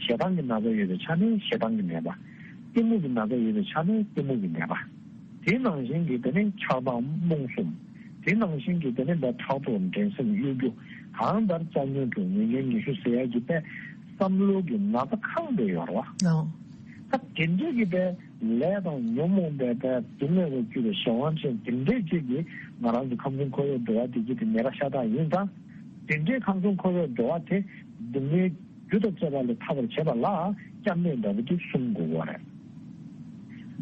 ཞེ་སྡང་གི་ན་ཚ་ཡོད་པའི་ཆ་ནས་ཞེ་སྡང་གི་ནད་པ། གཏི་མུག་གི་ན་ཚ་ཡོད་པའི་ཆ་ནས་གཏི་མུག་གི་ནད་པ། དེ་ནང་བཞིན་གྱི་དེ་ནས་ཆགས་སྡང་རྨོངས་གསུམ། དེ་ནང་བཞིན་གྱི་དེ་ནས་ཕྲག་དོག་འགྲན་སེམས་གཡོ་སྒྱུ། གང་ལྟར་ཅ་ཉོན་དྲུག་ཉེ་ཉོན་ཉི་ཤུ་ཟེར་ཡག་གི་པས་བསམ་བློ་གི་ན་ཚ་གང་དེ་ཡོད་རེད་བ། ཨོ། ད་དེ་འདྲས་ཀྱི་པས་ལས་དང་ཉོན་མོངས་པའི་པས་སྡུག་བསྔལ་ལ་སྤྱོད་པའི་གཞན་དབང་ཅན་དེ་འདྲས་ཅིག་གིས་ང་རང་ཚོ་ཁམས་གསུམ་འཁོར་བའི་འགྲོ་བ་བདེ་སྐྱིད་དེ་ཉེན་ཁ་ཤ་སྟག་ཡིན་ཙང་། དེ་འདྲའི་ཁམས་གསུམ་འཁོར་བའི་འགྲོ་བ་དེ་སྡུག་བསྔལ་རྒྱུ་དང་བཅས་པ་ལས་ཐར་བར་བྱེད་པ་ལ་སྐྱབས་གནས་འདྲ་པོ་དེ་གསུམ་དགོས་པ་རེད།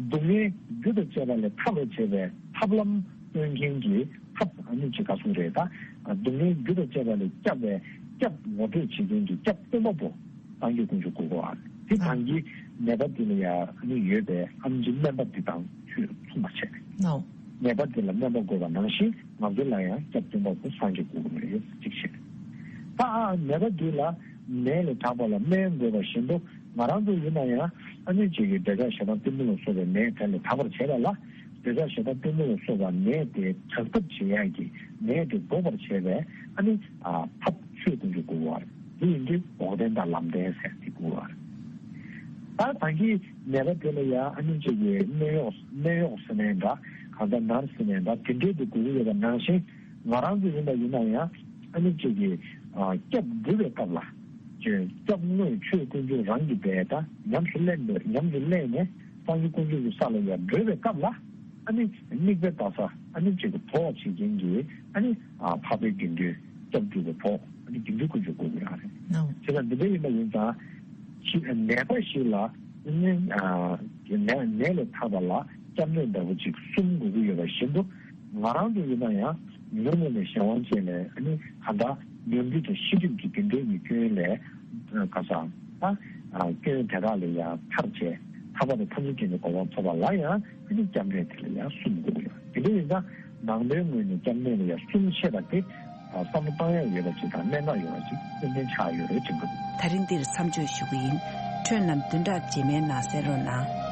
སྡུག་བསྔལ་རྒྱུ་དང་བཅས་པ་ལས་ཐར་བར་བྱེད་པའི་ཐབས་ལམ་སྟོན་མཁན་གྱི་ཐབས་ཨ་ནི་ཅིག་ག་གསུང་རེད་ད། སྡུག་བསྔལ་རྒྱུ་དང་བཅས་པ་ལས་སྐྱབས་པའི་སྐྱབས་ངོ་སྤྲོད་བྱེད་མཁན་གྱི་སྐྱབས་སྟོན་པ་པོ་སངས་རྒྱས་དཀོན་མཆོག་དགོས་པ། དེ་ཨ་གང་གི་ནད་པ་དེ་ལ་ཡང་ཨ་ནི་ཡོད་པའི་ཨེམ་ཆི་སྨན་པ་འདི་དང་ཆོས་མཚུངས་པར་བྱས། ནོ། ནད་པ་དེ་ལ་སྨན་པ་དགོས་པ་ནང་བཞིན་ང་ཚོ་ལ་ཡང་སྐྱབས་སྟོན་པ་པོ་སངས་རྒྱས་དགོས་ཀྱི་རེད་ཅིག་བཤད། ད་ཨ་ནད་པ་འདི་ལ་ནད་ལས་དྲག་པ་ལ་སྨན་དགོས་པ་བཞིན་དུ་ང་རང་ཚོ་ཡིན་ན་ཡང་ཨ་ནི་ཅིག་གི་འདོད་ཆགས་ཞེ་སྡང་གཏི་མུག་ལ་སོགས་པའི་ནད་དེ་ལས་ཐར་བར་བྱེད་པ་ལ། འདོད་ཆགས་ཞེ་སྡང་གཏི་མུག་ལ་སོགས་པ་ནད་དེ་དྲག་ཐབས་བྱེད་ཡག་གི་ནད་དེ་འགོག་པར་བྱེད་པའི་ཨ་ནི་ཨ་ཐབས་ཆོས་དཀོན་མཆོག་དགོས་པ་རེད། དེ་ཡིན་དུས་འགོག་བདེན་དང་ལམ་བདེན་ཟེར་དེ་དགོས་པ་རེད། ད་ད་གིན་ནད་པ་དེ་ལ་ཡང་ཨ་ནི་ཅིག་གི་ནད་གཡོག་ནད་གཡོག་ཟེར་ནའི་འདྲ། གང་ལྟར་ནར་ཟེར་ནའི་འདྲ། དེ་འདྲའི་དེ་དགོས་ཀྱི་ཡོད་པ་ནང་བཞིན་ང་རང་ཚོ་ཡིན་པ་ཡིན་ན་ཡང་ཨ་ནི་ཅིག་གི་ཨ་སྐྱབས་སྒྲུབ་པའི་སྐབས་ལ་ཅིག་སྐྱབས་དངོས་ཆོས་དཀོན་མཆོག་རང་གི་དཔེ་ད་ཉམས་སུ་ལེན་པའི་ཉམས་སུ་ལེན་ནས་སངས་རྒྱས་དཀོན་མཆོག་གི་ས་ལ་ཡང་བགྲོད་པའི་སྐབས་ལ། ཨ་ནི་དམིགས་པའི་ད་ས་ཨ་ནི་ཅིག་གི་གྲོགས་བྱེད་མཁན་གྱི་ཨ་ནི་ཨ་འཕགས་པའི་དགེ་འདུན་སྐྱབས་སྒྲུབ་པའི་གྲོགས་ཨ་ནི་དགེ་འདུན་དཀོན་མཆོག་དགོས་ཀྱི་རང་རེད། ནོ། བྱས་ཙང་འདི་འདྲ་ཡིན་པ་ཡིན་ཙང་ཅི་ནད་པ་ཞིག་ལ་ཨ་ནི་ཨ་ནད་ནད་ལས་ཐར་བ་ལ་སྐྱབས་གནས་འདྲ་པོ་ཅིག་གསུམ་དགོས་ཀྱི་ཡོད་པ་བཞིན་དུ་ང་རང་ཚོ་ཡིན་ན་ཡང་ཉོན་མོངས་པའི་གཞན་དབང་ཅན་ལས་ཨ་ནི་གང་ལྟར་ཉོན་རྒྱུ་དང་ཤེས་སྒྲིབ་ཀྱི་རྒྱུ་འབྲས་ཀྱི་སྐྱོན་ལས་ག་ས་ད་སྐྱོན་དེ་དག་ལས་ཡང་ཐར་བྱས་ཐར་པ་དང་ཐམས་ཅད་མཁྱེན་པའི་གོ་འཕང་ཐོབ་པ་ལ་ཡང་ཨ་ནི་སྐྱབས་གནས་དེ་ལ་ཡང་གསུམ་དགོས་ཀྱི་ཡོད། དེ་འདྲ་ཡིན་ཙང་ནང་པའི་ངོས་ནས་སྐྱབས་གནས་ལ་ཡང་གསུམ་བཤད་པ་དེ་བསམ་བློ་བཏང་ཡག་ཡོད་པ་ཅིག་དང་གནད་འགག་ཡོད་པ་ཅིག་ཏན་ཏན་ཆགས་ཡོད་རེད་དྲན་གི་འདུག། ད་རིང་འདིར་མཚམས་འཇོག་ཞུ་གི་ཡིན། ཁྲོན་ལམ་བདུན་ཕྲག་རྗེས་མའི་ནང་གསན་རོགས་གནང་།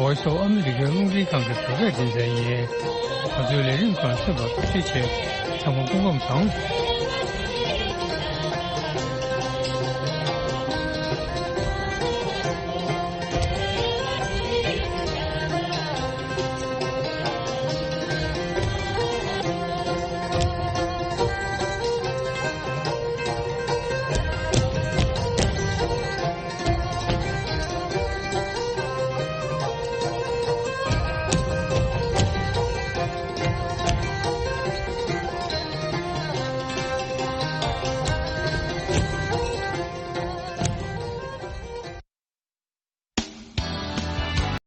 Voice of America རླུང་འཕྲིན་ཁང་གི་བོད་སྐད་སྡེ་ཚན་ཡིན། ང་ཚོའི་ལས་རིམ་ཁག་གསན་པར་ཐུགས་རྗེ་ཆེ། ཚང་མ་སྐུ་ཁམས་བཟང་།